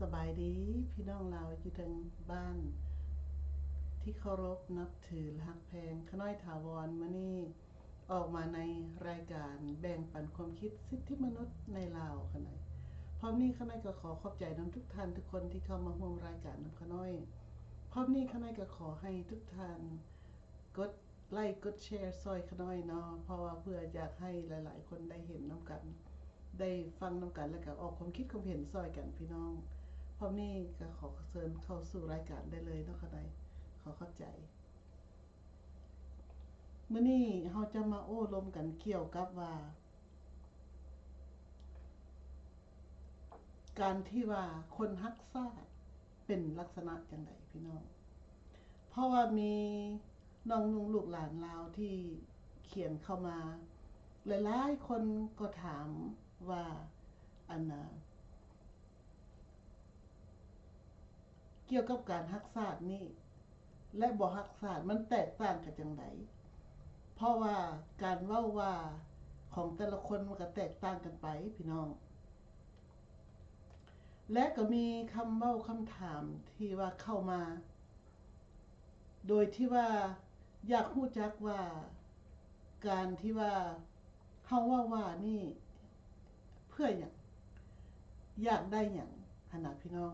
ສະບາຍດີພີ່ນ້ອງລາວຢູ່ທາງບ້ານທີ່ເຄົາລົບນັບຖື ແລະ ຮັກແພງ. ຂະນ້ອຍຖາວອນ ມື້ນີ້ອອກມາໃນລາຍການແບ່ງປັນຄວາມຄິດສິດທິມະນຸດໃນລາວຂະນ້ອຍ. ພ້ອມນີ້ຂະນ້ອຍກໍຂໍຂອບໃຈນຳທຸກທ່ານທຸກຄົນທີ່ເຂົ້າມາຮ່ວມລາຍການນຳຂະນ້ອຍ. ພ້ອມນີ້ຂະນ້ອຍກໍຂໍໃຫ້ທຸກທ່ານກົດ ໄລກົດແຊຊ່ອຍຂະນ້ອຍເນາະ ເພາະວ່າເພື່ອຢາກໃຫ້ຫຼາຍໆຄົນໄດ້ເຫັນນຳກັນ ໄດ້ຟັງນຳກັນ ແລ້ວກໍອອກຄວາມຄິດຄວາມເຫັນຊ່ອຍກັນພີ່ນ້ອງ. ພ້ອມນີ້ກໍຂໍເຊີນເຂົ້າສູ່ລາຍການໄດ້ເລີຍເນາະຂະນ້ອຍ. ຂໍຂອບໃຈ. ມື້ນີ້ເຮົາຈະມາໂອ້ລົມກັນກ່ຽວກັບວ່າ ການທີ່ວ່າຄົນຮັກຊາດເປັນລັກສະນະຈັ່ງໃດພີ່ນ້ອງ? ເພາະວ່າມີນ້ອງນຸ່ງລູກຫຼານລາວທີ່ຂຽນເຂົ້າມາ ຫຼາຍໆຄົນກໍຖາມວ່າ ອັນນ່າ ກ່ຽວກັບການຮັກຊາດນີ້ ແລະ ບໍ່ຮັກຊາດ ມັນແຕກຕ່າງກັນຈັ່ງໃດ? ເພາະວ່າການເວົ້າວ່າຂອງແຕ່ລະຄົນມັນກໍແຕກຕ່າງກັນໄປພີ່ນ້ອງ. ແລະ ກໍມີຄຳເວົ້າຄຳຖາມທີ່ວ່າເຂົ້າມາ ໂດຍທີ່ວ່າຢາກຮູ້ຈັກວ່າ ການທີ່ວ່າເຮົາເວົ້າວ່ານີ້ເພື່ອຫຍັງ? ຢາກໄດ້ຫຍັງ? ຫັ້ນນະພີ່ນ້ອງ.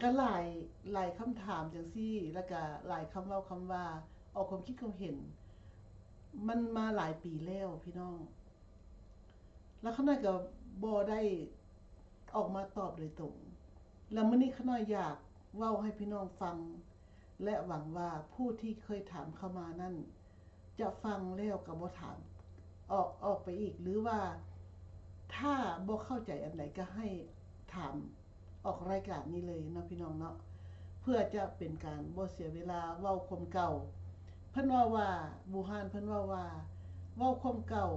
ກໍຫຼາຍ ຫຼາຍຄຳຖາມຈັ່ງຊີ້ ແລ້ວກໍຫຼາຍຄຳເວົ້າຄຳວ່າ ອອກຄວາມຄິດຄວາມເຫັນ ມັນມາຫຼາຍປີແລ້ວພີ່ນ້ອງ. ແລ້ວຂະນ້ອຍກໍບໍ່ໄດ້ອອກມາຕອບໂດຍຕົງ. ແລ້ວມື້ນີ້ຂະນ້ອຍຢາກເວົ້າໃຫ້ພີ່ນ້ອງຟັງ ແລະ ຫວັງວ່າຜູ້ທີ່ເຄີຍຖາມເຂົ້າມານັ້ນ ຈະຟັງແລ້ວກໍບໍ່ຖາມອອກ ອອກໄປອີກ ຫຼືວ່າຖ້າບໍ່ເຂົ້າໃຈອັນໃດກໍໃຫ້ຖາມ ອອກລາຍການນີ້ເລີຍເນາະພີ່ນ້ອງເນາະ ເພື່ອຈະເປັນການບໍ່ເສຍເວລາເວົ້າຄວາມເກົ່າ. ເພິ່ນເວົ້າວ່າ ບູຮານເພິ່ນເວົ້າວ່າ ເວົ້າຄວາມເກົ່າ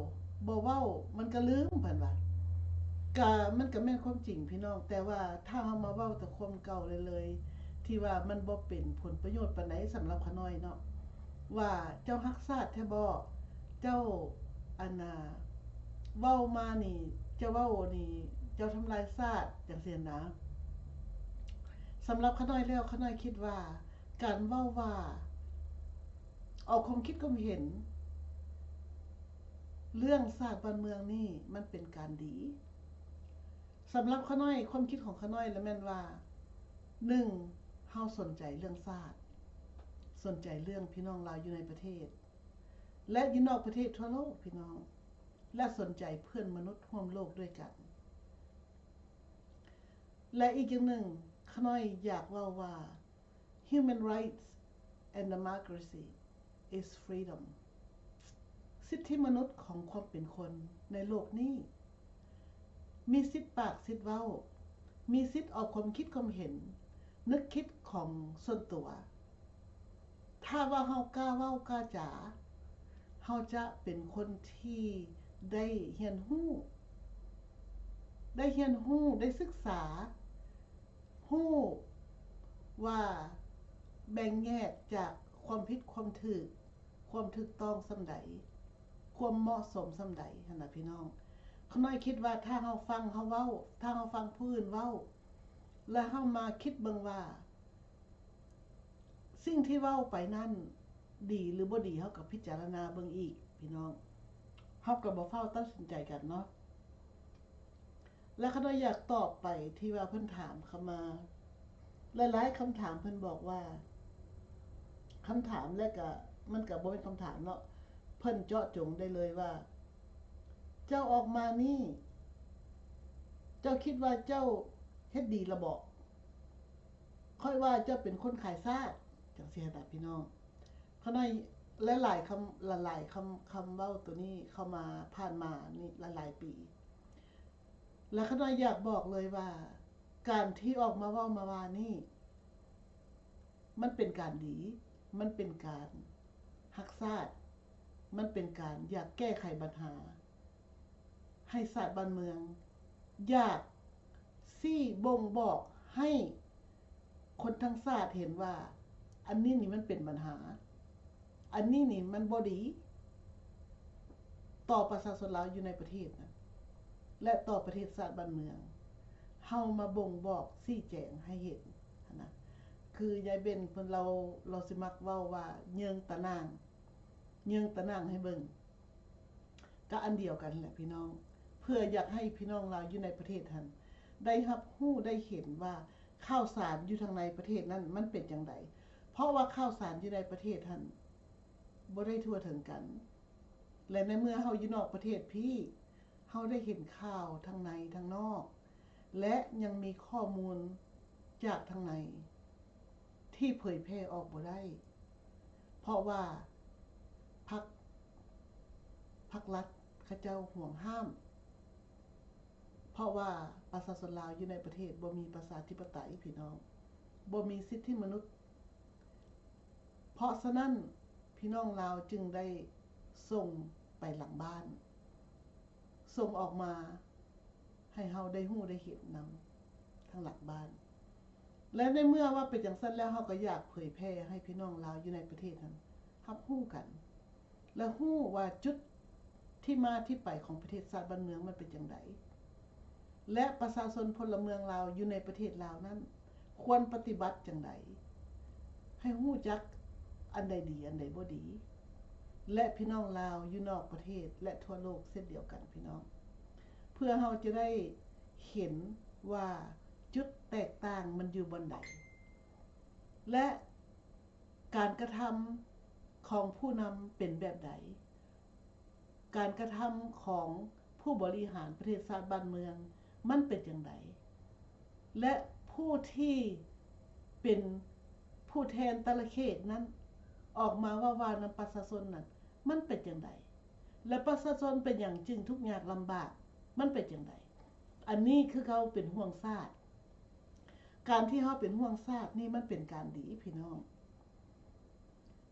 ບໍ່ເວົ້າມັນກໍລືມ ເພິ່ນວ່າ. ກະ ມັນກະແມ່ນຄວາມຈິງພີ່ນ້ອງ ແຕ່ວ່າຖ້າເຮົາມາເວົ້າແຕ່ຄວາມເກົ່າເລີຍໆ ທີ່ວ່າມັນບໍ່ເປັນຜົນປະໂຫຍດປານໃດສຳລັບຂະນ້ອຍເນາະ ວ່າເຈົ້າຮັກຊາດແທ້ບໍ? ເຈົ້າ ອັນນ່າ ເວົ້າມານີ້ ເຈົ້າເວົ້ານີ້ ເຈົ້າທຳລາຍຊາດ ຈັ່ງຊີ້ນະ. ສຳລັບຂະນ້ອຍແລ້ວ ຂະນ້ອຍຄິດວ່າ ການເວົ້າວ່າ ອອກຄວາມຄິດຄວາມເຫັນເລື່ອງຊາດບ້ານເມືອງນີ້ ມັນເປັນການດີ. ສຳລັບຂະນ້ອຍ ຄວາມຄິດຂອງຂະນ້ອຍລະແມ່ນວ່າ ໜຶ່ງ ເຮົາສົນໃຈເລື່ອງຊາດ, ສົນໃຈເລື່ອງພີ່ນ້ອງລາວຢູ່ໃນປະເທດ ແລະ ຢູ່ນອກປະເທດທົ່ວໂລກ ພີ່ນ້ອງ ແລະ ສົນໃຈເພື່ອນມະນຸດຮ່ວມໂລກດ້ວຍກັນ. ແລະ ອີກຢ່າງໜຶ່ງ ຂະນ້ອຍຢາກເວົ້າວ່າ Human rights and democracy is freedom. ສິດທິມະນຸດຂອງຄວາມເປັນຄົນໃນໂລກນີ້ ມີສິດປາກສິດເວົ້າ, ມີສິດອອກຄວາມຄິດຄວາມເຫັນ, ນຶກຄິດຂອງສ່ວນຕົວ. ຖ້າວ່າເຮົາກ້າເວົ້າກ້າຈາ, ເຮົາຈະເປັນຄົນທີ່ໄດ້ຮຽນຮູ້, ໄດ້ຮຽນຮູ້, ໄດ້ສຶກສາ, ຮູ້ວ່າແບ່ງແຍກຈາກຄວາມຜິດຄວາມຖືກ, ຄວາມຖືກຕ້ອງສ່ຳໃດ, ຄວາມເໝາະສົມສ່ຳໃດຫັ້ນນະພີ່ນ້ອງ. ຂ້ານ້ອຍຄິດວ່າຖ້າເຮົາຟັງເຮົາເວົ້າ, ຖ້າເຮົາຟັງຜູ້ອື່ນເວົ້າ ແລະ ເຮົາມາຄິດເບິ່ງວ່າ ສິ່ງທີ່ເວົ້າໄປນັ້ນດີຫຼືບໍ່ດີ ເຮົາກໍພິຈາລະນາເບິ່ງອີກພີ່ນ້ອງ, ເຮົາກໍບໍ່ຟ້າວຕັດສິນໃຈກັນເນາະ. ແລະ ຂ້ານ້ອຍຢາກຕອບໄປທີ່ວ່າເພິ່ນຖາມເຂົ້າມາ ຫຼາຍໆຄຳຖາມເພິ່ນບອກວ່າ ຄຳຖາມ ແລະ ກະ ມັນກະບໍ່ແມ່ນຄຳຖາມເນາະ, ເພິ່ນເຈາະຈົງໄດ້ເລີຍວ່າ ເຈົ້າອອກມານີ້ ເຈົ້າຄິດວ່າເຈົ້າເຮັດດີລະບໍ? ຂ້ອຍວ່າເຈົ້າເປັນຄົນຂາຍຊາດ ຈັ່ງຊີ້ຫັ້ນນະພີ່ນ້ອງ. ຂ້ານ້ອຍ ຫຼາຍໆຄຳ ຫຼາຍໆຄຳ ຄຳເວົ້າໂຕນີ້ເຂົ້າມາ ຜ່ານມານີ້ຫຼາຍໆປີ ແລະ ຂ້ານ້ອຍຢາກບອກເລີຍວ່າ ການທີ່ອອກມາເວົ້າມາວ່ານີ້ ມັນເປັນການດີ, ມັນເປັນການຮັກຊາດ, ມັນເປັນການຢາກແກ້ໄຂບັນຫາໃຫ້ຊາດບ້ານເມືອງ, ຢາກຊີ້ບົ່ງບອກໃຫ້ຄົນທັງຊາດເຫັນວ່າ ອັນນີ້ນີ້ມັນເປັນບັນຫາ, ອັນນີ້ນີ້ມັນບໍ່ດີຕໍ່ປະຊາຊົນລາວຢູ່ໃນປະເທດນະ ແລະ ຕໍ່ປະເທດຊາດບ້ານເມືອງ. ເຮົາມາບົ່ງບອກຊີ້ແຈງໃຫ້ເຫັນຫັ້ນນະ. ຄືຍາຍເບັນເພິ່ນ ລາວ ລາວຊິມັກເວົ້າວ່າເຍີ້ງຕາໜ່າງ ເຍີ້ງຕາໜ່າງໃຫ້ເບິ່ງ ກະອັນດຽວກັນແຫຼະພີ່ນ້ອງ, ເພື່ອຢາກໃຫ້ພີ່ນ້ອງລາວຢູ່ໃນປະເທດຫັ້ນ ໄດ້ຮັບຮູ້ໄດ້ເຫັນວ່າຂ່າວສານຢູ່ທາງໃນປະເທດນັ້ນມັນເປັນຈັ່ງໃດ, ເພາະວ່າຂ່າວສານຢູ່ໃນປະເທດຫັ້ນບໍ່ໄດ້ທົ່ວເຖິງກັນ. ແລະ ໃນເມື່ອເຮົາຢູ່ນອກປະເທດພີ້ ເຮົາໄດ້ເຫັນຂ່າວທັງໃນທັງນອກ ແລະ ຍັງມີຂໍ້ມູນຈາກທາງໃນທີ່ເຜີຍແຜ່ອອກບໍ່ໄດ້ ເພາະວ່າພັກ ພັກລັດເຂົາເຈົ້າຫວງຫ້າມ, ເພາະວ່າປະຊາຊົນລາວຢູ່ໃນປະເທດບໍ່ມີປະຊາທິປະໄຕ ພີ່ນ້ອງ, ບໍ່ມີສິດທິມະນຸດ. ເພາະສະນັ້ນ ພີ່ນ້ອງລາວຈຶ່ງໄດ້ສົ່ງໄປຫຼັງບ້ານ, ສົ່ງອອກມາໃຫ້ເຮົາໄດ້ຮູ້ໄດ້ເຫັນນຳທາງຫຼັງບ້ານ. ແລະ ໃນເມື່ອວ່າເປັນຈັ່ງຊັ້ນແລ້ວ ເຮົາກໍຢາກເຜີຍແຜ່ໃຫ້ພີ່ນ້ອງລາວຢູ່ໃນປະເທດຫັ້ນຮັບຮູ້ກັນ ແລະ ຮູ້ວ່າຈຸດທີ່ມາທີ່ໄປຂອງປະເທດຊາດບ້ານເມືອງມັນເປັນຈັ່ງໃດ ແລະ ປະຊາຊົນພົນລະເມືອງລາວຢູ່ໃນປະເທດລາວນັ້ນ ຄວນປະຕິບັດຈັ່ງໃດ ໃຫ້ຮູ້ຈັກອັນໃດດີ ອັນໃດບໍ່ດີ ແລະ ພີ່ນ້ອງລາວຢູ່ນອກປະເທດ ແລະ ທົ່ວໂລກເຊັ່ນດຽວກັນ ພີ່ນ້ອງ, ເພື່ອເຮົາຈະໄດ້ເຫັນວ່າຈຸດແຕກຕ່າງມັນຢູ່ບ່ອນໃດ ແລະ ການກະທຳຂອງຜູ້ນຳເປັນແບບໃດ? ການກະທຳຂອງຜູ້ບໍລິຫານປະເທດຊາດບ້ານເມືອງມັນເປັນຈັ່ງໃດ? ແລະ ຜູ້ທີ່ເປັນຜູ້ແທນແຕ່ລະເຂດນັ້ນ ອອກມາເວົ້າວ່ານຳປະຊາຊົນນັ້ນ ມັນເປັນຈັ່ງໃດ? ແລະ ປະຊາຊົນເປັນຫຍັງຈຶ່ງທຸກຍາກລຳບາກ? ມັນເປັນຈັ່ງໃດ? ອັນນີ້ຄືເຂົາເປັນຫ່ວງຊາດ. ການທີ່ເຮົາເປັນຫ່ວງຊາດນີ້ ມັນເປັນການດີ ພີ່ນ້ອງ.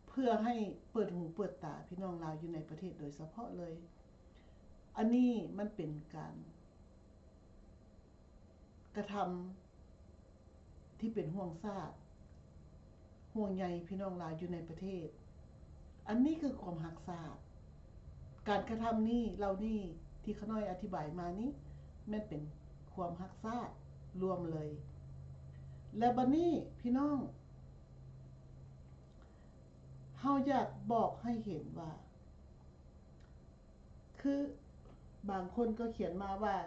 ເພື່ອໃຫ້ເປີດຫູເປີດຕາພີ່ນ້ອງລາວຢູ່ໃນປະເທດໂດຍສະເພາະເລີຍ. ອັນນີ້ມັນເປັນການກະທຳທີ່ເປັນຫ່ວງຊາດ, ຫ່ວງໃຍພີ່ນ້ອງລາວຢູ່ໃນປະເທດ. ອັນນີ້ຄືຄວາມຮັກຊາດ. ການກະທຳນີ້ ເຫຼົ່ານີ້ທີ່ຂ້ານ້ອຍອະທິບາຍມານີ້ ແມ່ນເປັນຄວາມຮັກຊາດລວມເລີຍ. ແລະ ບັດນີ້ພີ່ນ້ອງ ເຮົາຢາກບອກໃຫ້ເຫັນວ່າ ຄືບາງຄົນກໍຂຽນມາວ່າ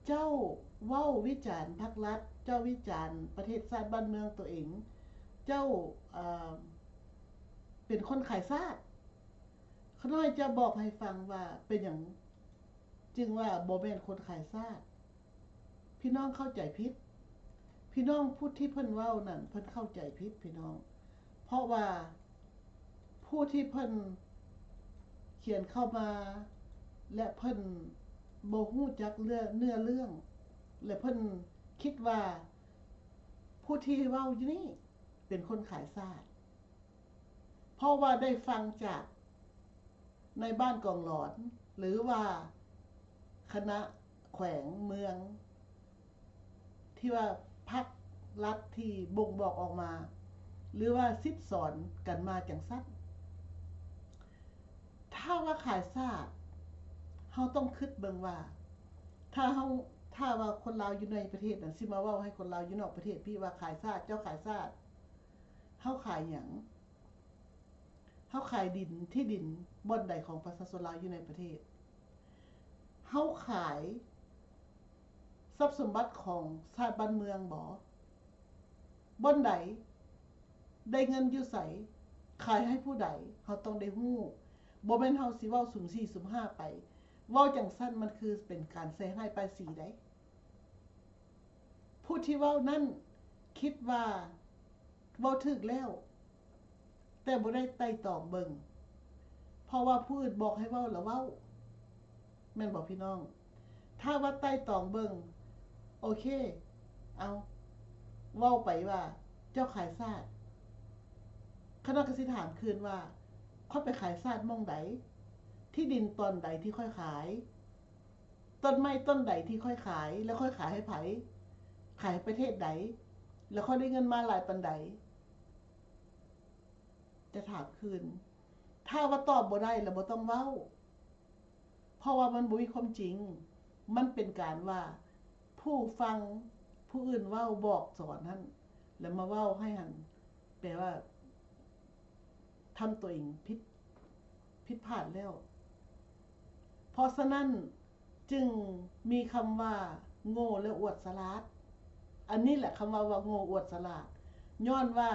ເຈົ້າເວົ້າວິຈານພັກລັດ, ເຈົ້າວິຈານປະເທດຊາດບ້ານເມືອງໂຕເອງ, ເຈົ້າ ເອີ ເປັນຄົນຂາຍຊາດ. ຂ້ານ້ອຍຈະບອກໃຫ້ຟັງວ່າເປັນຫຍັງຈຶ່ງວ່າບໍ່ແມ່ນຄົນຂາຍຊາດ. ພີ່ນ້ອງເຂົ້າໃຈຜິດ. ພີ່ນ້ອງຜູ້ທີ່ເພິ່ນເວົ້ານັ້ນ ເພິ່ນເຂົ້າໃຈຜິດພີ່ນ້ອງ. ເພາະວ່າຜູ້ທີ່ເພິ່ນຂຽນເຂົ້າມາ ແລະ ເພິ່ນບໍ່ຮູ້ຈັກເນື້ອ ເນື້ອເລື່ອງ ແລະ ເພິ່ນຄິດວ່າຜູ້ທີ່ເວົ້າຢູ່ນີ້ເປັນຄົນຂາຍຊາດ. ເພາະວ່າໄດ້ຟັງຈາກນາຍບ້ານກອງຫຼອນ ຫຼືວ່າຄະນະແຂວງເມືອງ ທີ່ວ່າພັກລັດທີ່ບົ່ງບອກອອກມາ ຫຼືວ່າສິດສອນກັນມາຈັ່ງຊັ້ນ. ຖ້າວ່າຂາຍຊາດ ເຮົາຕ້ອງຄິດເບິ່ງວ່າ ຖ້າເຮົາ ຖ້າວ່າຄົນລາວຢູ່ໃນປະເທດນັ້ນ ຊິມາເວົ້າໃຫ້ຄົນລາວຢູ່ນອກປະເທດພີ້ວ່າຂາຍຊາດ, ເຈົ້າຂາຍຊາດ. ເຮົາຂາຍຫຍັງ? ເຮົາຂາຍດິນ, ທີ່ດິນບ່ອນໃດຂອງປະຊາຊົນລາວຢູ່ໃນປະເທດ? ເຮົາຂາຍຊັບສົມບັດຂອງຊາດບ້ານເມືອງບໍ? ບ່ອນໃດ? ໄດ້ເງິນຢູ່ໃສ? ຂາຍໃຫ້ຜູ້ໃດ? ເຮົາຕ້ອງໄດ້ຮູ້. ບໍ່ແມ່ນເຮົາຊິເວົ້າສຸ່ມສີ່ສຸ່ມຫ້າໄປ. ເວົ້າຈັ່ງຊັ້ນມັນຄືເປັນການໃສ່ຮ້າຍປ້າຍສີໃດ. ຜູ້ທີ່ເວົ້ານັ້ນຄິດວ່າເວົ້າຖືກແລ້ວ, ແຕ່ບໍ່ໄດ້ໄຕ່ຕອງເບິ່ງ, ເພາະວ່າຜູ້ອື່ນບອກໃຫ້ເວົ້າລະເວົ້າ, ແມ່ນບໍ່ພີ່ນ້ອງ? ຖ້າວ່າໄຕ່ຕອງເບິ່ງ, ໂອເຄ, ເອົາ, ເວົ້າໄປວ່າເຈົ້າຂາຍຊາດ, ຂ້ານ້ອຍກໍຊິຖາມຄືນວ່າ ຂ້ອຍໄປຂາຍຊາດໝ່ອງໃດ? ທີ່ດິນຕອນໃດທີ່ຂ້ອຍຂາຍ? ຕົ້ນໄມ້ຕົ້ນໃດທີ່ຂ້ອຍຂາຍ ແລະ ຂ້ອຍຂາຍໃຫ້ໃຜ? ຂາຍໃຫ້ປະເທດໃດ? ແລະ ຂ້ອຍໄດ້ເງິນມາຫຼາຍປານໃດ? ຈະຖາມຄືນ. ຖ້າວ່າຕອບບໍ່ໄດ້ລະບໍ່ຕ້ອງເວົ້າ, ເພາະວ່າມັນບໍ່ມີຄວາມຈິງ. ມັນເປັນການວ່າ ຜູ້ຟັງຜູ້ອື່ນເວົ້າບອກສອນຫັ້ນ ແລ້ວມາເວົ້າໃຫ້ຫັ້ນ ແປວ່າທຳຕົວເອງຜິດ ຜິດພາດແລ້ວ. ເພາະສະນັ້ນຈຶ່ງມີຄຳວ່າໂງ່ ແລະ ອວດສະຫຼາດ. ອັນນີ້ແຫຼະຄຳເວົ້າວ່າໂງ່ ອວດສະຫຼາດ ຍ້ອນວ່າ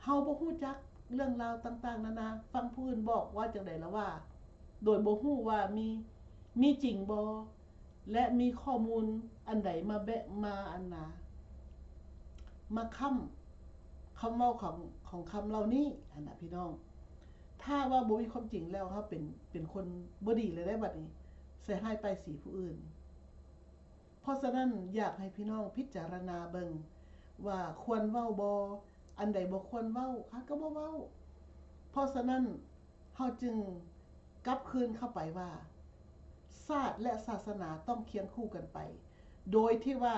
ເຮົາບໍ່ຮູ້ຈັກເລື່ອງລາວຕ່າງໆນານາ, ຟັງຜູ້ອື່ນບອກວ່າຈັ່ງໃດລະວ່າ ໂດຍບໍ່ຮູ້ວ່າມີ ມີຈິງບໍ່ ແລະ ມີຂໍ້ມູນອັນໃດມາແບະ ມາອັນນາ ມາຄ້ຳຄຳເວົ້າຂອງ ຂອງຄຳເຫຼົ່ານີ້ຫັ້ນນະພີ່ນ້ອງ. ຖ້າວ່າບໍ່ມີຄວາມຈິງແລ້ວ ເຮົາເປັນ ເປັນຄົນບໍ່ດີແລ້ວເດ້ບັດນີ້ ໃສ່ຮ້າຍປ້າຍສີຜູ້ອື່ນ. ເພາະສະນັ້ນ ຢາກໃຫ້ພີ່ນ້ອງພິຈາລະນາເບິ່ງວ່າຄວນເວົ້າບໍ່, ອັນໃດບໍ່ຄວນເວົ້າ ເຮົາກໍບໍ່ເວົ້າ. ເພາະສະນັ້ນ ເຮົາຈຶ່ງກັບຄືນເຂົ້າໄປວ່າ ຊາດ ແລະ ສາສະໜາຕ້ອງຄຽງຄູ່ກັນໄປ, ໂດຍທີ່ວ່າ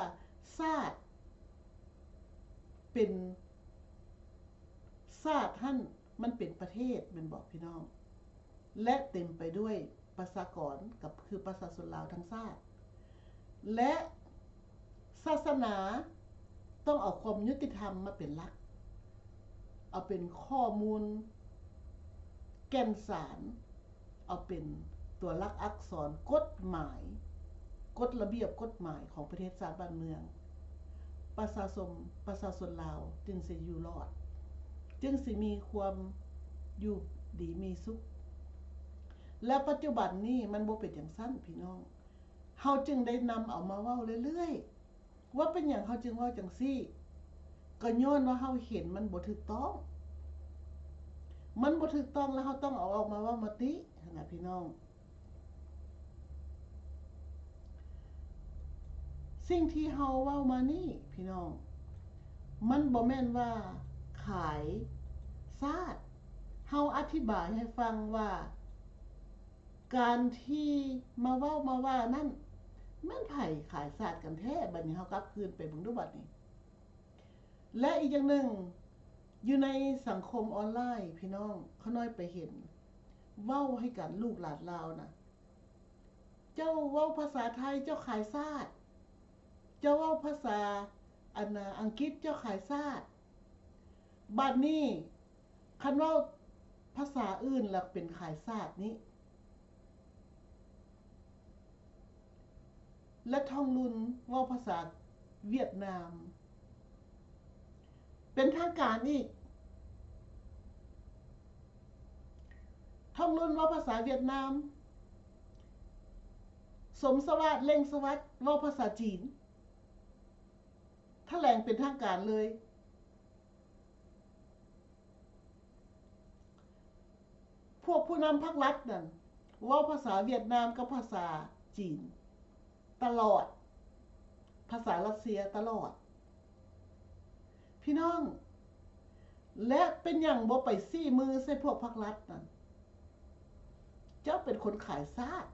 ຊາດເປັນ ຊາດຫັ້ນມັນເປັນປະເທດແມ່ນບໍ່ພີ່ນ້ອງ? ແລະ ເຕັມໄປດ້ວຍປະຊາກອນ ກໍຄືປະຊາຊົນລາວທັງຊາດ ແລະ ສາສະໜາຕ້ອງເອົາຄວາມຍຸຕິທຳມາເປັນຫຼັກ, ເອົາເປັນຂໍ້ມູນແກ່ນສານ, ເອົາເປັນຕົວຫຼັກອັກສອນກົດໝາຍ, ກົດລະບຽບກົດໝາຍຂອງປະເທດຊາດບ້ານເມືອງ, ປະຊາຊົນ ປະຊາຊົນລາວຈຶ່ງຊິຢູ່ລອດ, ຈຶ່ງຊິມີຄວາມຢູ່ດີມີສຸກ. ແລະ ປັດຈຸບັນນີ້ມັນບໍ່ເປັນຈັ່ງຊັ້ນພີ່ນ້ອງ. ເຮົາຈຶ່ງໄດ້ນຳເອົາມາເວົ້າເລື້ອຍໆ ວ່າເປັນຫຍັງເຮົາຈຶ່ງເວົ້າຈັ່ງຊີ້? ກໍຍ້ອນວ່າເຮົາເຫັນມັນບໍ່ຖືກຕ້ອງ, ມັນບໍ່ຖືກຕ້ອງ ແລ້ວເຮົາຕ້ອງເອົາອອກມາເວົ້າມາຕິຫັ້ນນະພີ່ນ້ອງ. ສິ່ງທີ່ເຮົາເວົ້າມານີ້ພີ່ນ້ອງ ມັນບໍ່ແມ່ນວ່າຂາຍຊາດ. ເຮົາອະທິບາຍໃຫ້ຟັງວ່າ ການທີ່ມາເວົ້າມາວ່ານັ້ນ ແມ່ນໃຜຂາຍຊາດກັນແທ້? ບັດນີ້ເຮົາກັບຄືນໄປເບິ່ງດູບັດນີ້. ແລະ ອີກຢ່າງໜຶ່ງ ຢູ່ໃນສັງຄົມອອນລາຍ ພີ່ນ້ອງ ຂ້ານ້ອຍໄປເຫັນ ເວົ້າໃຫ້ກັນ ລູກຫຼານລາວນະ, ເຈົ້າເວົ້າພາສາໄທ ເຈົ້າຂາຍຊາດ, ເຈົ້າເວົ້າພາສາ ອັນນາ ອັງກິດ ເຈົ້າຂາຍຊາດ. ບັດນີ້ ຄັນເວົ້າພາສາອື່ນລະເປັນຂາຍຊາດນີ້ ແລະ ທອງລຸນເວົ້າພາສາຫວຽດນາມເປັນທາງການອີກ. ທອງລຸນເວົ້າພາສາຫວຽດນາມ, ສົມສະຫວາດ ເລັ່ງສະຫວັດ ເວົ້າພາສາຈີນ ຖະແຫຼງເປັນທາງການເລີຍ. ພວກຜູ້ນຳພັກລັດນັ້ນ ເວົ້າພາສາຫວຽດນາມກັບພາສາຈີນຕະຫຼອດ, ພາສາຣັດເຊຍຕະຫຼອດ. ພີ່ນ້ອງ, ແລະ ເປັນຫຍັງບໍ່ໄປຊີ້ມືໃສ່ພວກພັກລັດນັ້ນ? ເຈົ້າເປັນຄົນຂາຍຊາດ.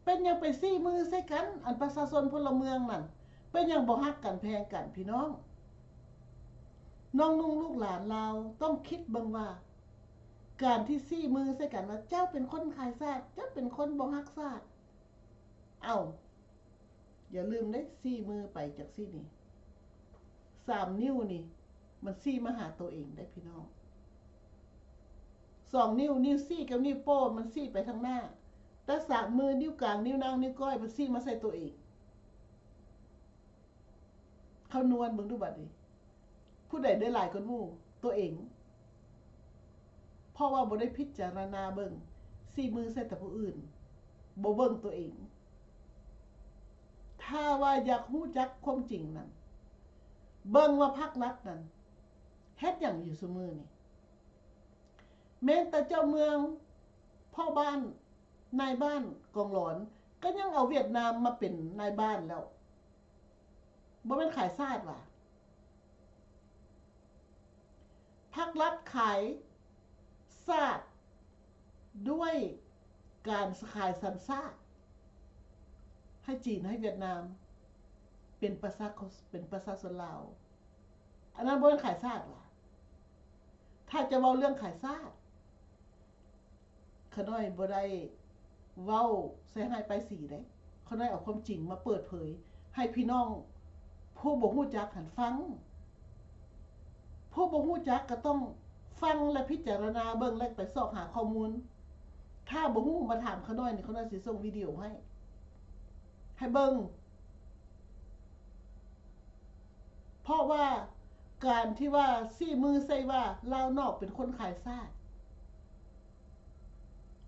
ເປັນຫຍັງໄປຊີ້ມືໃສ່ກັນ? ອັນປະຊາຊົນພົນລະເມືອງນັ້ນ ເປັນຫຍັງບໍ່ຮັກກັນແພງກັນ? ພີ່ນ້ອງ ນ້ອງນຸ່ງລູກຫຼານລາວ ຕ້ອງຄິດເບິ່ງວ່າ ການທີ່ຊີ້ມືໃສ່ກັນວ່າ ເຈົ້າເປັນຄົນຂາຍຊາດ, ເຈົ້າເປັນຄົນບໍ່ຮັກຊາດ. ເອົ້າ ຢ່າລືມເດ້ ຊີ້ມືໄປຈັ່ງຊີ້ນີ້ ສາມນິ້ວນີ້ ມັນຊີ້ມາຫາໂຕເອງເດ້ພີ່ນ້ອງ. ສອງນິ້ວ ນິ້ວຊີ້ກັບນິ້ວໂປ້ ມັນຊີ້ໄປທາງໜ້າ, ແຕ່ສາມມື ນິ້ວກາງ ນິ້ວນາງ ນິ້ວກ້ອຍ ມັນຊີ້ມາໃສ່ໂຕເອງ. ຄຳນວນເບິ່ງດູບັດນີ້ ຜູ້ໃດໄດ້ຫຼາຍກວ່າໝູ່? ໂຕເອງ. ເພາະວ່າບໍ່ໄດ້ພິຈາລະນາເບິ່ງ, ຊີ້ມືໃສ່ແຕ່ຜູ້ອື່ນ, ບໍ່ເບິ່ງໂຕເອງ. ຖ້າວ່າຢາກຮູ້ຈັກຄວາມຈິງນັ້ນ, ເບິ່ງວ່າພັກລັດນັ້ນເຮັດຫຍັງຢູ່ຊຸມື້ນີ້. ແມ່ນແຕ່ເຈົ້າເມືອງ, ພໍ່ບ້ານ, ນາຍບ້ານ, ກອງຫຼອນ ກໍຍັງເອົາຫວຽດນາມມາເປັນນາຍບ້ານແລ້ວ. ບໍ່ແມ່ນຂາຍຊາດຫວາ? ພັກລັດຂາຍຊາດດ້ວຍການຂາຍສັນຊາດໃຫ້ຈີນ, ໃຫ້ຫວຽດນາມ ເປັນປະຊາ ເປັນປະຊາຊົນລາວ. ອັນນັ້ນບໍ່ແມ່ນຂາຍຊາດຫວາ? ຖ້າຈະເວົ້າເລື່ອງຂາຍຊາດ, ຂ້ານ້ອຍບໍ່ໄດ້ເວົ້າໃສ່ຮ້າຍປ້າຍສີເດ້. ຂ້ານ້ອຍເອົາຄວາມຈິງມາເປີດເຜີຍໃຫ້ພີ່ນ້ອງຜູ້ບໍ່ຮູ້ຈັກຫັ້ນຟັງ. ຜູ້ບໍ່ຮູ້ຈັກກໍຕ້ອງຟັງ ແລະ ພິຈາລະນາເບິ່ງ ແລະ ໄປຊອກຫາຂໍ້ມູນ. ຖ້າບໍ່ຮູ້ມາຖາມຂ້ານ້ອຍນີ້ ຂ້ານ້ອຍຊິສົ່ງວິດີໂອໃຫ້ ໃຫ້ເບິ່ງ. ເພາະວ່າການທີ່ວ່າຊີ້ມືໃສ່ວ່າລາວນອກເປັນຄົນຂາຍຊາດ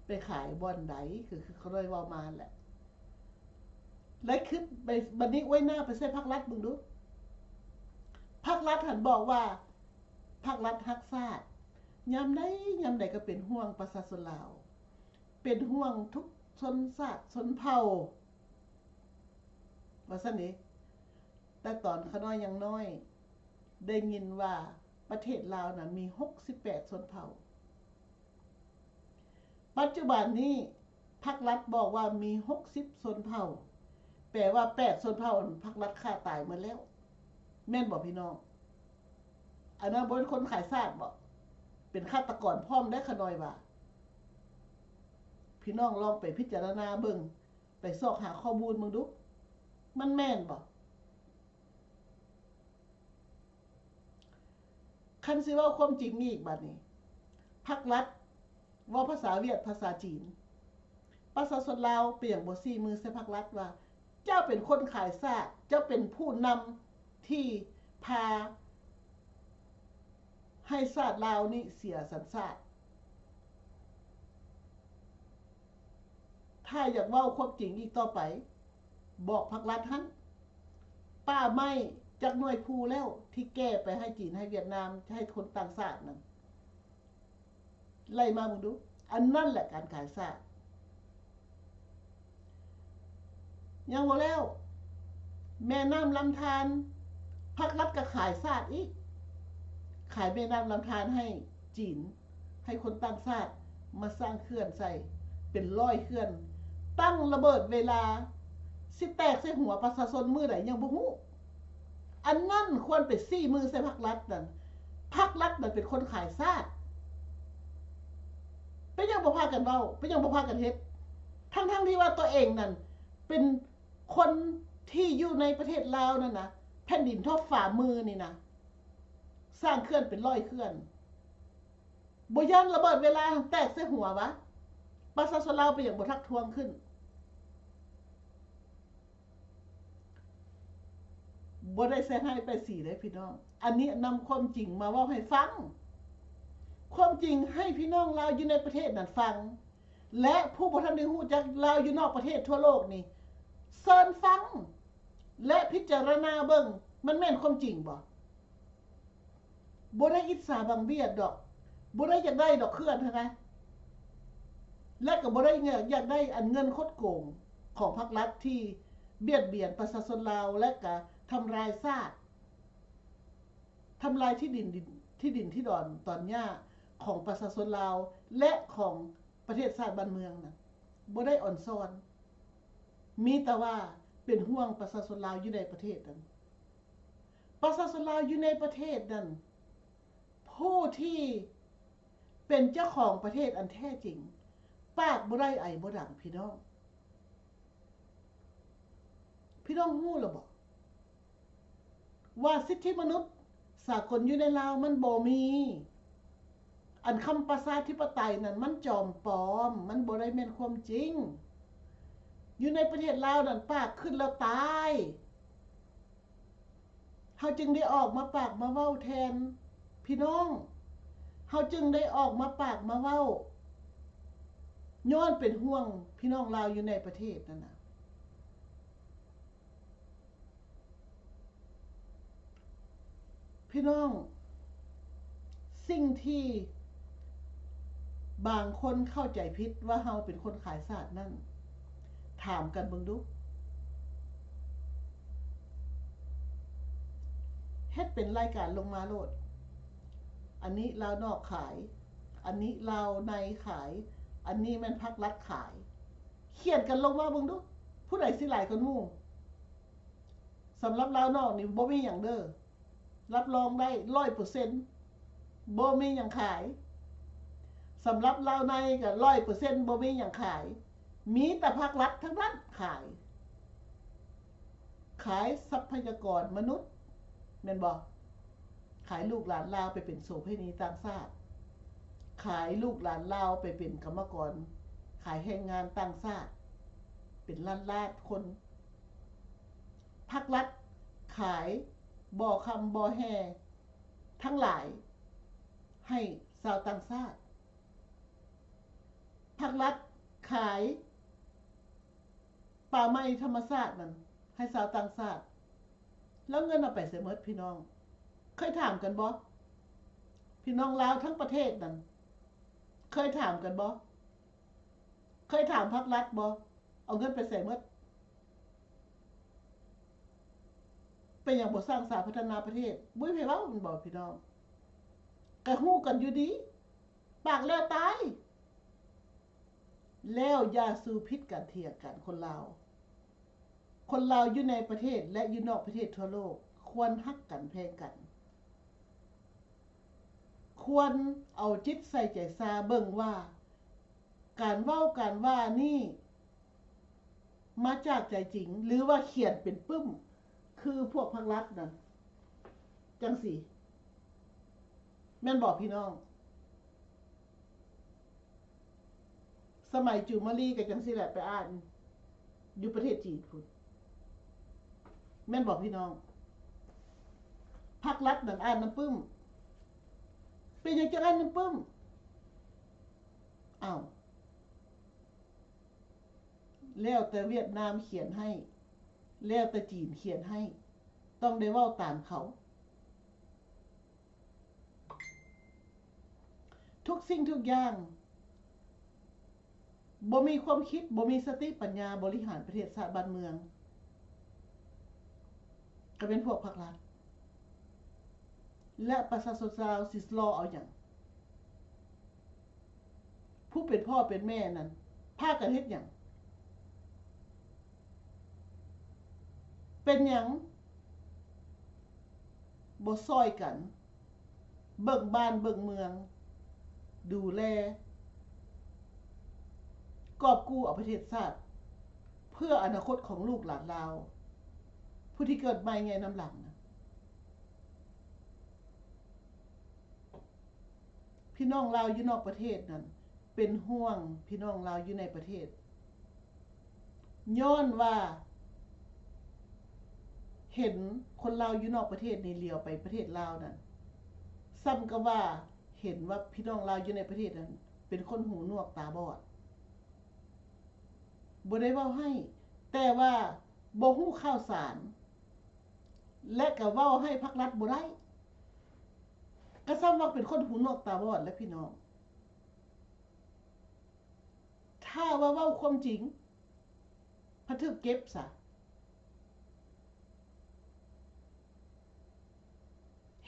ໄປຂາຍບ່ອນໃດ? ຄື ຄືຂ້ານ້ອຍເວົ້າມາແຫຼະ ແລະ ຄິດໄປ ບັດນີ້ອວຍໜ້າໄປໃສ່ພັກລັດເບິ່ງດູ. ພັກລັດຫັ້ນບອກວ່າພັກລັດຮັກຊາດ ຍາມໃດ ຍາມໃດກໍເປັນຫ່ວງປະຊາຊົນລາວ ເປັນຫ່ວງທຸກຊົນຊາດຊົນເຜົ່າ ວ່າຊັ້ນເດ. ແຕ່ຕອນຂ້ານ້ອຍຍັງນ້ອຍ ໄດ້ຍິນວ່າປະເທດລາວນັ້ນມີຫົກສິບແປດຊົນເຜົ່າ. ປັດຈຸບັນນີ້ ພັກລັດບອກວ່າມີຫົກສິບຊົນເຜົ່າ, ແປວ່າແປດຊົນເຜົ່າ ພັກລັດຂ້າຕາຍໝົດແລ້ວ. ແມ່ນບໍ່ພີ່ນ້ອງ? ອັນນັ້ນບໍ່ແມ່ນຄົນຂາຍຊາດບໍ? ເປັນຄາດຕະກອນພ້ອມໄດ໋ ຂ້ານ້ອຍວ່າ. ພີ່ນ້ອງລອງໄປພິຈາລະນາເບິ່ງ, ໄປຊອກຫາຂໍ້ມູນເບິ່ງດູ, ມັນແມ່ນບໍ? ຄັນຊິເວົ້າຄວາມຈິງອີກບາດນີ້, ພັກລັດເວົ້າພາສາຫວຽດ ພາສາຈີນ, ປະຊາຊົນລາວເປັນຫຍັງບໍ່ຊີ້ມືໃສ່ພັກລັດວ່າ ເຈົ້າເປັນຄົນຂາຍຊາດ, ເຈົ້າເປັນຜູ້ນຳທີ່ພາໃຫ້ຊາດລາວນີ້ເສຍສັນຊາດ? ຖ້າຢາກເວົ້າຄວາມຈິງອີກຕໍ່ໄປ, ບອກພັກລັດຫັ້ນ, ປ່າໄມ້ຈັກໜ່ວຍພູແລ້ວທີ່ແກ່ໄປໃຫ້ຈີນ ໃຫ້ຫວຽດນາມ ໃຫ້ຄົນຕ່າງຊາດນັ້ນ? ໄລ່ມາເບິ່ງດູ, ອັນນັ້ນແຫຼະການຂາຍຊາດ. ຍັງບໍ່ແລ້ວ, ແມ່ນ້ຳລຳທານ, ພັກລັດກໍຂາຍຊາດອີກ, ຂາຍແມ່ນ້ຳລຳທານໃຫ້ຈີນ. ໃຫ້ຄົນຕ່າງຊາດມາສ້າງເຂື່ອນໃສ່ເປັນຮ້ອຍເຂື່ອນ, ຕັ້ງລະເບີດເວລາ ຊິແຕກໃສ່ຫົວປະຊາຊົນມື້ໃດຍັງບໍ່ຮູ້. ອັນນັ້ນຄວນໄປຊີ້ມືໃສ່ພັກລັດນັ້ນ, ພັກລັດນັ້ນເປັນຄົນຂາຍຊາດ. ເປັນຫຍັງບໍ່ພາກັນເວົ້າ? ເປັນຫຍັງບໍ່ພາກັນເຮັດ? ທັງໆທີ່ວ່າຕົວເອງນັ້ນເປັນຄົນທີ່ຢູ່ໃນປະເທດລາວນັ້ນນະ, ແຜ່ນດິນທອບຝ່າມືນີ້ນະ, ສ້າງເຂື່ອນເປັນຮ້ອຍເຂື່ອນ. ບໍ່ຢ້ານລະເບີດເວລາຫັ້ນແຕກໃສ່ຫົວຫວາ? ປະຊາຊົນລາວເປັນຫຍັງບໍ່ທັກທ້ວງຂຶ້ນ? ບໍ່ໄດ້ໃສ່ຮ້າຍປ້າຍສີເດ້ພີ່ນ້ອງ, ອັນນີ້ນຳຄວາມຈິງມາເວົ້າໃຫ້ຟັງ, ຄວາມຈິງໃຫ້ພີ່ນ້ອງລາວຢູ່ໃນປະເທດນັ້ນຟັງ ແລະ ຜູ້ບໍ່ທັນໄດ້ຮູ້ຈັກລາວຢູ່ນອກປະເທດທົ່ວໂລກນີ້ ເຊີນຟັງ ແລະ ພິຈາລະນາເບິ່ງ, ມັນແມ່ນຄວາມຈິງບໍ່? ບໍ່ໄດ້ອິດສາບັງບຽດດອກ, ບໍ່ໄດ້ຢາກໄດ້ດອກເຂື່ອນຫັ້ນນະ, ແລະ ກໍບໍ່ໄດ້ຢາກໄດ້ອັນເງິນຄົດໂກງຂອງພັກລັດທີ່ບຽດບຽນປະຊາຊົນລາວ ແລະ ກະທຳລາຍຊາດ, ທຳລາຍທີ່ດິນ, ທີ່ດິນທີ່ດອນຕອນຫຍ້າຂອງປະຊາຊົນລາວ ແລະ ຂອງປະເທດຊາດບ້ານເມືອງນະ, ບໍ່ໄດ້ອອນຊອນ. ມີແຕ່ວ່າເປັນຫ່ວງປະຊາຊົນລາວຢູ່ໃນປະເທດນັ້ນ. ປະຊາຊົນລາວຢູ່ໃນປະເທດນັ້ນ, ຜູ້ທີ່ເປັນເຈົ້າຂອງປະເທດອັນແທ້ຈິງ, ປາກບໍ່ໄດ້ໄອບໍ່ດັງ, ພີ່ນ້ອງ. ພີ່ນ້ອງຮູ້ແລ້ວບໍ? ວ່າສິດທິມະນຸດສາກົນຢູ່ໃນລາວມັນບໍ່ມີ. ອັນຄຳປະຊາທິປະໄຕນັ້ນມັນຈອມປອມ, ມັນບໍ່ໄດ້ແມ່ນຄວາມຈິງ. ຢູ່ໃນປະເທດລາວນັ້ນປາກຂຶ້ນແລ້ວຕາຍ. ເຮົາຈຶ່ງໄດ້ອອກມາປາກມາເວົ້າແທນພີ່ນ້ອງ. ເຮົາຈຶ່ງໄດ້ອອກມາປາກມາເວົ້າ, ຍ້ອນເປັນຫ່ວງພີ່ນ້ອງລາວຢູ່ໃນປະເທດນັ້ນນະ. ພີ່ນ້ອງ, ສິ່ງທີ່ບາງຄົນເຂົ້າໃຈຜິດວ່າເຮົາເປັນຄົນຂາຍຊາດນັ້ນ, ຖາມກັນເບິ່ງດູ. ເຮັດເປັນລາຍການລົງມາໂລດ. ອັນນີ້ລາວນອກຂາຍ, ອັນນີ້ລາວໃນຂາຍ, ອັນນີ້ແມ່ນພັກລັດຂາຍ. ຂຽນກັນລົງມາເບິ່ງດູ, ຜູ້ໃດຊິຫຼາຍກວ່າໝູ່? ສຳລັບລາວນອກນີ້ບໍ່ມີຫຍັງເດີ້, ຮັບຮອງໄດ້ຮ້ອຍເປີເຊັນ ບໍ່ມີຫຍັງຂາຍ. ສຳລັບລາວໃນກໍຮ້ອຍເປີເຊັນ ບໍ່ມີຫຍັງຂາຍ, ມີແຕ່ພັກລັດເທົ່ານັ້ນຂາຍ. ຂາຍຊັບພະຍາກອນມະນຸດ ແມ່ນບໍ່? ຂາຍລູກຫຼານລາວໄປເປັນໂສເພນີຕ່າງຊາດ, ຂາຍລູກຫຼານລາວໄປເປັນກຳມະກອນ, ຂາຍແຮງງານຕ່າງຊາດ ເປັນລ້ານໆຄົນ. ພັກລັດຂາຍບໍ່ຄຳບໍ່ແຮ່ທັງຫຼາຍໃຫ້ຊາວຕ່າງຊາດ. ພັກລັດຂາຍປ່າໄມ້ທຳມະຊາດນັ້ນໃຫ້ຊາວຕ່າງຊາດ, ແລ້ວເງິນເອົາໄປໃສໝົດພີ່ນ້ອງ? ເຄີຍຖາມກັນບໍ່? ພີ່ນ້ອງລາວທັງປະເທດນັ້ນ ເຄີຍຖາມກັນບໍ່? ເຄີຍຖາມພັກລັດບໍ່? ເອົາເງິນໄປໃສໝົດ? ເປັນຫຍັງບໍ່ສ້າງສາພັດທະນາປະເທດ? ບໍ່ມີໃຜເວົ້າແມ່ນບໍ່ພີ່ນ້ອງ? ກະຮູ້ກັນຢູ່ດີ ປາກແຫຼວຕາຍ ແລ້ວຢ່າສູ່ຜິດກັນຖຽງກັນ. ຄົນລາວ ຄົນລາວຢູ່ໃນປະເທດ ແລະ ຢູ່ນອກປະເທດທົ່ວໂລກ ຄວນຮັກກັນແພງກັນ, ຄວນເອົາຈິດໃສ່ໃຈຊາເບິ່ງວ່າ ການເວົ້າການວ່ານີ້ ມາຈາກໃຈຈິງ ຫຼືວ່າຂຽນເປັນປຶ້ມ ຄືພວກພັກລັດນັ້ນ ຈັ່ງຊີ້ ແມ່ນບໍ່ພີ່ນ້ອງ? ສະໄໝຈູມມາລີກໍຈັ່ງຊີ້ແຫຼະ ໄປອ່ານຢູ່ປະເທດຈີນພຸ້ນ ແມ່ນບໍ່ພີ່ນ້ອງ? ພັກລັດນັ້ນອ່ານນຳປຶ້ມ. ເປັນຫຍັງຈັ່ງອ່ານນຳປຶ້ມ? ອ້າວ ແລ້ວແຕ່ຫວຽດນາມຂຽນໃຫ້ ແລ້ວແຕ່ຈີນຂຽນໃຫ້ ຕ້ອງໄດ້ເວົ້າຕາມເຂົາ. ທຸກສິ່ງທຸກຢ່າງ ບໍ່ມີຄວາມຄິດ ບໍ່ມີສະຕິປັນຍາບໍລິຫານປະເທດຊາດບ້ານເມືອງ ກໍເປັນພວກພັກລັດ ແລະ ປະຊາຊົນລາວຊິລໍເອົາຫຍັງ? ຜູ້ເປັນພໍ່ເປັນແມ່ນັ້ນ ພາກັນເຮັດຫຍັງ? ເປັນຫຍັງບໍ່ຊ່ອຍກັນເບິ່ງບ້ານເບິ່ງເມືອງ ດູແລ ກອບກູ້ເອົາປະເທດຊາດ ເພື່ອອະນາຄົດຂອງລູກຫຼານລາວ ຜູ້ທີ່ເກີດໃໝ່ໃຫຍ່ນຳຫຼັງນະ? ພີ່ນ້ອງລາວຢູ່ນອກປະເທດນັ້ນ ເປັນຫ່ວງພີ່ນ້ອງລາວຢູ່ໃນປະເທດ ຍ້ອນວ່າເຫັນຄົນລາວຢູ່ນອກປະເທດນີ້ຫຼຽວໄປປະເທດລາວນັ້ນ ສ່ຳກັບວ່າເຫັນວ່າພີ່ນ້ອງລາວຢູ່ໃນປະເທດນັ້ນ ເປັນຄົນຫູໜວກຕາບອດ. ບໍ່ໄດ້ເວົ້າໃຫ້ ແຕ່ວ່າບໍ່ຮູ້ຂ່າວສານ ແລະ ກໍເວົ້າໃຫ້ພັກລັດບໍ່ໄດ້ ກໍສ່ຳວ່າເປັນຄົນຫູໜວກຕາບອດແຫຼະພີ່ນ້ອງ. ຖ້າວ່າເວົ້າຄວາມຈິງ ພັດຖືກເກັບຊະ.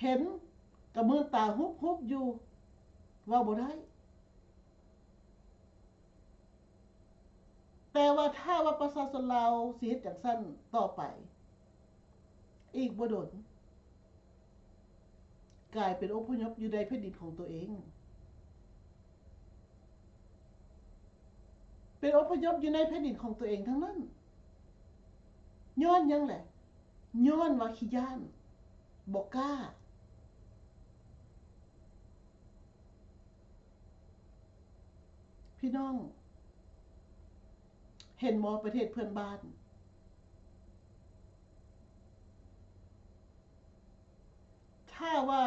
ເຫັນກໍມືນຕາຮຸບໆຢູ່ ເວົ້າບໍ່ໄດ້. ແຕ່ວ່າຖ້າວ່າປະຊາຊົນລາວຊິເຮັດຈັ່ງຊັ້ນຕໍ່ໄປ ອີກບໍ່ດົນ ກາຍເປັນອົບພະຍົບຢູ່ໃນແຜ່ນດິນຂອງຕົວເອງ ເປັນອົບພະຍົບຢູ່ໃນແຜ່ນດິນຂອງຕົວເອງທັງນັ້ນ. ຍ້ອນຫຍັງແຫຼະ? ຍ້ອນວ່າຂີ້ຢ້ານ ບໍ່ກ້າ. ພີ່ນ້ອງ ເຫັນບໍ່ ປະເທດເພື່ອນບ້ານ ຖ້າວ່າ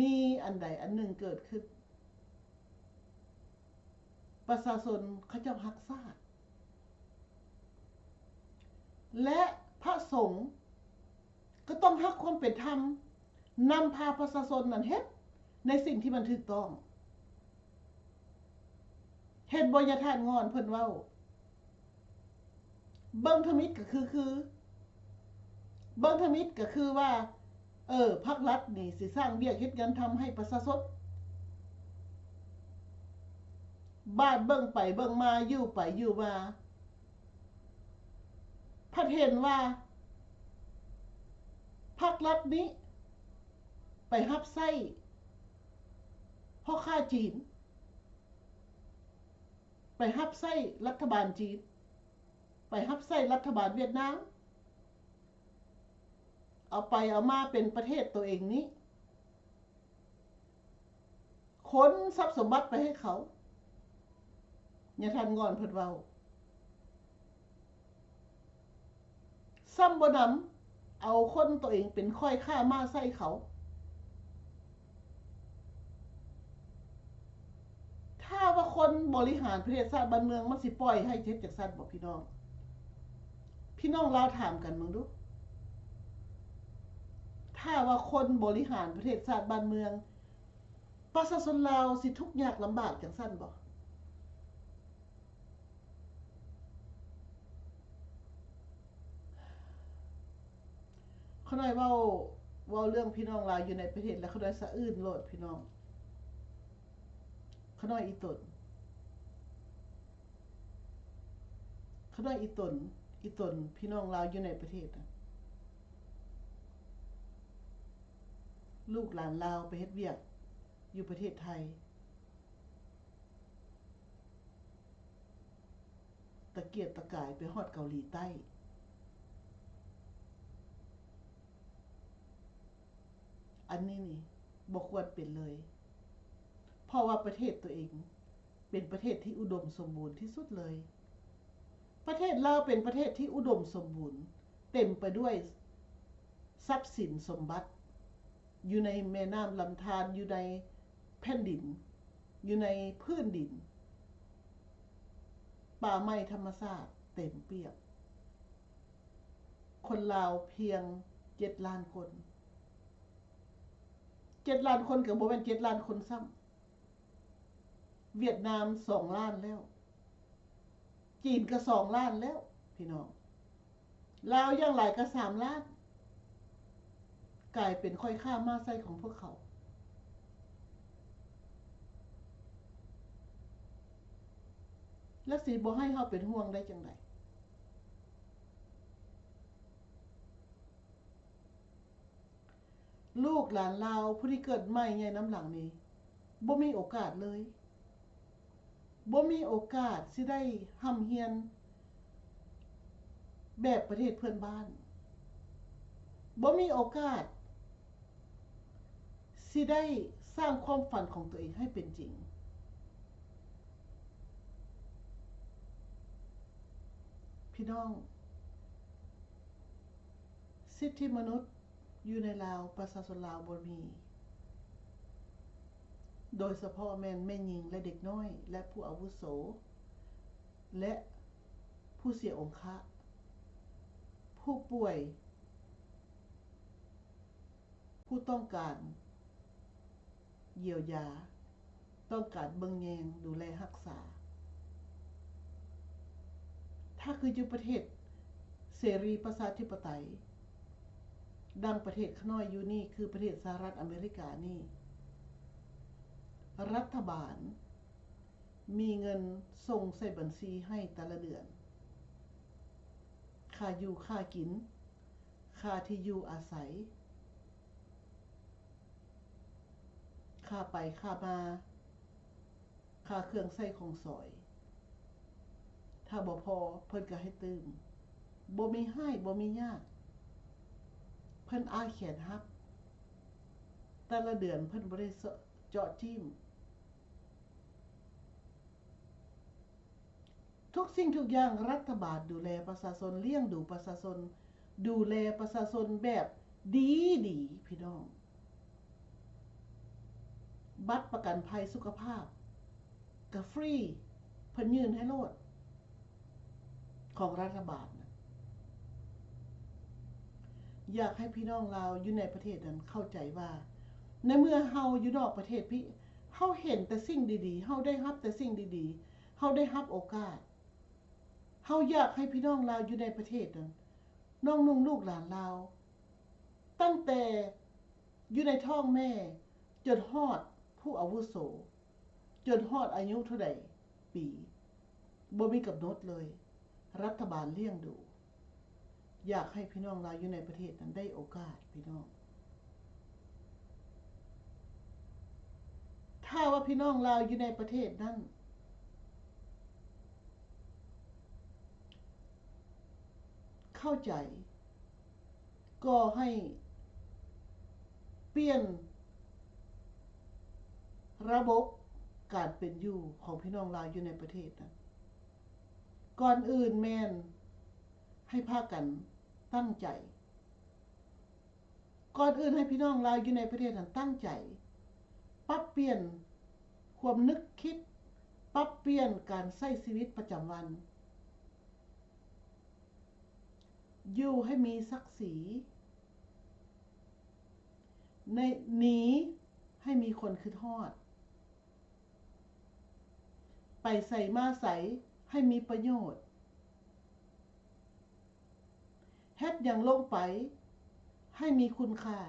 ມີອັນໃດອັນໜຶ່ງເກີດຂຶ້ນ ປະຊາຊົນເຂົາເຈົ້າຮັກຊາດ ແລະ ພະສົງກໍຕ້ອງຮັກຄວາມເປັນທຳ ນຳພາປະຊາຊົນນັ້ນເຮັດໃນສິ່ງທີ່ມັນຖືກຕ້ອງ. ເຫັນບໍ່ ຍາທ່ານງ່ອນເພິ່ນເວົ້າ ເບິ່ງທຳອິດກໍຄື ຄື ເບິ່ງທຳອິດກໍຄືວ່າ ເອີ ພັກລັດນີ້ຊິສ້າງວຽກເຮັດງານທຳໃຫ້ປະຊາຊົນ. ບາດເບິ່ງໄປເບິ່ງມາ ຢູ່ໄປຢູ່ມາ ພັດເຫັນວ່າ ພັກລັດນີ້ໄປຮັບໃຊ້ພໍ່ຄ້າຈີນ, ໄປຮັບໃຊ້ລັດຖະບານຈີນ, ໄປຮັບໃຊ້ລັດຖະບານຫວຽດນາມ, ເອົາໄປເອົາມາເປັນປະເທດໂຕເອງນີ້ ຂົນຊັບສົມບັດໄປໃຫ້ເຂົາ, ຍາທ່ານງ່ອນເພິ່ນເວົ້າ. ຊ້ຳບໍ່ໜຳ ເອົາຄົນໂຕເອງເປັນຂ້ອຍຄ້າມ້າໃຊ້ເຂົາ. ຖ້າວ່າຄົນບໍລິຫານປະເທດຊາດບ້ານເມືອງ ມັນຊິປ່ອຍໃຫ້ເຮັດຈັ່ງຊັ້ນບໍ່ພີ່ນ້ອງ? ພີ່ນ້ອງລາວຖາມກັນເບິ່ງດູ. ຖ້າວ່າຄົນບໍລິຫານປະເທດຊາດບ້ານເມືອງ ປະຊາຊົນລາວຊິທຸກຍາກລຳບາກຈັ່ງຊັ້ນບໍ່? ຂ້ານ້ອຍເວົ້າ, ເວົ້າເລື່ອງພີ່ນ້ອງລາວຢູ່ໃນປະເທດແລ້ວ ຂ້ານ້ອຍສະອື້ນໂລດພີ່ນ້ອງ, ຂ້ານ້ອຍອີ່ຕົນ, ຂ້ານ້ອຍອີ່ຕົນ, ອີ່ຕົນພີ່ນ້ອງລາວຢູ່ໃນປະເທດນະ. ລູກຫຼານລາວໄປເຮັດວຽກຢູ່ປະເທດໄທ, ຕະກຽກຕະກາຍໄປຮອດເກົາຫຼີໃຕ້. ອັນນີ້ນີ້ບໍ່ຄວນເປັນເລີຍ, ເພາະວ່າປະເທດຕົວເອງເປັນປະເທດທີ່ອຸດົມສົມບູນທີ່ສຸດເລີຍ. ປະເທດລາວເປັນປະເທດທີ່ອຸດົມສົມບູນ, ເຕັມໄປດ້ວຍ ຊັບສິນສົມບັດ ຢູ່ໃນແມ່ນ້ຳລຳທານ, ຢູ່ໃນແຜ່ນດິນ, ຢູ່ໃນພື້ນດິນ, ປ່າໄມ້ທຳມະຊາດເຕັມປຽບ. ຄົນລາວພຽງເຈັດລ້ານຄົນ, ເຈັດລ້ານຄົນກໍບໍ່ແມ່ນເຈັດລ້ານຄົນຊ້ຳ. ຫວຽດນາມສອງລ້ານແລ້ວ, ຈີນກໍສອງລ້ານແລ້ວພີ່ນ້ອງ, ລາວຢ່າງຫຼາຍກໍສາມລ້ານ, ກາຍເປັນຂ້ອຍຄ້າມ້າໃຊ້ຂອງພວກເຂົາ. ແລ້ວຊິບໍ່ໃຫ້ເຮົາເປັນຫ່ວງໄດ້ຈັ່ງໃດ? ລູກຫຼານລາວຜູ້ທີ່ເກີດໃໝ່ໃຫຍ່ນຳຫຼັງນີ້ ບໍ່ມີໂອກາດເລີຍ, ບໍ່ມີໂອກາດຊິໄດ້ຮ່ຳຮຽນແບບປະເທດເພື່ອນບ້ານ, ບໍ່ມີໂອກາດຊິໄດ້ສ້າງຄວາມຝັນຂອງຕົວເອງໃຫ້ເປັນຈິງ. ພີ່ນ້ອງ, ສິດທິມະນຸດຢູ່ໃນລາວ ປະຊາຊົນລາວບໍ່ມີ, ໂດຍສະເພາະແມ່ນແມ່ຍິງ ແລະ ເດັກນ້ອຍ ແລະ ຜູ້ອາວຸໂສ ແລະ ຜູ້ເສຍອົງຄະ, ຜູ້ປ່ວຍ, ຜູ້ຕ້ອງການ ຢຽວຢາ, ຕ້ອງການເບິ່ງແຍງດູແລຮັກສາ. ຖ້າຄືຢູ່ປະເທດເສລີປະຊາທິປະໄຕ ດັ່ງປະເທດຂ້ານ້ອຍຢູ່ນີ້ ຄືປະເທດສະຫະລັດອາເມລິການີ້, ລັດຖະບານມີເງິນສົ່ງໃສ່ບັນຊີໃຫ້ແຕ່ລະເດືອນ, ຄ່າຢູ່ຄ່າກິນ, ຄ່າທີ່ຢູ່ອາໄສ, ຄ່າໄປຄ່າມາ, ຄ່າເຄື່ອງໃຊ້ຂອງສອຍ, ຖ້າບໍ່ພໍເພິ່ນກໍໃຫ້ຕື່ມ, ບໍ່ມີຮ້າຍ ບໍ່ມີຍາກ, ເພິ່ນອ້າແຂນຮັບ, ແຕ່ລະເດືອນເພິ່ນບໍ່ໄດ້ເຈາະຈີ້ມ. ທຸກສິ່ງທຸກຢ່າງ ລັດຖະບານດູແລປະຊາຊົນ, ລ້ຽງດູປະຊາຊົນ, ດູແລປະຊາຊົນແບບດີໆ ພີ່ນ້ອງ. ບັດປະກັນໄພສຸຂະພາບກໍຟຣີ, ເພິ່ນຍື່ນໃຫ້ໂລດ ຂອງລັດຖະບານນະ. ຢາກໃຫ້ພີ່ນ້ອງລາວຢູ່ໃນປະເທດນັ້ນເຂົ້າໃຈວ່າ ໃນເມື່ອເຮົາຢູ່ນອກປະເທດພີ້ ເຮົາເຫັນແຕ່ສິ່ງດີໆ, ເຮົາໄດ້ຮັບແຕ່ສິ່ງດີໆ, ເຮົາໄດ້ຮັບໂອກາດ. ເຮົາຢາກໃຫ້ພີ່ນ້ອງລາວຢູ່ໃນປະເທດນັ້ນ, ນ້ອງນຸ່ງລູກຫຼານລາວ, ຕັ້ງແຕ່ຢູ່ໃນທ້ອງແມ່ຈົນຮອດຜູ້ອາວຸໂສ, ຈົນຮອດອາຍຸເທົ່າໃດປີ, ບໍ່ມີກຳນົດເລີຍ, ລັດຖະບານລ້ຽງດູ. ຢາກໃຫ້ພີ່ນ້ອງລາວຢູ່ໃນປະເທດນັ້ນໄດ້ໂອກາດ, ພີ່ນ້ອງ. ຖ້າວ່າພີ່ນ້ອງລາວຢູ່ໃນປະເທດນັ້ນເຂົ້າໃຈ, ກໍໃຫ້ ປ່ຽນລະບົບການເປັນຢູ່ຂອງພີ່ນ້ອງລາວຢູ່ໃນປະເທດນັ້ນ, ກ່ອນອື່ນແມ່ນໃຫ້ພາກັນຕັ້ງໃຈ, ກ່ອນອື່ນໃຫ້ພີ່ນ້ອງລາວຢູ່ໃນປະເທດນັ້ນຕັ້ງໃຈປັບປ່ຽນຄວາມນຶກຄິດ, ປັບປ່ຽນການໃຊ້ຊີວິດປະຈຳວັນ, ຢູ່ໃຫ້ມີສັກສີ, ໃນ ໜີໃຫ້ມີຄົນຄິດຮອດ, ໄປໃສມາໃສໃຫ້ມີປະໂຫຍດ, ເຮັດຫຍັງລົງໄປໃຫ້ມີຄຸນຄ່າ.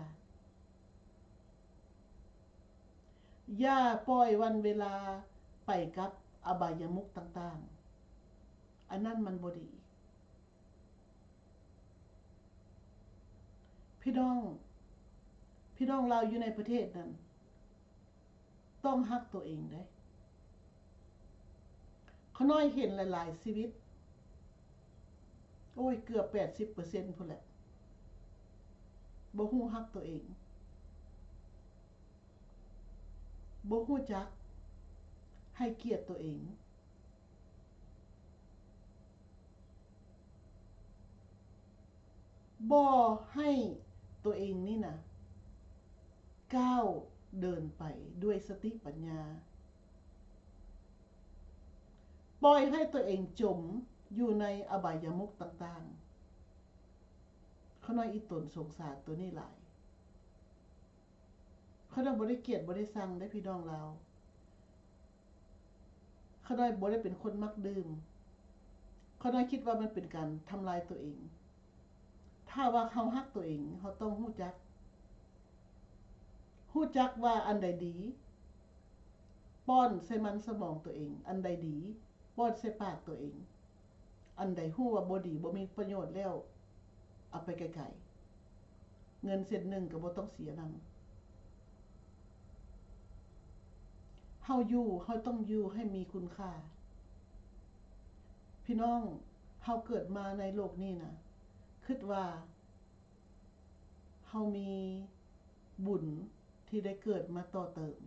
ຢ່າປ່ອຍວັນເວລາໄປກັບອະບາຍະມຸກຕ່າງໆ, ອັນນັ້ນມັນບໍ່ດີ. ພີ່ນ້ອງ, ພີ່ນ້ອງລາວຢູ່ໃນປະເທດນັ້ນ ຕ້ອງຮັກຕົວເອງເດ້. ຂ້ານ້ອຍເຫັນຫຼາຍໆຊີວິດ, ໂອ້ຍ ເກືອບແປດສິບເປີເຊັນພຸ້ນແຫຼະ, ບໍ່ຮູ້ຮັກຕົວເອງ, ບໍ່ຮູ້ຈັກໃຫ້ກຽດຕົວເອງ. ບໍ່ໃຫ້ຕົວເອງນີ້ນະ ກ້າວເດີນໄປດ້ວຍສະຕິປັນຍາ, ປ່ອຍໃຫ້ຕົວເອງຈົມຢູ່ໃນອະບາຍະມຸກຕ່າງໆ. ຂ້ານ້ອຍອີ່ຕົນສົງສານຕົວນີ້ຫຼາຍ. ຂ້ານ້ອຍບໍ່ໄດ້ກຽດບໍ່ໄດ້ຊັງເດ້ພີ່ນ້ອງລາວ. ຂ້ານ້ອຍບໍ່ໄດ້ເປັນຄົນມັກດື່ມ. ຂ້ານ້ອຍຄິດວ່າມັນເປັນການທຳລາຍຕົວເອງ. ຖ້າວ່າເຮົາຮັກຕົວເອງ, ເຮົາຕ້ອງຮູ້ຈັກ, ຮູ້ຈັກວ່າອັນໃດດີ, ປ້ອນໃສ່ມັນສະໝອງຕົວເອງ, ອັນໃດດີ, ປ້ອນໃສ່ປາກຕົວເອງ. ອັນໃດຮູ້ວ່າບໍ່ດີ, ບໍ່ມີປະໂຫຍດແລ້ວ, ເອົາໄປໄກໆ. ເງິນເຊັນໜຶ່ງກໍບໍ່ຕ້ອງເສຍນຳ. ເຮົາຢູ່, ເຮົາຕ້ອງຢູ່ໃຫ້ມີຄຸນຄ່າ. ພີ່ນ້ອງ, ເຮົາເກີດມາໃນໂລກນີ້ນະ, ຄິດວ່າເຮົາມີບຸນທີ່ໄດ້ເກີດມາຕໍ່ເຕີມ.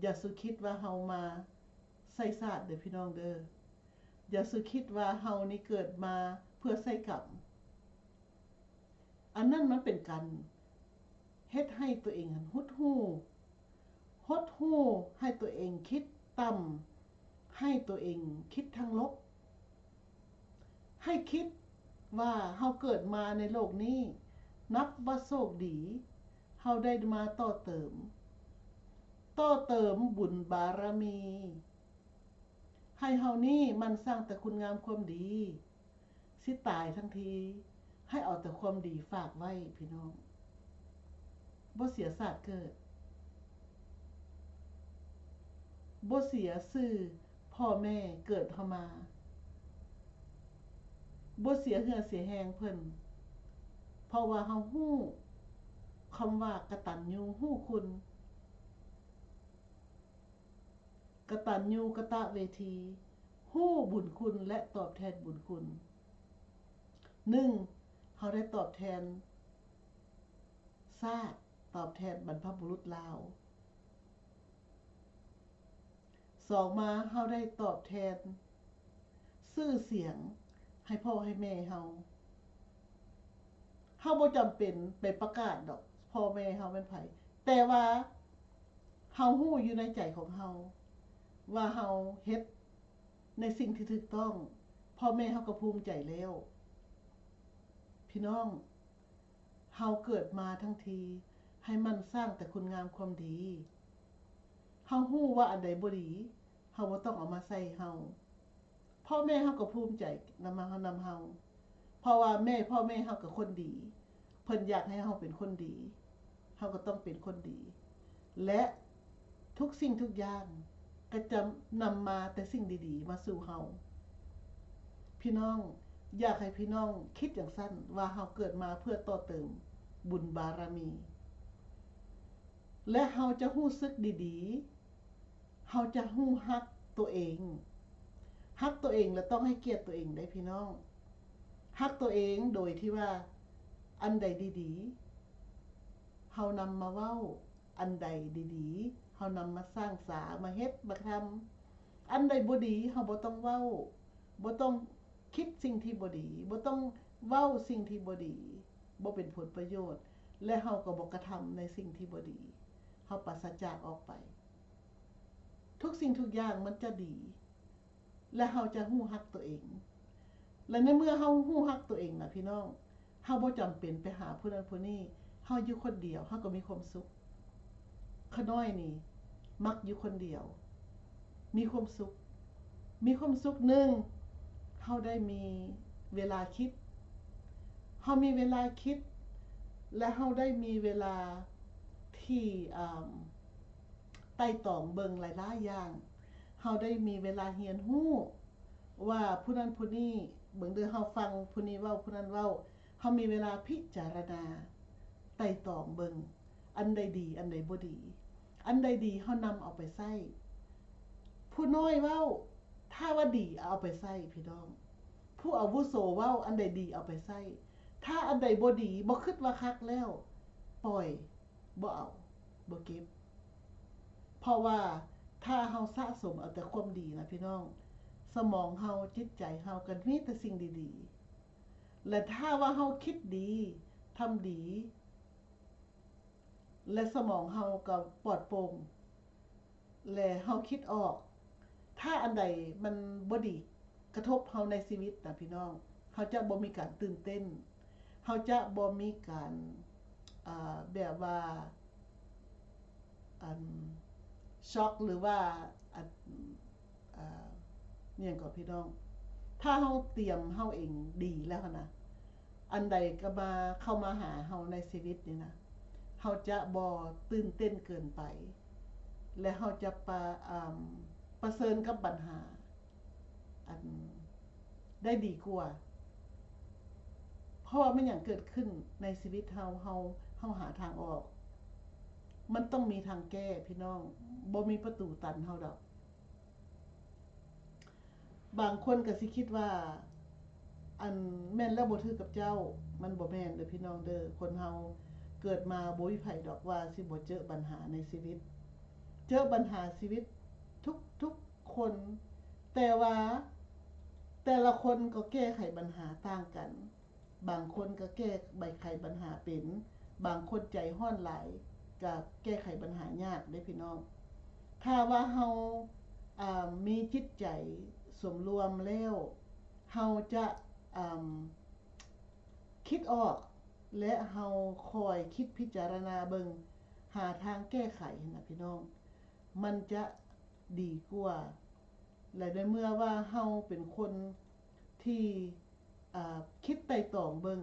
ຢ່າສູ່ຄິດວ່າເຮົາມາໃຊ້ຊາດເດີພີ່ນ້ອງເດີ. ຢ່າສູ່ຄິດວ່າເຮົານີ້ເກີດມາເພື່ອໃຊ້ກຳ. ອັນນັ້ນມັນເປັນການເຮັດໃຫ້ຕົວເອງຫັ້ນຫົດຫູ່, ຫົດຫູ່ໃຫ້ຕົວເອງຄິດຕ່ຳ, ໃຫ້ຕົວເອງຄິດທາງລົບ. ໃຫ້ຄິດວ່າເຮົາເກີດມາໃນໂລກນີ້ ນັບວ່າໂຊກດີ, ເຮົາໄດ້ມາຕໍ່ເຕີມ, ຕໍ່ເຕີມບຸນບາລະມີ ໃຫ້ເຮົານີ້ໝັ່ນສ້າງແຕ່ຄຸນງາມຄວາມດີ. ຊິຕາຍທັງທີ ໃຫ້ເອົາແຕ່ຄວາມດີຝາກໄວ້ພີ່ນ້ອງ. ບໍ່ເສຍຊາດເກີດ, ບໍ່ເສຍຊື່ພໍ່ແມ່ເກີດເຮົາມາ, ບໍ່ເສຍເຫື່ອເສຍແຮງເພິ່ນ, ເພາະວ່າເຮົາຮູ້ຄຳວ່າກະຕັນຍູຮູ້ຄຸນ. ກະຕັນຍູກະຕະເວທີ, ຮູ້ບຸນຄຸນ ແລະ ຕອບແທນບຸນຄຸນ. ໜຶ່ງ, ເຮົາໄດ້ຕອບແທນຊາດ, ຕອບແທນບັນພະບຸລຸດລາວ. ສອງມາ, ເຮົາໄດ້ຕອບແທນ ຊື່ສຽງໃຫ້ພໍ່ໃຫ້ແມ່ເຮົາ. ເຮົາບໍ່ຈຳເປັນໄປປະກາດດອກ ພໍ່ແມ່ເຮົາແມ່ນໃຜ, ແຕ່ວ່າເຮົາຮູ້ຢູ່ໃນໃຈຂອງເຮົາວ່າເຮົາເຮັດໃນສິ່ງທີ່ຖືກຕ້ອງ, ພໍ່ແມ່ເຮົາກໍພູມໃຈແລ້ວ. ພີ່ນ້ອງ, ເຮົາເກີດມາທັງທີ ໃຫ້ໝັ່ນສ້າງແຕ່ຄຸນງາມຄວາມດີ. ເຮົາຮູ້ວ່າອັນໃດບໍ່ດີ, ເຮົາບໍ່ຕ້ອງເອົາມາໃສ່ເຮົາ. ພໍ່ແມ່ເຮົາກໍພູມໃຈນຳເຮົາ, ນຳເຮົາ, ເພາະວ່າແມ່, ພໍ່ແມ່ເຮົາກໍຄົນດີ, ເພິ່ນຢາກໃຫ້ເຮົາເປັນຄົນດີ, ເຮົາກໍຕ້ອງເປັນຄົນດີ ແລະ ທຸກສິ່ງທຸກຢ່າງກໍຈະນຳມາແຕ່ສິ່ງດີໆມາສູ່ເຮົາ. ພີ່ນ້ອງ, ຢາກໃຫ້ພີ່ນ້ອງຄິດຈັ່ງຊັ້ນ, ວ່າເຮົາເກີດມາເພື່ອຕໍ່ເຕີມບຸນບາລະມີ ແລະ ເຮົາຈະຮູ້ສຶກດີໆ, ເຮົາຈະຮູ້ຮັກຕົວເອງ. ຮັກຕົວເອງ ແລະ ຕ້ອງໃຫ້ກຽດຕົວເອງເດ້ພີ່ນ້ອງ. ຮັກຕົວເອງໂດຍທີ່ວ່າອັນໃດດີ ເຮົານຳມາເວົ້າອັນໃດດີໆ ເຮົານຳມາສ້າງສາ ມາເຮັດ ມາທຳ. ອັນໃດບໍ່ດີ ເຮົາບໍ່ຕ້ອງເວົ້າ, ບໍ່ຕ້ອງຄິດສິ່ງທີ່ບໍ່ດີ, ບໍ່ຕ້ອງເວົ້າສິ່ງທີ່ບໍ່ດີ, ບໍ່ເປັນຜົນປະໂຫຍດ ແລະ ເຮົາກໍບໍ່ກະທຳໃນສິ່ງທີ່ບໍ່ດີ. ເຮົາປາສະຈາກອອກໄປ. ທຸກສິ່ງທຸກຢ່າງມັນຈະດີ ແລະ ເຮົາຈະຮູ້ຮັກຕົວເອງ. ແລະ ໃນເມື່ອເຮົາຮູ້ຮັກຕົວເອງນະພີ່ນ້ອງ, ເຮົາບໍ່ຈຳເປັນໄປຫາຜູ້ນັ້ນຜູ້ນີ້, ເຮົາຢູ່ຄົນດຽວ ເຮົາກໍມີຄວາມສຸກ. ຂ້ານ້ອຍນີ້ມັກຢູ່ຄົນດຽວ ມີຄວາມສຸກ. ມີຄວາມສຸກ ໜຶ່ງ ເຮົາໄດ້ມີເວລາຄິດ, ເຮົາມີເວລາຄິດ ແລະ ເຮົາໄດ້ມີເວລາທີ່ ອ່າ ໄຕ່ຕອງເບິ່ງຫຼາຍໆຢ່າງ, ເຮົາໄດ້ມີເວລາຮຽນຮູ້ວ່າຜູ້ນັ້ນຜູ້ນີ້, ເບິ່ງເດີ ເຮົາຟັງຜູ້ນີ້ເວົ້າ ຜູ້ນັ້ນເວົ້າ, ເຮົາມີເວລາພິຈາລະນາ ໄຕ່ຕອງເບິ່ງ ອັນໃດດີ ອັນໃດບໍ່ດີ, ອັນໃດດີເຮົານຳເອົາໄປໃຊ້. ຜູ້ນ້ອຍເວົ້າ ຖ້າວ່າດີເອົາໄປໃຊ້ພີ່ນ້ອງ, ຜູ້ອາວຸໂສເວົ້າ ອັນໃດດີເອົາໄປໃຊ້, ຖ້າອັນໃດບໍ່ດີ ບໍ່ຄິດວ່າຄັກແລ້ວ ປ່ອຍ. ບໍ່ເອົາ ບໍ່ເກັບ. ເພາະວ່າຖ້າເຮົາສະສົມເອົາແຕ່ຄວາມດີນະພີ່ນ້ອງ, ສະໝອງເຮົາ ຈິດໃຈເຮົາກໍມີແຕ່ສິ່ງດີໆ. ແລະ ຖ້າວ່າເຮົາຄິດດີ ທຳດີ ແລະ ສະໝອງເຮົາກໍປອດໂປ່ງ ແລະ ເຮົາຄິດອອກ ຖ້າອັນໃດມັນບໍ່ດີກະທົບເຮົາໃນຊີວິດນະພີ່ນ້ອງ, ເຮົາຈະບໍ່ມີການຕື່ນເຕັ້ນ, ເຮົາຈະບໍ່ມີການ ອ່າ ແບບວ່າ ອັນ ຊັອກ ຫຼືວ່າ ອັນ ອ່າ ຫຍັງກໍພີ່ນ້ອງ, ຖ້າເຮົາຕຽມເຮົາເອງດີແລ້ວຫັ້ນນະ, ອັນໃດກໍມາ ເຂົ້າມາຫາເຮົາໃນຊີວິດນີ້ນະ, ເຮົາຈະບໍ່ຕື່ນເຕັ້ນເກີນໄປ ແລະ ເຮົາຈະປະ ອ່າ ປະເຊີນກັບບັນຫາ ອັນ ໄດ້ດີກວ່າ. ເພາະວ່າແມ່ນຫຍັງເກີດຂຶ້ນໃນຊີວິດເຮົາ, ເຮົາ, ເຮົາຫາທາງອອກ. ມັນຕ້ອງມີທາງແກ້ພີ່ນ້ອງ, ບໍ່ມີປະຕູຕັນເຮົາດອກ. ບາງຄົນກໍຊິຄິດວ່າ ອັນ ແມ່ນແລ້ວບໍ່ຖືກກັບເຈົ້າ. ມັນບໍ່ແມ່ນເດີພີ່ນ້ອງເດີ. ຄົນເຮົາເກີດມາບໍ່ມີໃຜດອກວ່າຊິບໍ່ເຈີບັນຫາໃນຊີວິດ. ເຈີບັນຫາຊີວິດທຸກໆຄົນ, ແຕ່ວ່າແຕ່ລະຄົນກໍແກ້ໄຂບັນຫາຕ່າງກັນ. ບາງຄົນກໍແກ້ໄຂບັນຫາເປັນ, ບາງຄົນໃຈຮ້ອນຫຼາຍ ກໍແກ້ໄຂບັນຫາຍາກເດ້ພີ່ນ້ອງ. ຖ້າວ່າເຮົາ ອ່າ ມີຈິດໃຈສົມລວມແລ້ວ, ເຮົາຈະ ອ່າ ຄິດອອກ ແລະ ເຮົາຄອຍຄິດພິຈາລະນາເບິ່ງ ຫາທາງແກ້ໄຂຫັ້ນນະພີ່ນ້ອງ, ມັນຈະດີກວ່າ. ແລະ ໃນເມື່ອວ່າເຮົາເປັນຄົນທີ່ ອ່າ ຄິດໄຕ່ຕອງເບິ່ງ,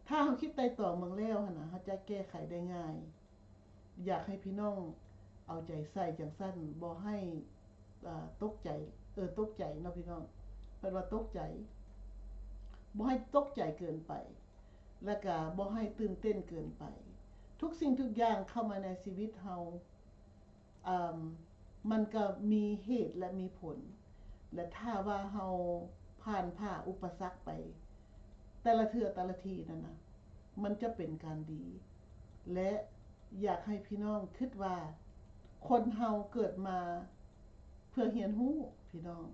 ຖ້າເຮົາຄິດໄຕ່ຕອງເບິ່ງແລ້ວຫັ້ນນະ, ເຮົາຈະແກ້ໄຂໄດ້ງ່າຍ. ຢາກໃຫ້ພີ່ນ້ອງເອົາໃຈໃສ່ຈັ່ງຊັ້ນ, ບໍ່ໃຫ້ ອ່າ ຕົກໃຈ, ເອີ ຕົກໃຈເນາະພີ່ນ້ອງ, ເພິ່ນວ່າຕົກໃຈ, ບໍ່ໃຫ້ຕົກໃຈເກີນໄປ ແລະ ກະບໍ່ໃຫ້ຕື່ນເຕັ້ນເກີນໄປ. ທຸກສິ່ງທຸກຢ່າງເຂົ້າມາໃນຊີວິດເຮົາ ອ່າ ມັນກໍມີເຫດ ແລະ ມີຜົນ, ແລະ ຖ້າວ່າເຮົາຜ່ານຜ່າອຸປະສັກໄປແຕ່ລະເທື່ອແຕ່ລະທີນັ້ນນະ, ມັນຈະເປັນການດີ. ແລະ ຢາກໃຫ້ພີ່ນ້ອງຄິດວ່າ ຄົນເຮົາເກີດມາເພື່ອຮຽນຮູ້ພີ່ນ້ອງ.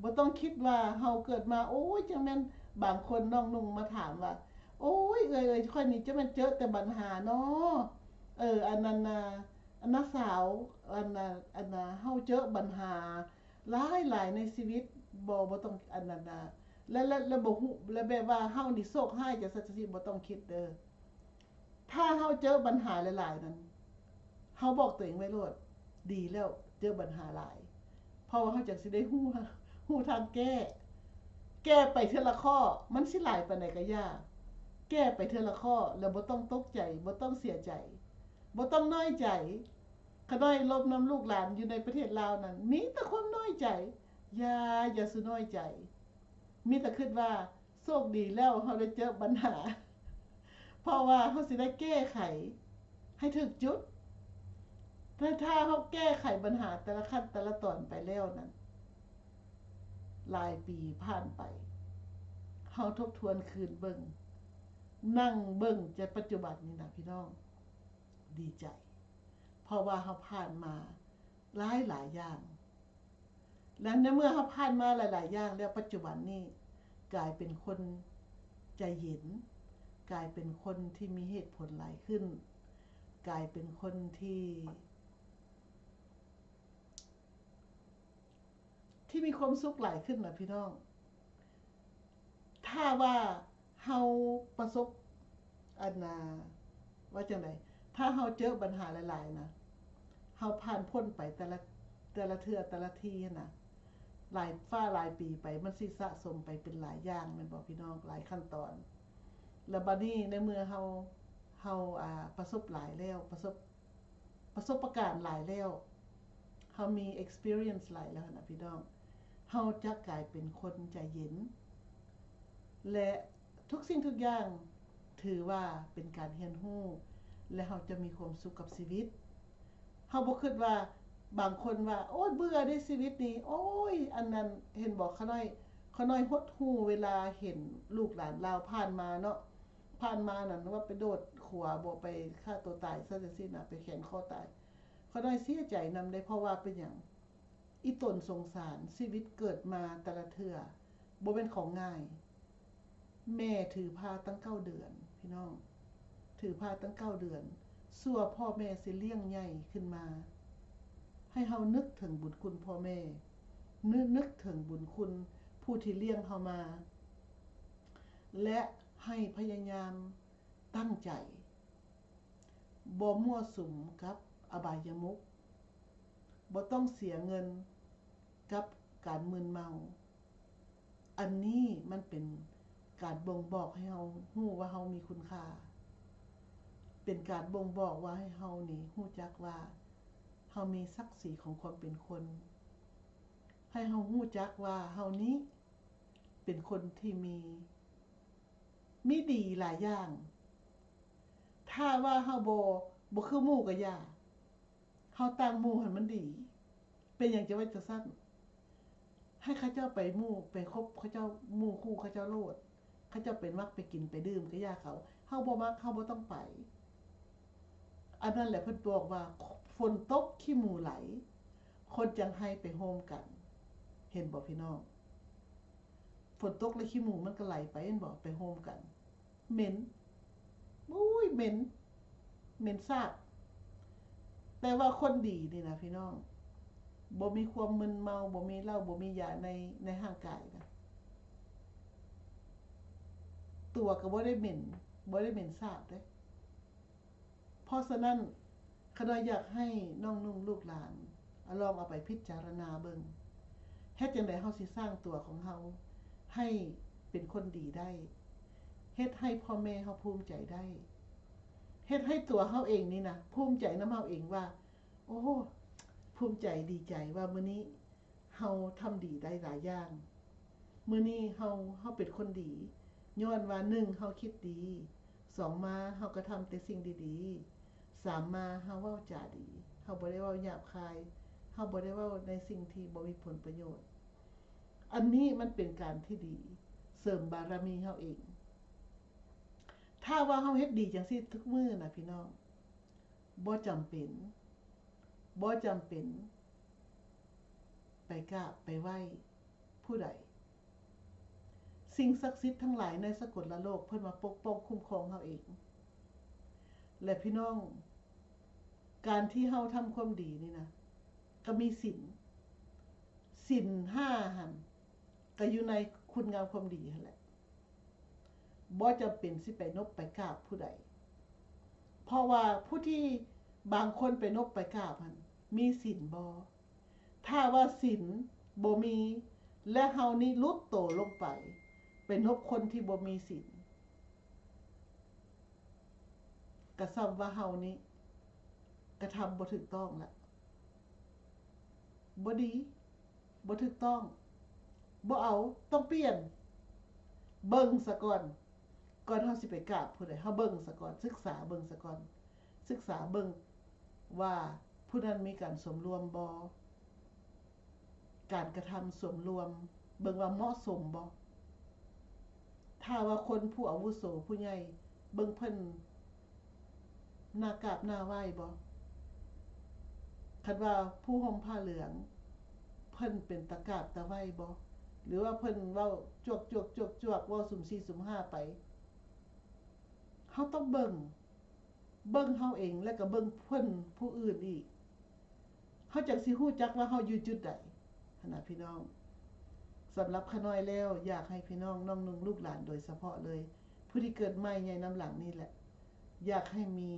ບໍ່ຕ້ອງຄິດວ່າເຮົາເກີດມາ ໂອ້ຍ ຈັ່ງແມ່ນ, ບາງຄົນນ້ອງນຸ່ງມາຖາມວ່າ ໂອ້ຍ ເອື້ອຍເອີຍ ຂ້ອຍນີ້ຈະແມ່ນເຈີແຕ່ບັນຫາເນາະ, ເອີ ອັນນັ້ນນະ ອັນນະສາວ ອັນນະ ອັນນະ ເຮົາເຈີບັນຫາຫຼາຍໆໃນຊີວິດ, ບໍ່ ບໍ່ຕ້ອງອັນນັ້ນນະ ແລະ ແລະ ແລະ ບໍ່ຮູ້ ແລະ ແບບວ່າເຮົານີ້ໂຊກຮ້າຍ ຈັ່ງຊັ້ນຈັ່ງຊີ້ ບໍ່ຕ້ອງຄິດເດີ. ຖ້າເຮົາເຈີບັນຫາຫຼາຍໆນັ້ນ ເຮົາບອກຕົວເອງໄວ້ໂລດ, ດີແລ້ວ ເຈີບັນຫາຫຼາຍ, ເພາະວ່າເຮົາຈັ່ງຊິໄດ້ຮູ້ ຮູ້ທາງແກ້. ແກ້ໄປເທື່ອລະຂໍ້, ມັນຊິຫຼາຍປານໃດກໍຢ່າ, ແກ້ໄປເທື່ອລະຂໍ້ ແລ້ວບໍ່ຕ້ອງຕົກໃຈ, ບໍ່ຕ້ອງເສຍໃຈ, ບໍ່ຕ້ອງນ້ອຍໃຈ. ຂະນ້ອຍລົມນຳລູກຫຼານຢູ່ໃນປະເທດລາວນັ້ນ ມີແຕ່ຄວາມນ້ອຍໃຈ. ຢ່າ, ຢ່າສູ່ນ້ອຍໃຈ. ມີແຕ່ຄິດວ່າ ໂຊກດີແລ້ວເຮົາໄດ້ເຈີບັນຫາ, ເພາະວ່າເຮົາຊິໄດ້ແກ້ໄຂໃຫ້ຖືກຈຸດ. ແຕ່ຖ້າເຮົາແກ້ໄຂບັນຫາແຕ່ລະຂັ້ນແຕ່ລະຕອນໄປແລ້ວນັ້ນ, ຫຼາຍປີຜ່ານໄປ, ເຮົາທົບທວນຄືນເບິ່ງ, ນັ່ງເບິ່ງຈາກປັດຈຸບັນນີ້ນະພີ່ນ້ອງ, ດີໃຈ ເພາະວ່າເຮົາຜ່ານມາຫຼາຍໆຢ່າງ ແລະ ໃນເມື່ອເຮົາຜ່ານມາຫຼາຍໆຢ່າງແລ້ວ ປັດຈຸບັນນີ້ກາຍເປັນຄົນໃຈເຢັນ, ກາຍເປັນຄົນທີ່ມີເຫດຜົນຫຼາຍຂຶ້ນ, ກາຍເປັນຄົນທີ່ ທີ່ມີຄວາມສຸກຫຼາຍຂຶ້ນນະພີ່ນ້ອງ. ຖ້າວ່າເຮົາປະສົບ ອັນນາ ວ່າຈັ່ງໃດ? ຖ້າເຮົາເຈີບັນຫາຫຼາຍໆນະ, ເຮົາຜ່ານພົ້ນໄປແຕ່ລະ ແຕ່ລະເທື່ອ ແຕ່ລະທີຫັ້ນນະ, ຫຼາຍຟ້າຫຼາຍປີໄປ ມັນຊິສະສົມໄປເປັນຫຼາຍຢ່າງ ແມ່ນບໍ່ພີ່ນ້ອງ? ຫຼາຍຂັ້ນຕອນ. ແລ້ວບັດນີ້ໃນເມື່ອເຮົາ ເຮົາ ອ່າ ປະສົບຫຼາຍແລ້ວ ປະສົບ ປະສົບປະການຫຼາຍແລ້ວ, ເຮົາມີ experience ຫຼາຍແລ້ວນະພີ່ນ້ອງ, ເຮົາຈະກາຍເປັນຄົນໃຈເຢັນ ແລະ ທຸກສິ່ງທຸກຢ່າງຖືວ່າເປັນການຮຽນຮູ້ ແລະ ເຮົາຈະມີຄວາມສຸກກັບຊີວິດ. ເຮົາບໍ່ຄິດວ່າ ບາງຄົນວ່າ ໂອ້ຍ ເບື່ອເດ້ຊີວິດນີ້ ໂອ້ຍ ອັນນັ້ນ ເຫັນບໍ່ ຂະນ້ອຍ ຂະນ້ອຍຫົດຫູ່ເວລາເຫັນລູກຫຼານລາວຜ່ານມາເນາະ. ຜ່ານມານັ້ນວ່າໄປໂດດຂົວບໍ ໄປຂ້າຕົວຕາຍຊະຈັ່ງຊີ້ນະ ໄປແຂນຄໍຕາຍ. ຂ້ານ້ອຍເສຍໃຈນຳເດ້ ເພາະວ່າເປັນຫຍັງ? ອີຕົນສົງສານ ຊີວິດເກີດມາແຕ່ລະເທື່ອບໍ່ແມ່ນຂອງງ່າຍ. ແມ່ຖືພາຕັ້ງເກົ້າເດືອນ ພີ່ນ້ອງ, ຖືພາຕັ້ງເກົ້າເດືອນ ຊົ່ວພໍ່ແມ່ຊິລ້ຽງໃຫຍ່ຂຶ້ນມາ. ໃຫ້ເຮົານຶກເຖິງບຸນຄຸນພໍ່ແມ່, ນຶ ນຶກເຖິງບຸນຄຸນຜູ້ທີ່ລ້ຽງເຮົາມາ ແລະ ໃຫ້ພະຍາຍາມຕັ້ງໃຈ ບໍ່ມົ້ວສຸມກັບອະບາຍະມຸກ, ບໍ່ຕ້ອງເສຍເງິນກັບການມຶນເມົາ. ອັນນີ້ມັນເປັນການບົ່ງບອກໃຫ້ເຮົາຮູ້ວ່າເຮົາມີຄຸນຄ່າ, ເປັນການບົ່ງບອກວ່າໃຫ້ເຮົານີ້ຮູ້ຈັກວ່າເຮົາມີສັກສີຂອງຄວາມເປັນຄົນ, ໃຫ້ເຮົາຮູ້ຈັກວ່າເຮົານີ້ເປັນຄົນທີ່ມີ ມີດີຫຼາຍຢ່າງ. ຖ້າວ່າເຮົາບໍ່ ບໍ່ຄືໝູ່ກໍຢ່າ, ເຮົາຕ່າງໝູ່ຫັ້ນມັນດີ. ເປັນຫຍັງຈະວ່າຈັ່ງຊັ້ນ? ໃຫ້ເຂົາເຈົ້າໄປໝູ່ ໄປຄົບເຂົາເຈົ້າ ໝູ່ຄູ່ເຂົາເຈົ້າໂລດ. ເຂົາເຈົ້າໄປມັກໄປກິນໄປດື່ມກໍຢ່າເຂົາ. ເຮົາບໍ່ມັກ ເຮົາບໍ່ຕ້ອງໄປ. ອັນນັ້ນແຫຼະເພິ່ນບອກວ່າ ຝົນຕົກຂີ້ໝູໄຫຼ, ຄົນຈັ່ງໄຮໄປໂຮມກັນ. ເຫັນບໍ່ພີ່ນ້ອງ? ຝົນຕົກແລ້ວຂີ້ໝູມັນກໍໄຫຼໄປແມ່ນບໍ່? ໄປໂຮມກັນ ເໝັນ ໂອ້ຍ ເໝັນ ເໝັນສາບ. ແຕ່ວ່າຄົນດີນີ້ນະພີ່ນ້ອງ ບໍ່ມີຄວາມມຶນເມົາ, ບໍ່ມີເຫຼົ້າ, ບໍ່ມີຢາໃນ ໃນຮ່າງກາຍນະ, ຕົວກໍບໍ່ໄດ້ເໝັນ ບໍ່ໄດ້ເໝັນສາບເດ້. ເພາະສະນັ້ນ ຂ້ານ້ອຍຢາກໃຫ້ນ້ອງນຸ່ງລູກຫຼານ ລອງເອົາໄປພິຈາລະນາເບິ່ງ, ເຮັດຈັ່ງໃດເຮົາຊິສ້າງຕົວຂອງເຮົາໃຫ້ເປັນຄົນດີໄດ້, ເຮັດໃຫ້ພໍ່ແມ່ເຮົາພູມໃຈໄດ້, ເຮັດໃຫ້ຕົວເຮົາເອງນີ້ນະ ພູມໃຈນຳເຮົາເອງວ່າ ໂອ້ ພູມໃຈ ດີໃຈວ່າມື້ນີ້ ເຮົາທຳດີໄດ້ຫຼາຍຢ່າງ. ມື້ນີ້ເຮົາ ເຮົາເປັນຄົນດີ ຍ້ອນວ່າ ໜຶ່ງ ເຮົາຄິດດີ, ສອງ ມາ ເຮົາກະທຳແຕ່ສິ່ງດີໆ, ສາມ ມາ ເຮົາເວົ້າຈາດີ, ເຮົາບໍ່ໄດ້ເວົ້າຫຍາບຄາຍ, ເຮົາບໍ່ໄດ້ເວົ້າໃນສິ່ງທີ່ບໍ່ມີຜົນປະໂຫຍດ. ອັນນີ້ມັນເປັນການທີ່ດີ ເສີມບາລະມີເຮົາເອງ. ຖ້າວ່າເຮົາເຮັດດີຈັ່ງຊີ້ທຸກມື້ນະພີ່ນ້ອງ, ບໍ່ຈຳເປັນ ບໍ່ຈຳເປັນໄປກາບໄປໄຫວ້ຜູ້ໃດ. ສິ່ງສັກສິດທັງຫຼາຍໃນສາກົນລະໂລກເພິ່ນມາປົກປ້ອງຄຸ້ມຄອງເຮົາເອງ. ແລະ ພີ່ນ້ອງ, ການທີ່ເຮົາທຳຄວາມດີນີ້ນະ ກໍມີສິນ, ສິນຫ້າຫັ້ນ ກໍຢູ່ໃນຄຸນງາມຄວາມດີຫັ້ນແຫຼະ. ບໍ່ຈຳເປັນຊິໄປນົບໄປກາບຜູ້ໃດ, ເພາະວ່າຜູ້ທີ່ບາງຄົນໄປນົບໄປກາບຫັ້ນ ມີສິນບໍ່? ຖ້າວ່າສິນບໍ່ມີ ແລະ ເຮົານີ້ຫຼຸດໂຕລົງໄປ ໄປນົບຄົນທີ່ບໍ່ມີສິນ, ກະສ່ຳວ່າເຮົານີ້ກະທຳບໍ່ຖືກຕ້ອງລະ, ບໍ່ດີ. ບໍ່ຖືກຕ້ອງ, ບໍ່ເອົາ, ຕ້ອງປ່ຽນ. ເບິ່ງສາກ່ອນ, ກ່ອນເຮົາຊິໄປກາບຜູ້ໃດ, ເຮົາເບິ່ງສາກ່ອນ, ສຶກສາເບິ່ງສາກ່ອນ, ສຶກສາເບິ່ງວ່າຜູ້ນັ້ນມີການສົມລວມບໍ່, ການກະທຳສົມລວມ, ເບິ່ງວ່າເໝາະສົມບໍ່. ຖ້າວ່າຄົນຜູ້ອາວຸໂສຜູ້ໃຫຍ່ ເບິ່ງເພິ່ນ ໜ້າກາບໜ້າໄຫວ້ບໍ່? ຄັນວ່າຜູ້ຫົ່ມຜ້າເຫຼືອງ ເພິ່ນເປັນຕາກາບຕາໄຫວ້ບໍ່? ຫຼືວ່າເພິ່ນເວົ້າຈວກໆໆໆ ເວົ້າສຸ່ມສີ່ສຸ່ມຫ້າໄປ? ເຮົາຕ້ອງເບິ່ງ ເບິ່ງເຮົາເອງ ແລະກໍເບິ່ງເພິ່ນຜູ້ອື່ນອີກ ເຮົາຈັ່ງຊິຮູ້ຈັກວ່າເຮົາຢູ່ຈຸດໃດຫັ້ນນະພີ່ນ້ອງ. ສຳລັບຂ້ານ້ອຍແລ້ວ ຢາກໃຫ້ພີ່ນ້ອງນ້ອງນຸ່ງລູກຫຼານໂດຍສະເພາະເລີຍ ຜູ້ທີ່ເກີດໃໝ່ໃຫຍ່ນຳຫຼັງນີ້ແຫຼະ ຢາກໃຫ້ມີ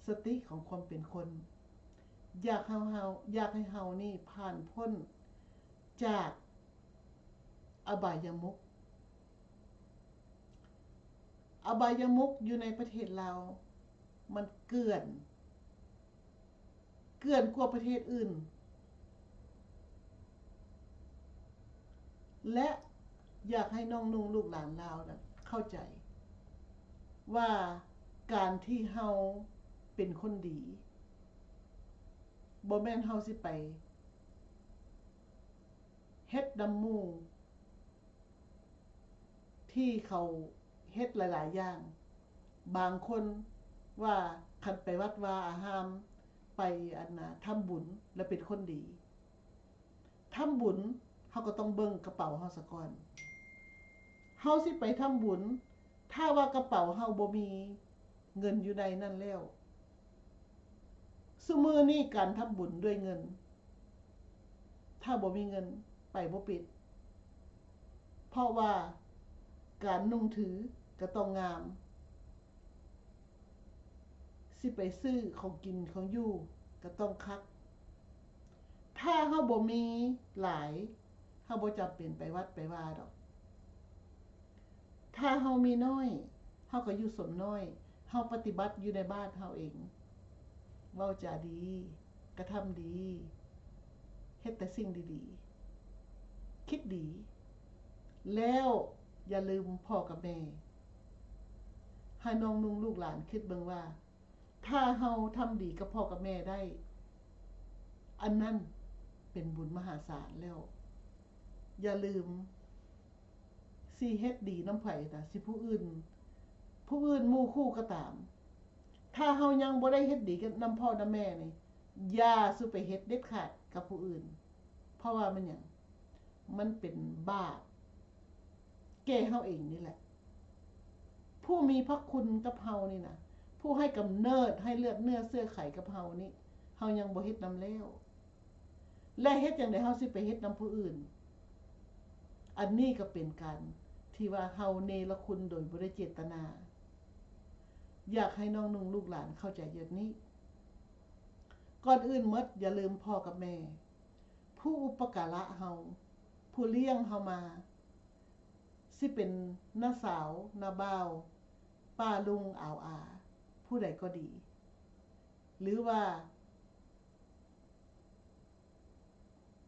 ສະຕິຂອງຄວາມເປັນຄົນ ຢາກເຮົາ ເຮົາ ຢາກໃຫ້ເຮົານີ້ຜ່ານພົ້ນຈາກ ອະບາຍະມຸກ ອະບາຍະມຸກຢູ່ໃນປະເທດລາວ ມັນເກືອນ ເກືອນກວ່າປະເທດອື່ນ ແລະ ຢາກໃຫ້ນ້ອງນຸ່ງລູກຫຼານລາວນະເຂົ້າໃຈວ່າ ການທີ່ເຮົາເປັນຄົນດີ ບໍ່ແມ່ນເຮົາຊິໄປ ເຮັດນຳໝູ່ທີ່ເຂົາເຮັດຫຼາຍໆຢ່າງ. ບາງຄົນວ່າຄັນໄປວັດວາອາຮາມ ໄປອັນນາທຳບຸນແລ້ວເປັນຄົນດີ. ທຳບຸນເຮົາກໍຕ້ອງເບິ່ງກະເປົາເຮົາສາກ່ອນ. ເຮົາຊິໄປທຳບຸນ ຖ້າວ່າກະເປົາເຮົາບໍ່ມີເງິນຢູ່ໃນນັ້ນແລ້ວ ຊຸມື້ນີ້ການທຳບຸນດ້ວຍເງິນ ຖ້າບໍ່ມີເງິນໄປບໍ່ເປັນ ເພາະວ່າການນຸ່ງຖືກໍຕ້ອງງາມ ຊິໄປຊື້ຂອງກິນຂອງຢູ່ກໍຕ້ອງຄັກ. ຖ້າເຮົາບໍ່ມີຫຼາຍ ເຮົາບໍ່ຈຳເປັນໄປວັດໄປວາດອກ. ຖ້າເຮົາມີນ້ອຍ ເຮົາກໍຢູ່ສົມນ້ອຍ ເຮົາປະຕິບັດຢູ່ໃນບ້ານເຮົາເອງ ເວົ້າຈາດີ ກະທຳດີ ເຮັດແຕ່ສິ່ງດີໆ ຄິດດີ ແລ້ວຢ່າລືມພໍ່ກັບແມ່. ໃຫ້ນ້ອງນຸ່ງລູກຫຼານຄິດເບິ່ງວ່າ ຖ້າເຮົາທຳດີກັບພໍ່ກັບແມ່ໄດ້ ອັນນັ້ນເປັນບຸນມະຫາສານແລ້ວ. ຢ່າລືມ ຊິເຮັດດີນຳໃຜນະ ຊິຜູ້ອື່ນ ຜູ້ອື່ນໝູ່ຄູ່ກໍຕາມ ຖ້າເຮົາຍັງບໍ່ໄດ້ເຮັດດີກັບ ນຳພໍ່ນຳແມ່ນີ້ ຢ່າສູ່ໄປເຮັດເດັດຂາດກັບຜູ້ອື່ນ. ເພາະວ່າມັນຫຍັງ? ມັນເປັນບາບແກ່ເຮົາເອງນີ້ແຫຼະ. ຜູ້ມີພະຄຸນກັບເຮົານີ້ນະ ຜູ້ໃຫ້ກຳເນີດ ໃຫ້ເລືອດເນື້ອເຊື້ອໄຂກັບເຮົານີ້ ເຮົາຍັງບໍ່ເຮັດນຳແລ້ວ ແລະ ເຮັດຈັ່ງໃດເຮົາຊິໄປເຮັດນຳຜູ້ອື່ນ? ອັນນີ້ກໍເປັນການທີ່ວ່າເຮົາເນລະຄຸນໂດຍບໍ່ໄດ້ເຈດຕະນາ. ຢາກໃຫ້ນ້ອງນຸ່ງລູກຫຼານເຂົ້າໃຈແບບນີ້. ກ່ອນອື່ນໝົດ ຢ່າລືມພໍ່ກັບແມ່ ຜູ້ອຸປະກາລະເຮົາ ຜູ້ລ້ຽງເຮົາມາ ຊິເປັນນ້າສາວ ນ້າບ່າວ ປ້າລຸງ ອາວອາ ຜູ້ໃດກໍດີ ຫຼືວ່າ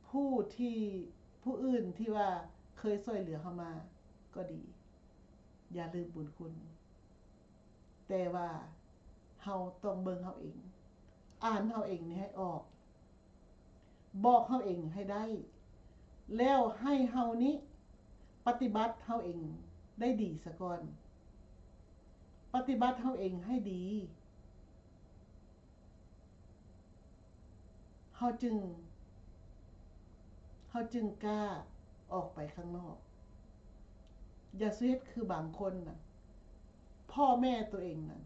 ຜູ້ທີ່ ຜູ້ອື່ນທີ່ວ່າເຄີຍຊ່ວຍເຫຼືອເຮົາມາກໍດີ ຢ່າລືມບຸນຄຸນ. ແຕ່ວ່າເຮົາຕ້ອງເບິ່ງເຮົາເອງ ອ່ານເຮົາເອງນີ້ໃຫ້ອອກ ບອກເຮົາເອງໃຫ້ໄດ້ ແລ້ວໃຫ້ເຮົານີ້ປະຕິບັດເຮົາເອງໄດ້ດີສາກ່ອນ ປະຕິບັດເຮົາເອງໃຫ້ດີ ເຮົາຈຶ່ງ ເຮົາຈຶ່ງກ້າອອກໄປຂ້າງນອກ. ຢ່າຊິເຮັດຄືບາງຄົນນະ ພໍ່ແມ່ໂຕເອງນັ້ນ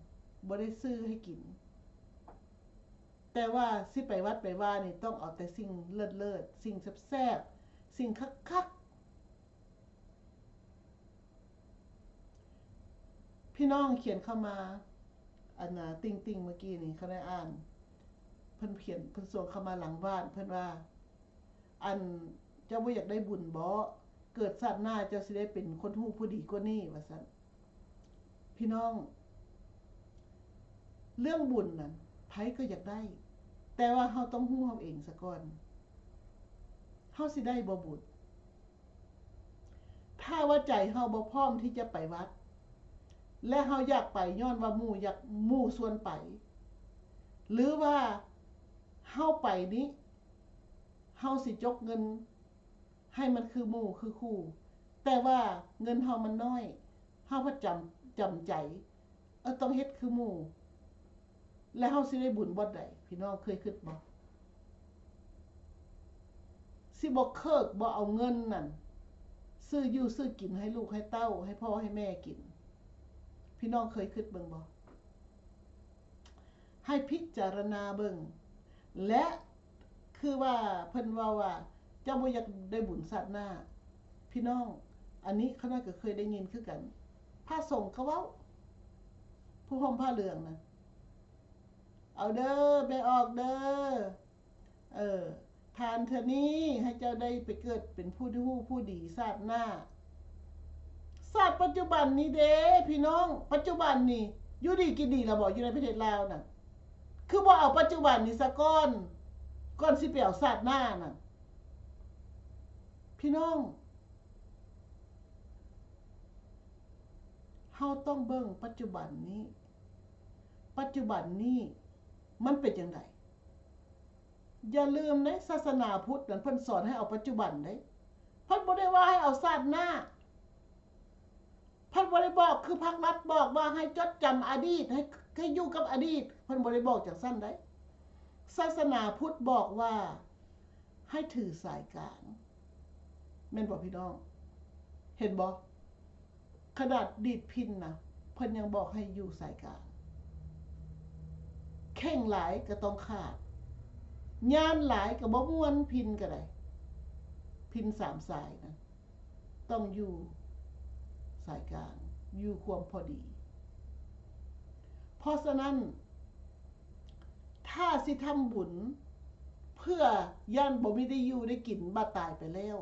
ບໍ່ໄດ້ຊື້ໃຫ້ກິນ ແຕ່ວ່າຊິໄປວັດໄປວານີ້ ຕ້ອງເອົາແຕ່ສິ່ງເລີດໆ ສິ່ງແຊບໆ ສິ່ງຄັກໆ. ພີ່ນ້ອງຂຽນເຂົ້າມາ ອັນນາ ຕິ່ງໆ ເມື່ອກີ້ນີ້ ຂ້າໄດ້ອ່ານ ເພິ່ນຂຽນ ເພິ່ນສົ່ງເຂົ້າມາຫຼັງບ້ານ ເພິ່ນວ່າ ອັນ ເຈົ້າບໍ່ຢາກໄດ້ບຸນບໍ? ເກີດຊາດໜ້າເຈົ້າຊິໄດ້ເປັນຄົນຮູ້ຜູ້ດີກວ່ານີ້ ວ່າຊັ້ນ. ພີ່ນ້ອງ ເລື່ອງບຸນນັ້ນ ໃຜກໍຢາກໄດ້ ແຕ່ວ່າເຮົາຕ້ອງຮູ້ເຮົາເອງສາກ່ອນ ເຮົາຊິໄດ້ບໍ່ບຸນ? ຖ້າວ່າໃຈເຮົາບໍ່ພ້ອມທີ່ຈະໄປວັດ ແລະ ເຮົາຢາກໄປຍ້ອນວ່າໝູ່ຢາກ ໝູ່ຊວນໄປ ຫຼືວ່າເຮົາໄປນີ້ ເຮົາຊິຈົກເງິນໃຫ້ມັນຄືໝູ່ຄືຄູ່ ແຕ່ວ່າເງິນເຮົາມັນນ້ອຍ ເຮົາພັດຈຳ ຈຳໃຈ ເອີ ຕ້ອງເຮັດຄືໝູ່ ແລ້ວເຮົາຊິໄດ້ບຸນບ່ອນໃດ? ພີ່ນ້ອງເຄີຍຄິດບໍ່? ຊິບໍ່ເຄີກບໍ່ເອົາເງິນນັ້ນ ຊື້ຢູ່ຊື້ກິນໃຫ້ລູກໃຫ້ເຕົ້າ ໃຫ້ພໍ່ໃຫ້ແມ່ກິນ. ພີ່ນ້ອງເຄີຍຄິດເບິ່ງບໍ່? ໃຫ້ພິຈາລະນາເບິ່ງ ແລະ ຄືວ່າເພິ່ນເວົ້າວ່າ ເຈົ້າບໍ່ຢາກໄດ້ບຸນຊາດໜ້າ. ພີ່ນ້ອງ ອັນນີ້ຂ້ານ້ອຍກໍເຄີຍໄດ້ຍິນຄືກັນ ພະສົງກໍເວົ້າ ຜູ້ຫົ່ມຜ້າເຫຼືອງນະ ເອົາເດີ ແມ່ອອກເດີ ເອີ ທ່ານເທື່ອນີ້ໃຫ້ເຈົ້າໄດ້ໄປເກີດເປັນຜູ້ຮູ້ຜູ້ດີຊາດໜ້າ. ຊາດປັດຈຸບັນນີ້ເດ້ພີ່ນ້ອງ ປັດຈຸບັນນີ້ຢູ່ດີກິນດີລະບໍ່ ຢູ່ໃນປະເທດລາວນະ? ຄືບໍ່ເອົາປັດຈຸບັນນີ້ສາກ່ອນ ກ່ອນຊິໄປເອົາຊາດໜ້ານະ? ພີ່ນ້ອງ ເຮົາຕ້ອງເບິ່ງປັດຈຸບັນນີ້ ປັດຈຸບັນນີ້ມັນເປັນຈັ່ງໃດ? ຢ່າລືມເດ້ ສາສະໜາພຸດນັ້ນເພິ່ນສອນໃຫ້ເອົາປັດຈຸບັນເດ້ ເພິ່ນບໍ່ໄດ້ວ່າໃຫ້ເອົາຊາດໜ້າ. ເພິ່ນບໍ່ໄດ້ບອກຄືພາກລັດບອກວ່າໃຫ້ຈົດຈຳອະດີດ ໃຫ້ ໃຫ້ຢູ່ກັບອະດີດ ເພິ່ນບໍ່ໄດ້ບອກຈັ່ງຊັ້ນໃດ. ສາສະໜາພຸດບອກວ່າໃຫ້ຖືສາຍກາງ ແມ່ນບໍ່ພີ່ນ້ອງ? ເຫັນບໍ່? ຂະໜາດດີດພິນນະ ເພິ່ນຍັງບອກໃຫ້ຢູ່ສາຍກາງ. ເຄັ່ງຫຼາຍກໍຕ້ອງຂາດ ຍານຫຼາຍກໍບໍ່ມ່ວນ ພິນກໍໄດ້ ພິນສາມສາຍນະ ຕ້ອງຢູ່ສາຍກາງ ຢູ່ຄວາມພໍດີ. ເພາະສະນັ້ນ ຖ້າຊິທຳບຸນເພື່ອຢ້ານບໍ່ມີໄດ້ຢູ່ໄດ້ກິນບາດຕາຍໄປແລ້ວ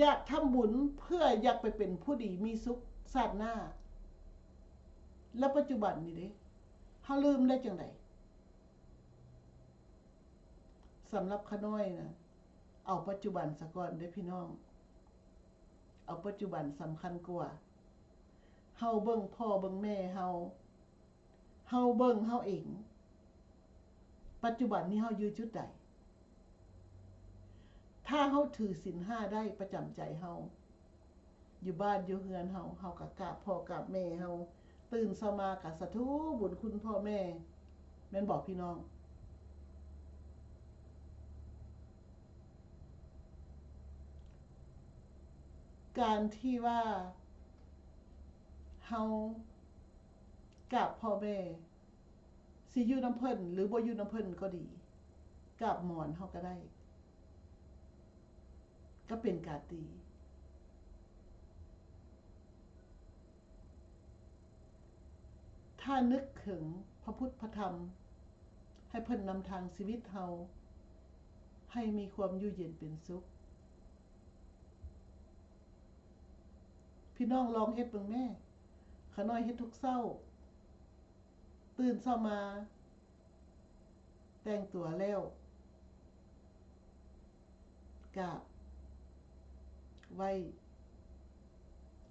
ຢາກທຳບຸນເພື່ອຢາກໄປເປັນຜູ້ດີມີສຸກຊາດໜ້າ ແລະ ປັດຈຸບັນນີ້ເດ້ ເຮົາລືມໄດ້ຈັ່ງໃດ? ສຳລັບຂ້ານ້ອຍນະ ເອົາປັດຈຸບັນສາກ່ອນເດ້ພີ່ນ້ອງ ເອົາປັດຈຸບັນສຳຄັນກວ່າ. ເຮົາເບິ່ງພໍ່ເບິ່ງແມ່ເຮົາ ເຮົາເບິ່ງເຮົາເອງ ປັດຈຸບັນນີ້ເຮົາຢູ່ຈຸດໃດ? ຖ້າເຮົາຖືສິນຫ້າໄດ້ປະຈຳໃຈເຮົາ ຢູ່ບ້ານຢູ່ເຮືອນເຮົາ ເຮົາກໍກາບພໍ່ກາບແມ່ເຮົາ ຕື່ນເຊົ້າມາກໍສາທຸບຸນຄຸນພໍ່ແມ່ ແມ່ນບໍ່ພີ່ນ້ອງ? ການທີ່ວ່າເຮົາກາບພໍ່ແມ່ ຊິຢູ່ນຳເພິ່ນ ຫຼື ບໍ່ຢູ່ນຳເພິ່ນກໍດີ ກາບໝອນເຮົາກໍໄດ້ ກໍເປັນການດີ. ຖ້ານຶກເຖິງພະພຸດພະທຳ ໃຫ້ເພິ່ນນຳທາງຊີວິດເຮົາ ໃຫ້ມີຄວາມຢູ່ເຢັນເປັນສຸກ. ພີ່ນ້ອງລອງເຮັດເບິ່ງແມ້. ຂ້ານ້ອຍເຮັດທຸກເຊົ້າ. ຕື່ນເຊົ້າມາ ແຕ່ງຕົວແລ້ວ ກາບໄຫວ້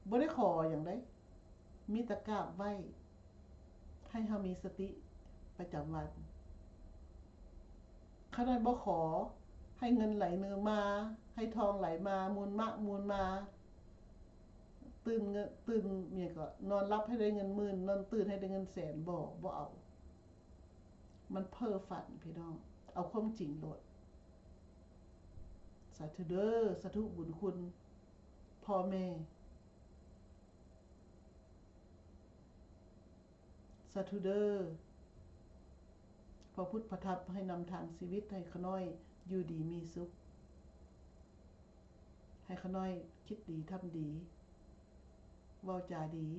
ບໍ່ໄດ້ຂໍຫຍັງໃດ ມີແຕ່ກາບໄຫວ້ ໃຫ້ເຮົາມີສະຕິປະຈຳວັນ. ຂ້ານ້ອຍບໍ່ຂໍໃຫ້ເງິນໄຫຼມາ ໃຫ້ທອງໄຫຼມາ ມູນມະມູນມາ. ຕື່ນເງິນ ຕື່ນຫຍັງກໍ ນອນຫຼັບໃຫ້ໄດ້ເງິນໝື່ນ ນອນຕື່ນໃຫ້ໄດ້ເງິນແສນ ບໍ່ ບໍ່ເອົາ. ມັນເພ້ອຝັນພີ່ນ້ອງ ເອົາຄວາມຈິງໂລດ. ສາທຸເດີ ສາທຸບຸນຄຸນພໍ່ແມ່. ສາທຸເດີ ພະພຸດພະທຳໃຫ້ນຳທາງຊີວິດ ໃຫ້ຂ້ານ້ອຍຢູ່ດີມີສຸກ ໃຫ້ຂ້ານ້ອຍຄິດດີທຳດີ ເວົ້າຈາດີ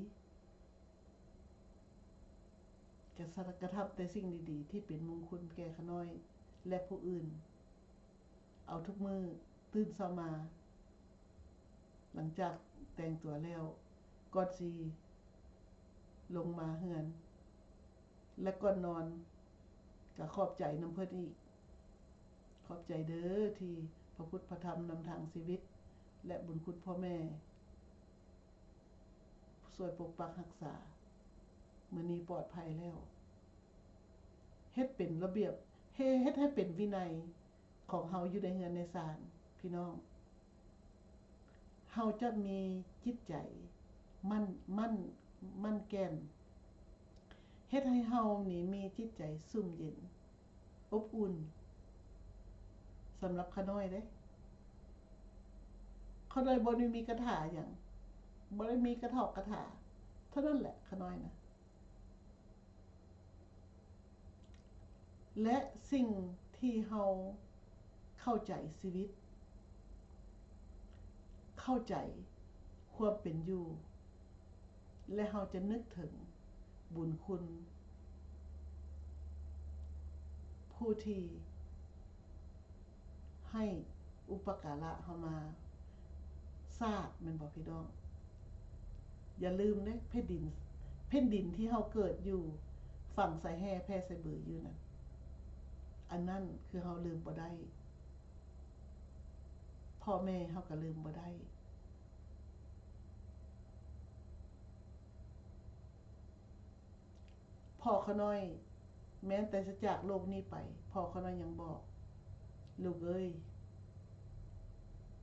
ກະ ກະທຳແຕ່ສິ່ງດີໆ ທີ່ເປັນມຸງຄຸນແກ່ຂ້ານ້ອຍ ແລະ ຜູ້ອື່ນ. ເອົາທຸກມື້ ຕື່ນເຊົ້າມາ ຫຼັງຈາກແຕ່ງຕົວແລ້ວ ກ່ອນຊິລົງມາເຮືອນ ແລະ ກ່ອນນອນ ກະຂອບໃຈນຳເພິ່ນອີກ. ຂອບໃຈເດີ ທີ່ພະພຸດພະທຳນຳທາງຊີວິດ ແລະ ບຸນຄຸນພໍ່ແມ່ ຊ່ວຍປົກປັກຮັກສາ. ມື້ນີ້ປອດໄພແລ້ວ. ເຮັດເປັນລະບຽບ ເຮັດ ເຮັດໃຫ້ເປັນວິໄນຂອງເຮົາຢູ່ໃນເຮືອນໃນຊານ ພີ່ນ້ອງ. ເຮົາຈະມີຈິດໃຈໝັ້ນ ໝັ້ນ ໝັ້ນແກ່ນ. ເຮັດໃຫ້ເຮົານີ້ມີຈິດໃຈຊຸ່ມເຢັນ ອົບອຸ່ນ. ສຳລັບຂ້ານ້ອຍເດ້ ຂ້ານ້ອຍບໍ່ໄດ້ມີກາຖາຫຍັງ ບໍ່ໄດ້ມີກາຖອກກາຖາ ເທົ່ານັ້ນແຫຼະ ຂ້ານ້ອຍນະ. ແລະ ສິ່ງທີ່ເຮົາເຂົ້າໃຈຊີວິດ, ເຂົ້າໃຈຄວາມເປັນຢູ່ ແລະ ເຮົາຈະນຶກເຖິງບຸນຄຸນຜູ້ທີ່ ໃຫ້ອຸປະກາລະເຮົາມາ ຊາດ ແມ່ນບໍ່ພີ່ນ້ອງ? ຢ່າລືມເດ້ ແຜ່ນດິນ ແຜ່ນດິນທີ່ເຮົາເກີດຢູ່ ຝັງໃສ່ແຮ່ແຜ່ໃສ່ເບີຢູ່ນັ້ນ ອັນນັ້ນຄືເຮົາລືມບໍ່ໄດ້ ພໍ່ແມ່ເຮົາກໍລືມບໍ່ໄດ້. ພໍ່ຂ້ານ້ອຍ ແມ່ນແຕ່ຈະຈາກໂລກນີ້ໄປ ພໍ່ຂ້ານ້ອຍຍັງບອກ ລູກເອີຍ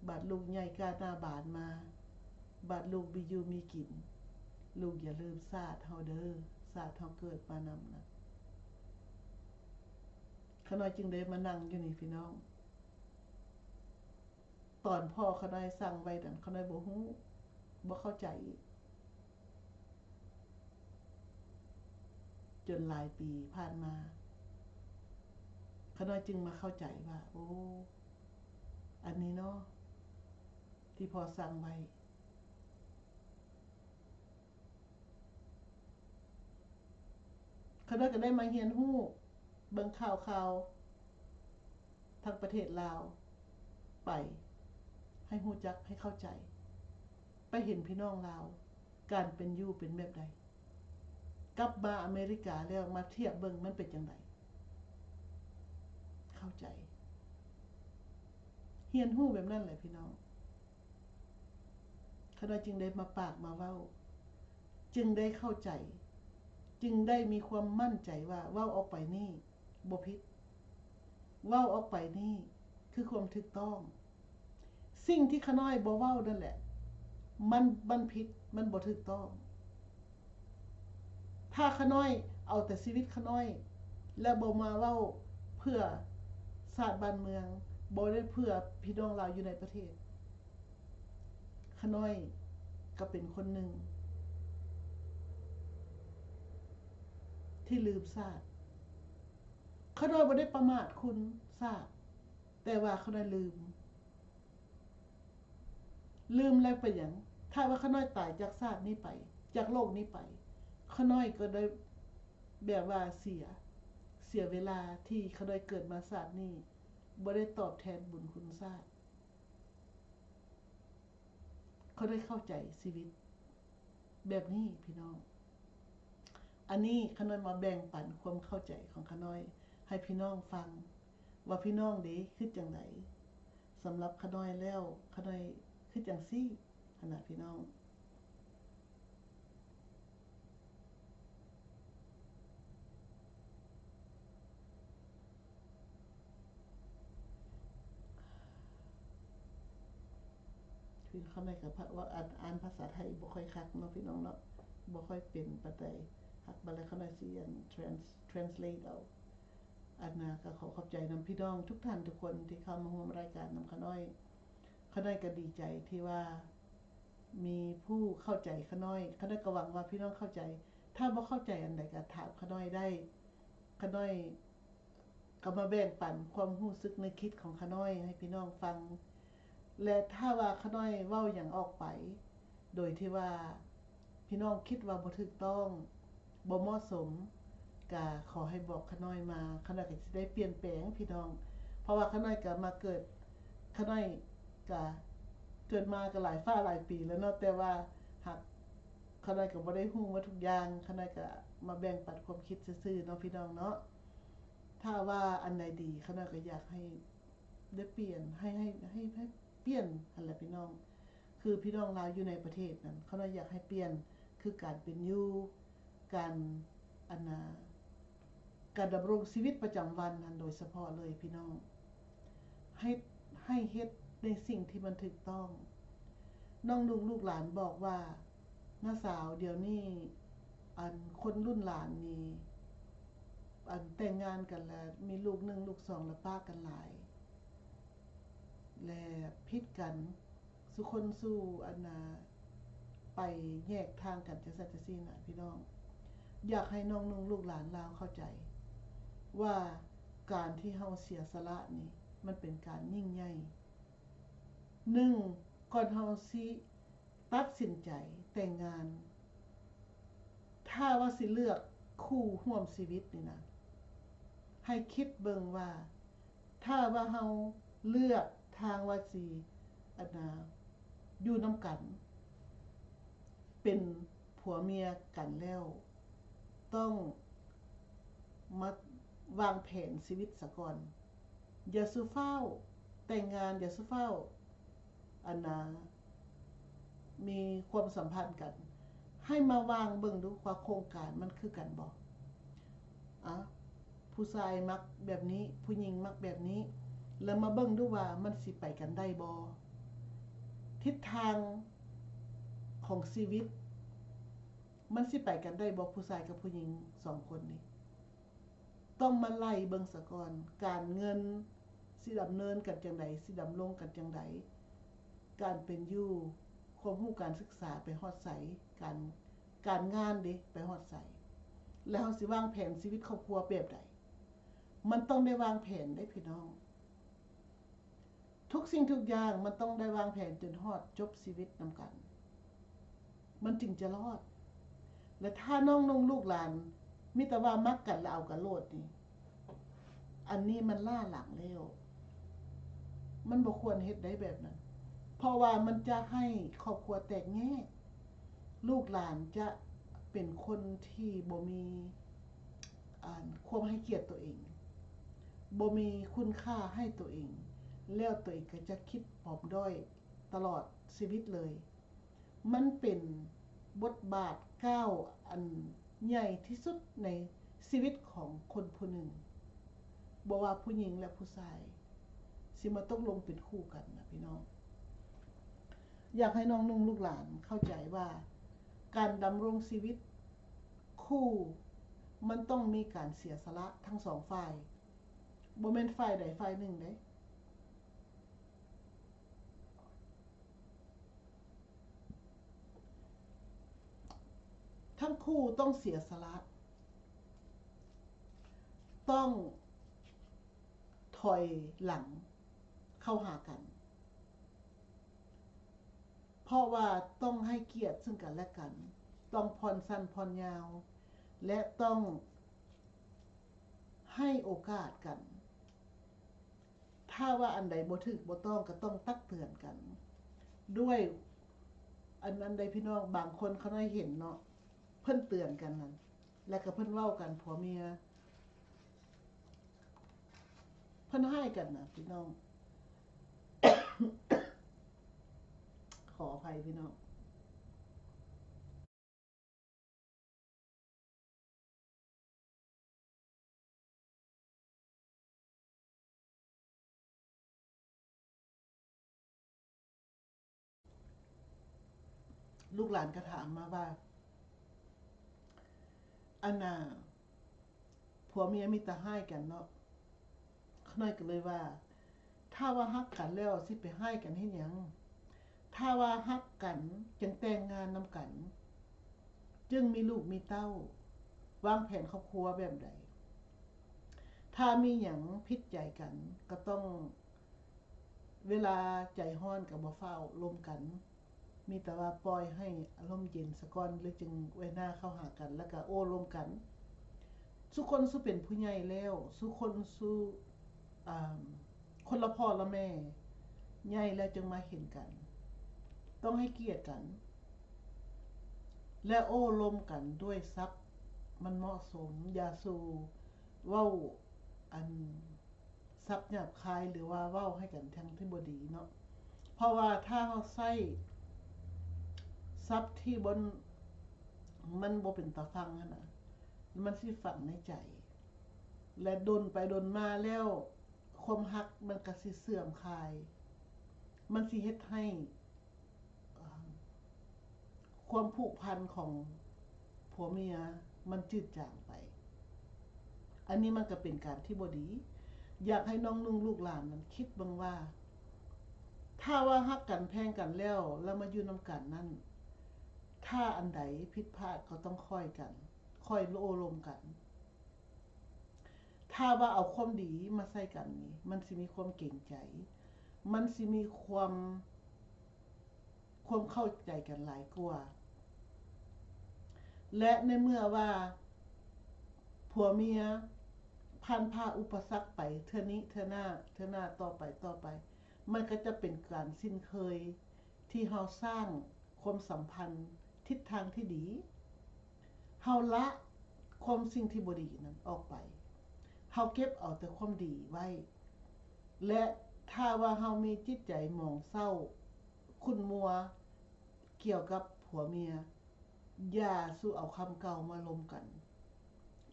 ບາດລູກໃຫຍ່ກ້າໜ້າບານມາ ບາດລູກມີຢູ່ມີກິນ ລູກຢ່າລືມຊາດເຮົາເດີ ຊາດເຮົາເກີດມານຳນະ. ຂ້ານ້ອຍຈຶ່ງໄດ້ມານັ່ງຢູ່ນີ້ພີ່ນ້ອງ. ຕອນພໍ່ຂ້ານ້ອຍສັ່ງໄວ້ນັ້ນ ຂ້ານ້ອຍບໍ່ຮູ້ ບໍ່ເຂົ້າໃຈ ຈົນຫຼາຍປີຜ່ານມາ ຂ້ານ້ອຍຈຶ່ງມາເຂົ້າໃຈວ່າ ໂອ້ ອັນນີ້ເນາະ ທີ່ພໍ່ສັ່ງໄວ້. ຂ້ານ້ອຍກໍໄດ້ມາຮຽນຮູ້ ເບິ່ງຂ່າວຄາວທາງປະເທດລາວໄປ ໃຫ້ຮູ້ຈັກ ໃຫ້ເຂົ້າໃຈ ໄປເຫັນພີ່ນ້ອງລາວ ການເປັນຢູ່ເປັນແບບໃດ ກັບມາອາເມລິກາແລ້ວ ມາທຽບເບິ່ງມັນເປັນຈັ່ງໃດ ເຂົ້າໃຈ ຮຽນຮູ້ແບບນັ້ນແຫຼະພີ່ນ້ອງ. ຂ້ານ້ອຍຈຶ່ງໄດ້ມາປາກມາເວົ້າ ຈຶ່ງໄດ້ເຂົ້າໃຈ ຈຶ່ງໄດ້ມີຄວາມໝັ້ນໃຈວ່າເວົ້າອອກໄປນີ້ບໍ່ຜິດ ເວົ້າອອກໄປນີ້ຄືຄວາມຖືກຕ້ອງ. ສິ່ງທີ່ຂ້ານ້ອຍບໍ່ເວົ້ານັ້ນແຫຼະ ມັນ ມັນຜິດ ມັນບໍ່ຖືກຕ້ອງ. ຖ້າຂ້ານ້ອຍເອົາແຕ່ຊີວິດຂ້ານ້ອຍ ແລະ ບໍ່ມາເວົ້າເພື່ອຊາດບ້ານເມືອງ ບໍ່ໄດ້ເພື່ອພີ່ນ້ອງລາວຢູ່ໃນປະເທດ ຂ້ານ້ອຍກໍເປັນຄົນໜຶ່ງທີ່ລືມຊາດ. ຂ້ານ້ອຍບໍ່ໄດ້ປະໝາດຄຸນຊາດ ແຕ່ວ່າຂ້ານ້ອຍລືມ. ລືມແລ້ວເປັນຫຍັງ? ຖ້າວ່າຂ້ານ້ອຍຕາຍຈາກຊາດນີ້ໄປ ຈາກໂລກນີ້ໄປ ຂ້ານ້ອຍກໍໄດ້ແບບວ່າເສຍ ເສຍເວລາທີ່ຂ້ານ້ອຍເກີດມາຊາດນີ້ ບໍ່ໄດ້ຕອບແທນບຸນຄຸນຊາດ. ຂ້ານ້ອຍເຂົ້າໃຈຊີວິດແບບນີ້ພີ່ນ້ອງ. ອັນນີ້ຂ້ານ້ອຍມາແບ່ງປັນຄວາມເຂົ້າໃຈຂອງຂ້ານ້ອຍໃຫ້ພີ່ນ້ອງຟັງ ວ່າພີ່ນ້ອງເດຄິດຈັ່ງໃດ. ສຳລັບຂ້ານ້ອຍແລ້ວ ຂ້ານ້ອຍຄິດຈັ່ງຊີ້ຫັ້ນນະພີ່ນ້ອງ. ຄືຂ້ານ້ອຍກໍພະ ເວົ້າ ອ່ານ ອ່ານພາສາໄທບໍ່ຄ່ອຍຄັກເນາະພີ່ນ້ອງເນາະ ບໍ່ຄ່ອຍເປັນປານໃດ. ຫາກບາດແລ້ວຂ້ານ້ອຍຊິ ອ່ານ trans- translate ເອົາ. ອັນນະ ກໍຂໍຂອບໃຈນຳພີ່ນ້ອງທຸກທ່ານທຸກຄົນທີ່ເຂົ້າມາຮ່ວມລາຍການນຳຂ້ານ້ອຍ. ຂ້ານ້ອຍກໍດີໃຈທີ່ວ່າມີຜູ້ເຂົ້າໃຈຂ້ານ້ອຍ. ຂ້ານ້ອຍກໍຫວັງວ່າພີ່ນ້ອງເຂົ້າໃຈ. ຖ້າບໍ່ເຂົ້າໃຈອັນໃດກໍຖາມຂ້ານ້ອຍໄດ້. ຂ້ານ້ອຍ ກໍມາແບ່ງປັນຄວາມຮູ້ສຶກນຶກຄິດຂອງຂ້ານ້ອຍໃຫ້ພີ່ນ້ອງຟັງ ແລະ ຖ້າວ່າຂ້ານ້ອຍເວົ້າຫຍັງອອກໄປ ໂດຍທີ່ວ່າພີ່ນ້ອງຄິດວ່າບໍ່ຖືກຕ້ອງ ບໍ່ເໝາະສົມ ກະຂໍໃຫ້ບອກຂ້ານ້ອຍມາ ຂ້ານ້ອຍກໍຊິໄດ້ປ່ຽນແປງພີ່ນ້ອງ. ເພາະວ່າຂ້ານ້ອຍກໍມາເກີດ ຂ້ານ້ອຍກະເກີດມາກໍຫຼາຍຟ້າຫຼາຍປີແລ້ວເນາະ ແຕ່ວ່າຫາກຂ້ານ້ອຍກໍບໍ່ໄດ້ຮູ້ໝົດທຸກຢ່າງ ຂ້ານ້ອຍກໍມາແບ່ງປັນຄວາມຄິດຊື່ໆເນາະ ພີ່ນ້ອງເນາະ. ຖ້າວ່າອັນໃດດີ ຂ້ານ້ອຍກໍຢາກໃຫ້ໄດ້ປ່ຽນ ໃຫ້ ໃຫ້ ໃຫ້ ໃຫ້ປ່ຽນຫັ້ນແຫຼະພີ່ນ້ອງ. ຄືພີ່ນ້ອງລາວຢູ່ໃນປະເທດນັ້ນ ຂ້ານ້ອຍຢາກໃຫ້ປ່ຽນ ຄືການເປັນຢູ່ ການ ອັນນາ ການດຳລົງຊີວິດປະຈຳວັນຫັ້ນໂດຍສະເພາະເລີຍພີ່ນ້ອງ ໃຫ້ ໃຫ້ເຮັດໃນສິ່ງທີ່ມັນຖືກຕ້ອງ. ນ້ອງລຸງລູກຫຼານບອກວ່າ ນ້າສາວ ດຽວນີ້ ອັນຄົນລຸ້ນຫຼານນີ້ ອັນແຕ່ງງານກັນແລ້ວ ມີລູກໜຶ່ງລູກສອງ ແລ້ວປະກັນຫຼາຍ ແລະຜິດກັນ ສູ່ຄົນສູ່ອັນນາ ໄປແຍກທາງກັນ ຈັ່ງຊັ້ນຈັ່ງຊີ້ນະພີ່ນ້ອງ. ຢາກໃຫ້ນ້ອງນຸ່ງລູກຫຼານລາວເຂົ້າໃຈວ່າ ການທີ່ເຮົາເສຍສະຫຼະນີ້ ມັນເປັນການຍິ່ງໃຫຍ່. ໜຶ່ງ ກ່ອນເຮົາຊິຕັດສິນໃຈແຕ່ງງານ, ຖ້າວ່າຊິເລືອກຄູ່ຮ່ວມຊີວິດນີ້ນະ ໃຫ້ຄິດເບິ່ງວ່າ ຖ້າວ່າເຮົາເລືອກທາງວ່າຊິ ອັນນາ ຢູ່ນຳກັນ ເປັນຜົວເມຍກັນແລ້ວ ຕ້ອງມາວາງແຜນຊີວິດສາກ່ອນ. ຢ່າສູ່ຟ້າວແຕ່ງງານ, ຢ່າສູ່ຟ້າວ ອັນນາ ມີຄວາມສຳພັນກັນ. ໃຫ້ມາວາງເບິ່ງດູວ່າໂຄງການມັນຄືກັນບໍ່? ອາ ຜູ້ຊາຍມັກແບບນີ້, ຜູ້ຍິງມັກແບບນີ້, ແລ້ວມາເບິ່ງດູວ່າມັນຊິໄປກັນໄດ້ບໍ່? ທິດທາງຂອງຊີວິດ ມັນຊິໄປກັນໄດ້ບໍ່? ຜູ້ຊາຍກັບຜູ້ຍິງສອງຄົນນີ້ ຕ້ອງມາໄລ່ເບິ່ງສາກ່ອນ, ການເງິນຊິດຳເນີນກັນຈັ່ງໃດ, ຊິດຳລົງກັນຈັ່ງໃດ, ການເປັນຢູ່, ຄວາມຮູ້ການສຶກສາໄປຮອດໃສ, ການ, ການງານເດ ໄປຮອດໃສ, ແລ້ວເຮົາຊິວາງແຜນຊີວິດຄອບຄົວແບບໃດ? ມັນຕ້ອງໄດ້ວາງແຜນເດ້ພີ່ນ້ອງ. ທຸກສິ່ງທຸກຢ່າງມັນຕ້ອງໄດ້ວາງແຜນຈົນຮອດຈົບຊີວິດນຳກັນ ມັນຈຶ່ງຈະລອດ. ແລະ ຖ້ານ້ອງນຸ່ງລູກຫຼານມີແຕ່ວ່າມັກກັນແລ້ວເອົາກັນໂລດນີ້ ອັນນີ້ມັນລ້າຫຼັງແລ້ວ. ມັນບໍ່ຄວນເຮັດໄດ້ແບບນັ້ນ ເພາະວ່າມັນຈະໃຫ້ຄອບຄົວແຕກແຍກ. ລູກຫຼານຈະເປັນຄົນທີ່ບໍ່ມີ ອັນ ຄວາມໃຫ້ກຽດຕົວເອງ, ບໍ່ມີຄຸນຄ່າໃຫ້ຕົວເອງ, ແລ້ວຕົວເອງກໍຈະຄິດປອມດ້ອຍຕະຫຼອດຊີວິດເລີຍ. ມັນເປັນບົດບາດກ້າວອັນໃຫຍ່ທີ່ສຸດໃນຊີວິດຂອງຄົນຜູ້ໜຶ່ງ, ບໍ່ວ່າຜູ້ຍິງ ແລະ ຜູ້ຊາຍ ຊິມາຕົກລົງເປັນຄູ່ກັນນະພີ່ນ້ອງ. ຢາກໃຫ້ນ້ອງນຸ່ງລູກຫຼານເຂົ້າໃຈວ່າ ການດຳລົງຊີວິດຄູ່ ມັນຕ້ອງມີການເສຍສະຫຼະທັງສອງຝ່າຍ, ບໍ່ແມ່ນຝ່າຍໃດຝ່າຍໜຶ່ງເດ້. ທັງຄູ່ຕ້ອງເສຍສະຫຼະ, ຕ້ອງຖອຍຫຼັງເຂົ້າຫາກັນ, ເພາະວ່າຕ້ອງໃຫ້ກຽດເຊິ່ງກັນແລະກັນ, ຕ້ອງຜ່ອນສັ້ນຜ່ອນຍາວ ແລະ ຕ້ອງໃຫ້ໂອກາດກັນ. ຖ້າວ່າອັນໃດບໍ່ຖືກບໍ່ຕ້ອງ ກໍຕ້ອງຕັກເຕືອນກັນດ້ວຍ ອັນນັ້ນໃດ໋ພີ່ນ້ອງ. ບາງຄົນຂ້ານ້ອຍເຫັນເນາະ ເພິ່ນເຕືອນກັນນັ້ນ ແລ້ວກໍເພິ່ນເວົ້າກັນ ຜົວເມຍ ເພິ່ນຮ້າຍກັນນະພີ່ນ້ອງ. ຂໍອະໄພພີ່ນ້ອງ. ລູກຫຼານກໍຖາມມາວ່າ ອັນນ່າ ຜົວເມຍມີແຕ່ຮ້າຍກັນເນາະ. ຂ້ານ້ອຍກໍເລີຍວ່າ ຖ້າວ່າຮັກກັນແລ້ວຊິໄປຮ້າຍກັນເຮັດຫຍັງ? ຖ້າວ່າຮັກກັນຈຶ່ງແຕ່ງງານນຳກັນ, ຈຶ່ງມີລູກມີເຕົ້າ, ວາງແຜນຄອບຄົວແບບໃດ? ຖ້າມີຫຍັງຜິດໃຈກັນກໍຕ້ອງ ເວລາໃຈຮ້ອນກໍບໍ່ຟ້າວລົມກັນ, ມີແຕ່ວ່າປ່ອຍໃຫ້ອາລົມເຢັນສາກ່ອນ ແລ້ວຈຶ່ງແຫວະໜ້າເຂົ້າຫາກັນ ແລ້ວກໍໂອ້ລົມກັນ. ສູ່ຄົນສູ່ເປັນຜູ້ໃຫຍ່ແລ້ວ, ສູ່ຄົນສູ່ ອາ ຄົນລະພໍ່ລະແມ່ ໃຫຍ່ແລ້ວຈຶ່ງມາເຫັນກັນ, ຕ້ອງໃຫ້ກຽດກັນ ແລະ ໂອ້ລົມກັນດ້ວຍສັບມັນເໝາະສົມ. ຢ່າສູ່ເວົ້າ ອັນ ສັບຫຍາບຄາຍ ຫຼືວ່າເວົ້າໃຫ້ກັນທາງທີ່ບໍ່ດີເນາະ. ເພາະວ່າຖ້າເຮົາໃຊ້ສັບທີ່ບໍ່ ມັນບໍ່ເປັນຕາຟັງຫັ້ນນະ, ມັນຊິຝັງໃນໃຈ ແລະ ດົນໄປດົນມາແລ້ວ ຄວາມຮັກມັນກໍຊິເສື່ອມຄາຍ, ມັນຊິເຮັດໃຫ້ ຄວາມຜູກພັນຂອງ ຜົວເມຍມັນຈືດຈາງໄປ. ອັນນີ້ມັນກໍເປັນການທີ່ບໍ່ດີ. ຢາກໃຫ້ນ້ອງນຸ່ງລູກຫຼານນັ້ນຄິດເບິ່ງວ່າ ຖ້າວ່າຮັກກັນແພງກັນແລ້ວ ແລ້ວມາຢູ່ນຳກັນນັ້ນ ຖ້າອັນໃດຜິດພາດກໍຕ້ອງຄ່ອຍກັນ, ຄ່ອຍໂອ້ລົມກັນ. ຖ້າວ່າເອົາຄວາມດີມາໃສ່ກັນນີ້ ມັນຊິມີຄວາມເກງໃຈ, ມັນຊິມີຄວາມ ຄວາມເຂົ້າໃຈກັນຫຼາຍກວ່າ. ແລະ ໃນເມື່ອວ່າຜົວເມຍຜ່ານຜ່າອຸປະສັກໄປເທື່ອນີ້ເທື່ອໜ້າ ເທື່ອໜ້າຕໍ່ໄປ ຕໍ່ໄປ ມັນກໍຈະເປັນການຊິນເຄີຍທີ່ເຮົາສ້າງຄວາມສຳພັນທິດທາງທີ່ດີ. ເຮົາລະຄວາມສິ່ງທີ່ບໍ່ດີນັ້ນອອກໄປ, ເຮົາເກັບເອົາແຕ່ຄວາມດີໄວ້ ແລະ ຖ້າວ່າເຮົາມີຈິດໃຈໝອງເສົ້າຂຸ້ນມົວກ່ຽວກັບຜົວເມຍ, ຢ່າສູ່ເອົາຄຳເກົ່າມາລົມກັນ,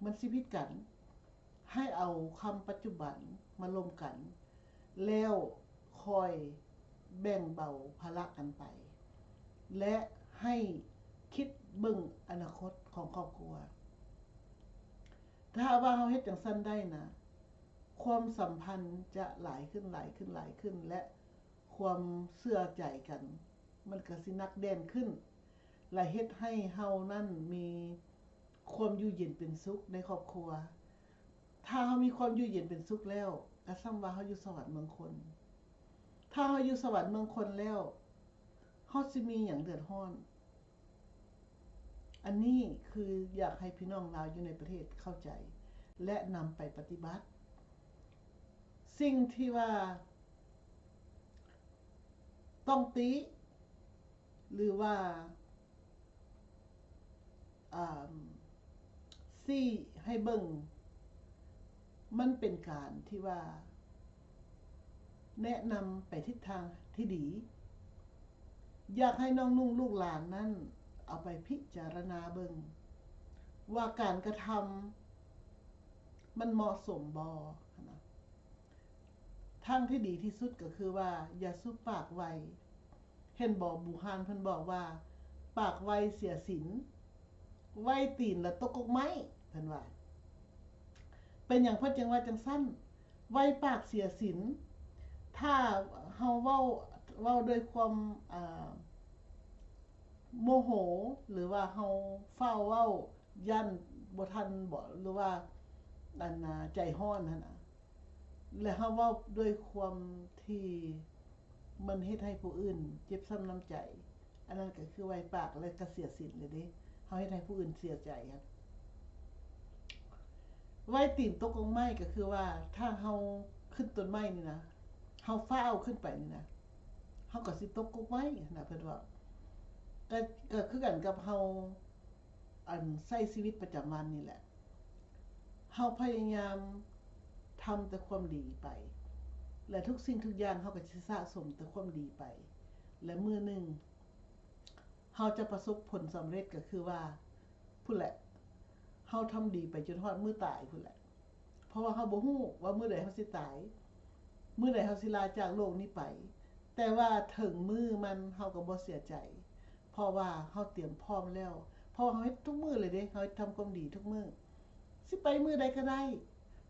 ມັນຊິຜິດກັນ. ໃຫ້ເອົາຄຳປັດຈຸບັນມາລົມກັນ ແລ້ວຄ່ອຍແບ່ງເບົາພາລະກັນໄປ ແລະ ໃຫ້ຄິດເບິ່ງອະນາຄົດຂອງຄອບຄົວ. ຖ້າວ່າເຮົາເຮັດຈັ່ງຊັ້ນໄດ້ນະ, ຄວາມສຳພັນຈະຫຼາຍຂຶ້ນ, ຫຼາຍຂຶ້ນ, ຫຼາຍຂຶ້ນ ແລະ ຄວາມເຊື່ອໃຈກັນ ມັນກໍຊິໜັກແໜ້ນຂຶ້ນ ແລະ ເຮັດໃຫ້ເຮົານັ້ນມີຄວາມຢູ່ເຢັນເປັນສຸກໃນຄອບຄົວ. ຖ້າເຮົາມີຄວາມຢູ່ເຢັນເປັນສຸກແລ້ວ, ກໍສ່ຳວ່າເຮົາຢູ່ສະຫວັນເມືອງຄົນ. ຖ້າເຮົາຢູ່ສະຫວັນເມືອງຄົນແລ້ວ, ເຮົາຊິມີຫຍັງເດືອດຮ້ອນ? ອັນນີ້ຄືຢາກໃຫ້ພີ່ນ້ອງລາວຢູ່ໃນປະເທດເຂົ້າໃຈ ແລະ ນຳໄປປະຕິບັດ. ສິ່ງທີ່ວ່າຕ້ອງຕິ ຫຼືວ່າ ອ່າ ຊີ້ໃຫ້ເບິ່ງ ມັນເປັນການທີ່ວ່າແນະນຳໄປທິດທາງທີ່ດີ. ຢາກໃຫ້ນ້ອງນຸ່ງລູກຫຼານນັ້ນເອົາໄປພິຈາລະນາເບິ່ງວ່າການກະທຳມັນເໝາະສົມບໍ່ຫັ້ນນະ. ທາງທີ່ດີທີ່ສຸດກໍຄືວ່າຢ່າສູ່ປາກໄວ. ເຫັນບໍ່ ບູຮານເພິ່ນບອກວ່າ ປາກໄວເສຍສິນ, ໄວຕີນລະຕົກກົກໄມ້ ເພິ່ນວ່າ. ເປັນຫຍັງເພິ່ນຈຶ່ງວ່າຈັ່ງຊັ້ນ? ໄວປາກເສຍສິນ. ຖ້າເຮົາເວົ້າ, ເວົ້າດ້ວຍຄວາມ, ເອີ, ໂມໂຫ ຫຼືວ່າເຮົາຟ້າວເວົ້າ ຢ້ານບໍ່ທັນບໍ ຫຼືວ່າ ອັນນ່າ ໃຈຮ້ອນຫັ້ນນະ ແລະ ເຮົາເວົ້າດ້ວຍຄວາມທີ່ມັນເຮັດໃຫ້ຜູ້ອື່ນເຈັບຊ້ຳນ້ຳໃຈ, ອັນນັ້ນກໍຄືໄວປາກ ແລະ ກໍເສຍສິນເລີຍເດ້. ເຮົາເຮັດໃຫ້ຜູ້ອື່ນເສຍໃຈຫັ້ນ. ໄວຕີນຕົກກົກໄມ້ ກໍຄືວ່າ ຖ້າເຮົາຂຶ້ນຕົ້ນໄມ້ນີ້ນະ, ເຮົາຟ້າວຂຶ້ນໄປນີ້ນະ, ເຮົາກໍຊິຕົກກົກໄມ້ຫັ້ນນະ ເພິ່ນເວົ້າ. ກໍ, ກໍຄືກັນກັບເຮົາ ອັນໃຊ້ຊີວິດປະຈຳວັນນີ້ແຫຼະ, ເຮົາພະຍາຍາມທຳແຕ່ຄວາມດີໄປ ແລະ ທຸກສິ່ງທຸກຢ່າງເຮົາກໍຊິສະສົມແຕ່ຄວາມດີໄປ ແລະ ມື້ໜຶ່ງເຮົາຈະປະສົບຜົນສຳເລັດ ກໍຄືວ່າ ພຸ້ນແຫຼະ, ເຮົາທຳດີໄປຈົນຮອດມື້ຕາຍພຸ້ນແຫຼະ. ເພາະວ່າເຮົາບໍ່ຮູ້ວ່າມື້ໃດເຮົາຊິຕາຍ, ມື້ໃດເຮົາຊິລາຈາກໂລກນີ້ໄປ, ແຕ່ວ່າເຖິງມື້ມັນເຮົາກໍບໍ່ເສຍໃຈ, ເພາະວ່າເຮົາຕຽມພ້ອມແລ້ວ, ເພາະວ່າເຮົາເຮັດທຸກມື້ເລີຍເດ້, ເຮົາເຮັດທຳຄວາມດີທຸກມື້, ຊິໄປມື້ໃດກໍໄດ້,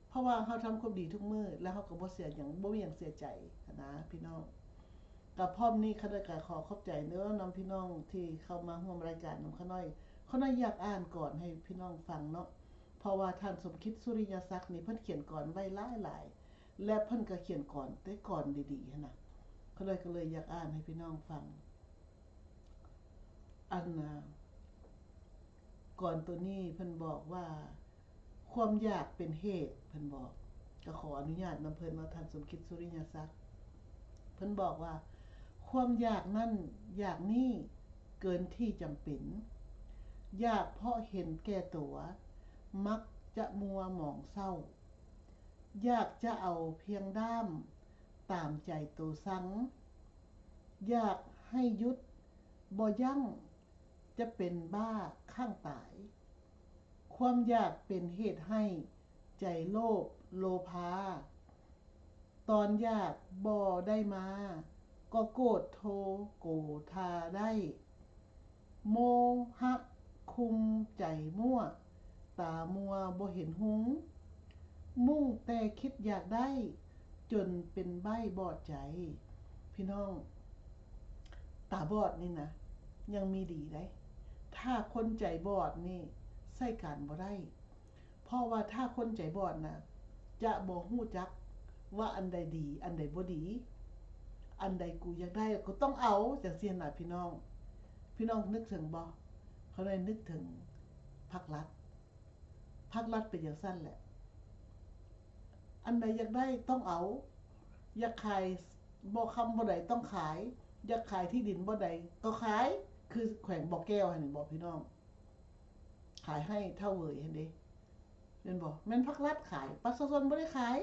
ເພາະວ່າເຮົາທຳຄວາມດີທຸກມື້ ແລ້ວເຮົາກໍບໍ່ເສຍຫຍັງ, ບໍ່ມີຫຍັງເສຍໃຈຫັ້ນນະ ພີ່ນ້ອງ. ກະພ້ອມນີ້ ຂ້ານ້ອຍກະຂໍຂອບໃຈເດີນຳພີ່ນ້ອງທີ່ເຂົ້າມາຮ່ວມລາຍການນຳຂ້ານ້ອຍ. ຂ້ານ້ອຍຢາກອ່ານກອນໃຫ້ພີ່ນ້ອງຟັງເນາະ, ເພາະວ່າທ່ານ ສົມຄິດ ສຸລິຍະສັກ ນີ້ ເພິ່ນຂຽນກອນໄວ້ຫຼາຍໆ ແລະ ເພິ່ນກະຂຽນກອນແຕ່ກອນດີໆຫັ້ນນະ. ຂ້ານ້ອຍກໍເລີຍຢາກອ່ານໃຫ້ພີ່ນ້ອງຟັງ. ອັນນະ ກອນໂຕນີ້ເພິ່ນບອກວ່າ ຄວາມຢາກເປັນເຫດ, ເພິ່ນບອກ, ກໍຂໍອະນຸຍາດນຳເພິ່ນເນາະ, ທ່ານ ສົມຄິດ ສຸລິຍະສັກ. ເພິ່ນບອກວ່າ ຄວາມຢາກນັ້ນຢາກນີ້ເກີນທີ່ຈຳເປັນ, ຢາກເພາະເຫັນແກ່ຕົວ, ມັກຈະມົວໝອງເສົ້າ, ຢາກຈະເອົາພຽງດ້າມຕາມໃຈໂຕສັ່ງ, ຢາກໃຫ້ຢຸດບໍ່ຢັ້ງ, ຈະເປັນບ້າຂ້າງຕາຍ. ຄວາມຢາກເປັນເຫດໃຫ້ໃຈໂລບໂລພາ, ຕອນຢາກບໍ່ໄດ້ມາ ກໍໂກດໂທໂກທາໄດ້. ໂມຫະ ຄຸມໃຈມົ້ວ ຕາມົວບໍ່ເຫັນຮຸ່ງ ມຸ່ງແຕ່ຄິດຢາກໄດ້ ຈົນເປັນໃບ້ບອດໃຈ. ພີ່ນ້ອງ ຕາບອດນີ້ນະ ຍັງມີດີໄດ໋. ຖ້າຄົນໃຈບອດນີ້ໃຊ້ການບໍ່ໄດ້. ເພາະວ່າຖ້າຄົນໃຈບອດນະ ຈະບໍ່ຮູ້ຈັກວ່າອັນໃດດີ ອັນໃດບໍ່ດີ ອັນໃດກູຢາກໄດ້ ກູຕ້ອງເອົາ ຈັ່ງຊີ້ນະພີ່ນ້ອງ. ພີ່ນ້ອງນຶກເຖິງບໍ່? ເຂົາໄດ້ນຶກເຖິງພັກລັດ. ພັກລັດເປັນຈັ່ງຊັ້ນແຫຼະ. ອັນໃດຢາກໄດ້ຕ້ອງເອົາ. ຢາກຂາຍບໍ່ຄຳບໍ່ໃດຕ້ອງຂາຍ. ຢາກຂາຍທີ່ດິນບ່ອນໃດກໍຂາຍ. ຄືແຂວງບໍ່ແກ້ວຫັ້ນເຫັນບໍ່ພີ່ນ້ອງ? ຂາຍໃຫ້ທ້າວເຫວີຍຫັ້ນເດ້ ແມ່ນບໍ່? ແມ່ນພັກລັດຂາຍ, ປະຊາຊົນບໍ່ໄດ້ຂາຍ.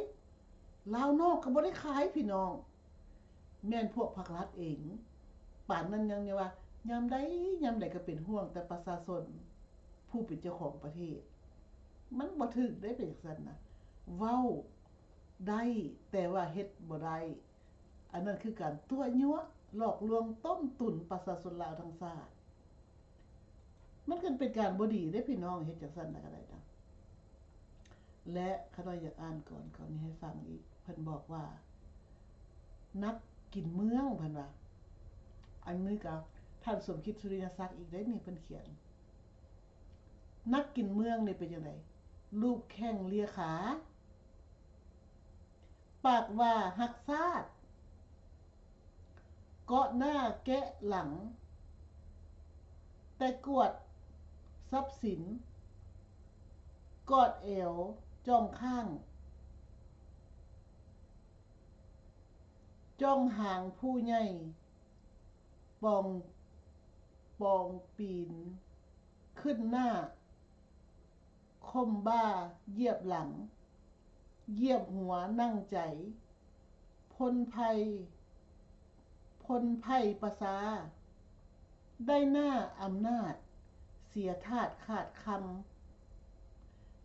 ລາວນອກກໍບໍ່ໄດ້ຂາຍພີ່ນ້ອງ, ແມ່ນພວກພັກລັດເອງ. ປານນັ້ນຍັງວ່າ ຍາມໃດຍາມໃດກໍເປັນຫ່ວງແຕ່ປະຊາຊົນ ຜູ້ເປັນເຈົ້າຂອງປະເທດ. ມັນບໍ່ຖືກເດ້ ເປັນຈັ່ງຊັ້ນນະ. ເວົ້າໄດ້ ແຕ່ວ່າເຮັດບໍ່ໄດ້. ອັນນັ້ນຄືການຕົວະຍົວະ ຫຼອກລວງຕົ້ມຕຸນປະຊາຊົນລາວທັງຊາດ. ມັນກໍເປັນການບໍ່ດີເດ້ພີ່ນ້ອງ, ເຮັດຈັ່ງຊັ້ນນະກໍໄດ້ນະ. ແລະ ຂ້ານ້ອຍຢາກອ່ານກ່ອນ ຂໍນີ້ໃຫ້ຟັງອີກ. ເພິ່ນບອກວ່າ ນັກກິນເມືອງ ເພິ່ນວ່າ. ອັນນີ້ກໍທ່ານ ສົມຄິດ ສຸລິຍະສັກ ອີກເດ້ນີ້ ເພິ່ນຂຽນ. ນັກກິນເມືອງນີ້ເປັນຈັ່ງໃດ? ລູບແຂ້ງເລຍຂາ. ປາກວ່າຮັກຊາດ, ເກາະໜ້າແກະຫຼັງ, ແຕ່ກວດຊັບສິນ, ກອດແອວຈ້ອງຂ້າງ, ຈ້ອງຫາງຜູ້ໃຫຍ່, ປອງ, ປອງປີນຂຶ້ນໜ້າ, ຂົ່ມບ່າຢຽບຫຼັງ, ຢຽບຫົວນັ່ງໃຈ, ພົນໄພ, ພົນໄພປະຊາ, ໄດ້ໜ້າອຳນາດ, ເສຍທາດຂາດຄຳ,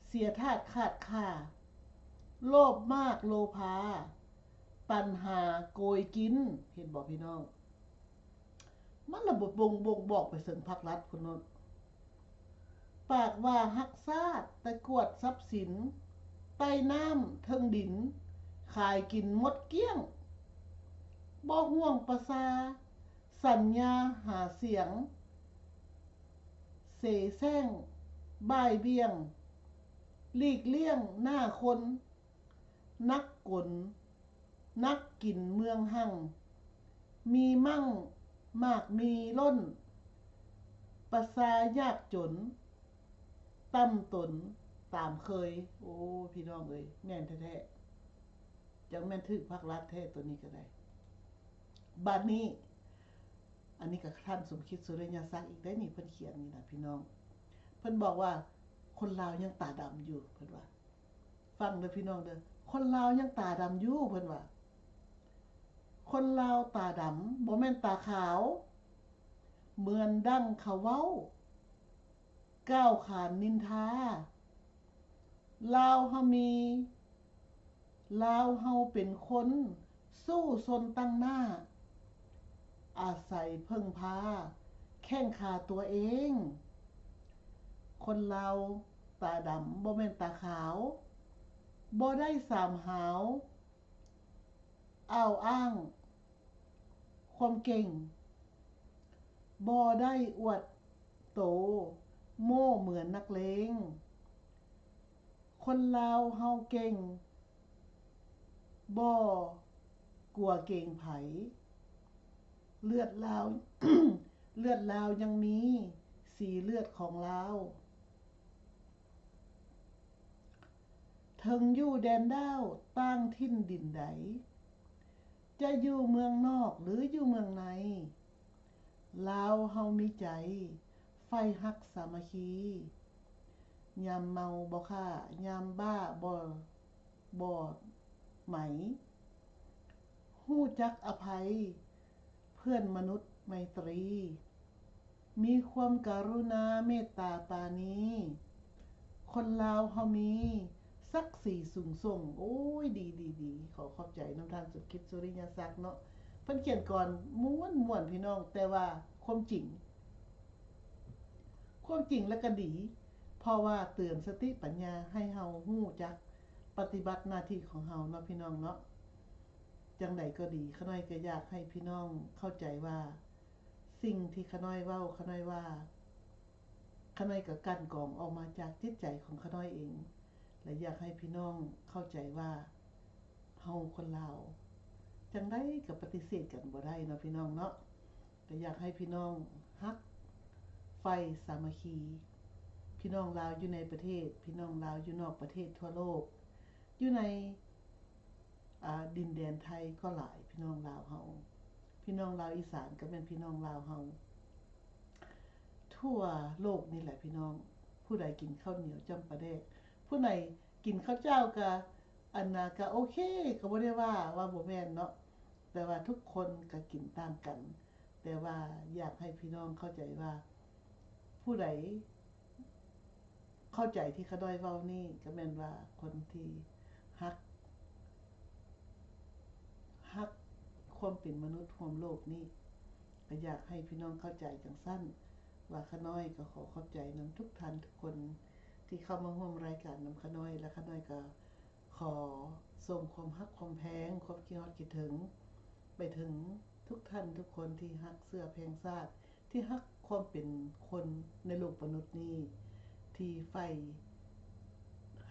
ເສຍທາດຂາດຄ່າ, ໂລບມາກໂລພາ, ຕັນຫາໂກຍກິນ. ເຫັນບໍ່ພີ່ນ້ອງ? ມັນລະບໍ່ບົ່ງ ບົ່ງບອກໄປເຊິ່ງພັກລັດພຸ້ນໂລດ. ປາກວ່າຮັກຊາດ, ແຕ່ກວດຊັບສິນ, ໃຕ້ນ້ຳເທິງດິນ, ຂາຍກິນໝົດກ້ຽງ, ບໍ່ຫ່ວງປະຊາ, ສັນຍາຫາສຽງ, ເສແສ້ງບ່າຍບ່ຽງ, ຫຼີກລ່ຽງໜ້າຄົນ, ນັກກົນ ນັກກິນເມືອງຮັ່ງ, ມີໝັ້ງໝາກມີລົ້ນ, ປະຊາຍາກຈົນ, ຕ່ຳຕົນຕາມເຄີຍ. ໂອ້ ພີ່ນ້ອງເອີຍ ແມ່ນແທ້ໆ, ຈັກແມ່ນຖືກພັກລັດແທ້ໂຕນີ້ກໍໄດ້. ບາດນີ້ ອັນນີ້ກໍທ່ານ ສົມຄິດ ສຸລິຍະສັກ ອີກໄດ໋ນີ້ ເພິ່ນຂຽນນີ້ນະພີ່ນ້ອງ. ເພິ່ນບອກວ່າ ຄົນລາວຍັງຕາດຳຢູ່ ເພິ່ນວ່າ. ຟັງເດີພີ່ນ້ອງເດີ, ຄົນລາວຍັງຕາດຳຢູ່ ເພິ່ນວ່າ. ຄົນລາວຕາດຳ ບໍ່ແມ່ນຕາຂາວ ເໝືອນດັ່ງເຂົາເວົ້າ ກ່າວຂານນິນທາ. ລາວເຮົາມີ ລາວເຮົາເປັນຄົນສູ້ຊົນຕັ້ງໜ້າ ອາໄສເພິ່ງພາແຂ້ງຂາຕົວເອງ. ຄົນລາວຕາດຳ ບໍ່ແມ່ນຕາຂາວ ບໍ່ໄດ້ສາມຫາວ ອ້າວອ້າງຄວາມເກັ່ງ ບໍ່ໄດ້ອວດໂຕໂມ້ເໝືອນນັກເລງ. ຄົນລາວເຮົາເກັ່ງ ບໍ່ກົວເກງໃຜ. ເລືອດລາວ ເລືອດລາວຍັງມີ ສີເລືອດຂອງລາວ. ເຖິງຢູ່ແດນດາວຕ່າງຖິ່ນດິນໃດ ຈະຢູ່ເມືອງນອກ ຫຼື ຢູ່ເມືອງໃນ ລາວເຮົາມີໃຈໃຝ່ຮັກສາມັກຄີ. ຍາມເມົາບໍ່ຂ້າ ຍາມບ້າບໍ່ ບໍ່ໄໝ ຮູ້ຈັກອະໄພເພື່ອນມະນຸດໄມຕຣີ. ມີຄວາມກະລຸນາເມດຕາປານີ. ຄົນລາວເຮົາມີສັກສີສູງສົ່ງ. ໂອ້ຍ ດີໆໆ ຂໍຂອບໃຈນຳທ່ານ ສົມຄິດ ສຸລິຍະສັກ ເນາະ. ເພິ່ນຂຽນກອນມ່ວນໆ ພີ່ນ້ອງ, ແຕ່ວ່າຄວາມຈິງ ຄ ຄວາມຈິງແລ້ວກໍດີ ເພາະວ່າເຕືອນສະຕິປັນຍາໃຫ້ເຮົາຮູ້ຈັກປະຕິບັດໜ້າທີ່ຂອງເຮົາເນາະ ພີ່ນ້ອງເນາະ. ຈັ່ງໃດກໍດີ ຂະນ້ອຍກໍຢາກໃຫ້ພີ່ນ້ອງເຂົ້າໃຈວ່າ ສິ່ງທີ່ຂະນ້ອຍເວົ້າ ຂະນ້ອຍວ່າ ຂະນ້ອຍກໍກັ່ນກອງອອກມາຈາກຈິດໃຈຂອງຂະນ້ອຍເອງ ແລະ ຢາກໃຫ້ພີ່ນ້ອງເຂົ້າໃຈວ່າ ເຮົາຄົນລາວ ຈັ່ງໃດກໍປະຕິເສດກັນບໍ່ໄດ້ເນາະ ພີ່ນ້ອງເນາະ. ກໍຢາກໃຫ້ພີ່ນ້ອງຮັກ, ໃຝ່, ສາມັກຄີ ພີ່ນ້ອງລາວຢູ່ໃນປະເທດ, ພີ່ນ້ອງລາວຢູ່ນອກປະເທດ, ທົ່ວໂລກ, ຢູ່ໃນ ອາ ດິນແດນໄທກໍຫຼາຍ ພີ່ນ້ອງລາວເຮົາ, ພີ່ນ້ອງລາວອີສານກໍແມ່ນພີ່ນ້ອງລາວເຮົາ ທົ່ວໂລກນີ້ແຫຼະ ພີ່ນ້ອງ. ຜູ້ໃດກິນເຂົ້າໜຽວຈ້ຳປາແດກ, ຜູ້ໃດກິນເຂົ້າເຈົ້າກະ ອັນນາກະໂອເຄ ກໍບໍ່ໄດ້ວ່າ ວ່າບໍ່ແມ່ນເນາະ, ແຕ່ວ່າທຸກຄົນກະກິນຕ່າງກັນ. ແຕ່ວ່າຢາກໃຫ້ພີ່ນ້ອງເຂົ້າໃຈວ່າ ຜູ້ໃດເຂົ້າໃຈທີ່ຂະນ້ອຍເວົ້ານີ້ ກໍແມ່ນວ່າຄົນທີ່ຮັກ, ຮັກຄວາມເປັນມະນຸດຮ່ວມໂລກນີ້. ກໍຢາກໃຫ້ພີ່ນ້ອງເຂົ້າໃຈຈັ່ງຊັ້ນ ວ່າຂະນ້ອຍກໍຂໍຂອບໃຈນຳທຸກທ່ານທຸກຄົນທີ່ເຂົ້າມາຮ່ວມລາຍການນຳຂະນ້ອຍ ແລະ ຂະນ້ອຍກໍ ຂໍສົ່ງຄວາມຮັກຄວາມແພງ, ຄວາມຄິດຮອດຄິດເຖິງ ໄປເຖິງທຸກທ່ານທຸກຄົນທີ່ຮັກເຊື້ອແພງຊາດ, ທີ່ຮັກຄວາມເປັນຄົນໃນໂລກມະນຸດນີ້, ທີ່ໃຝ່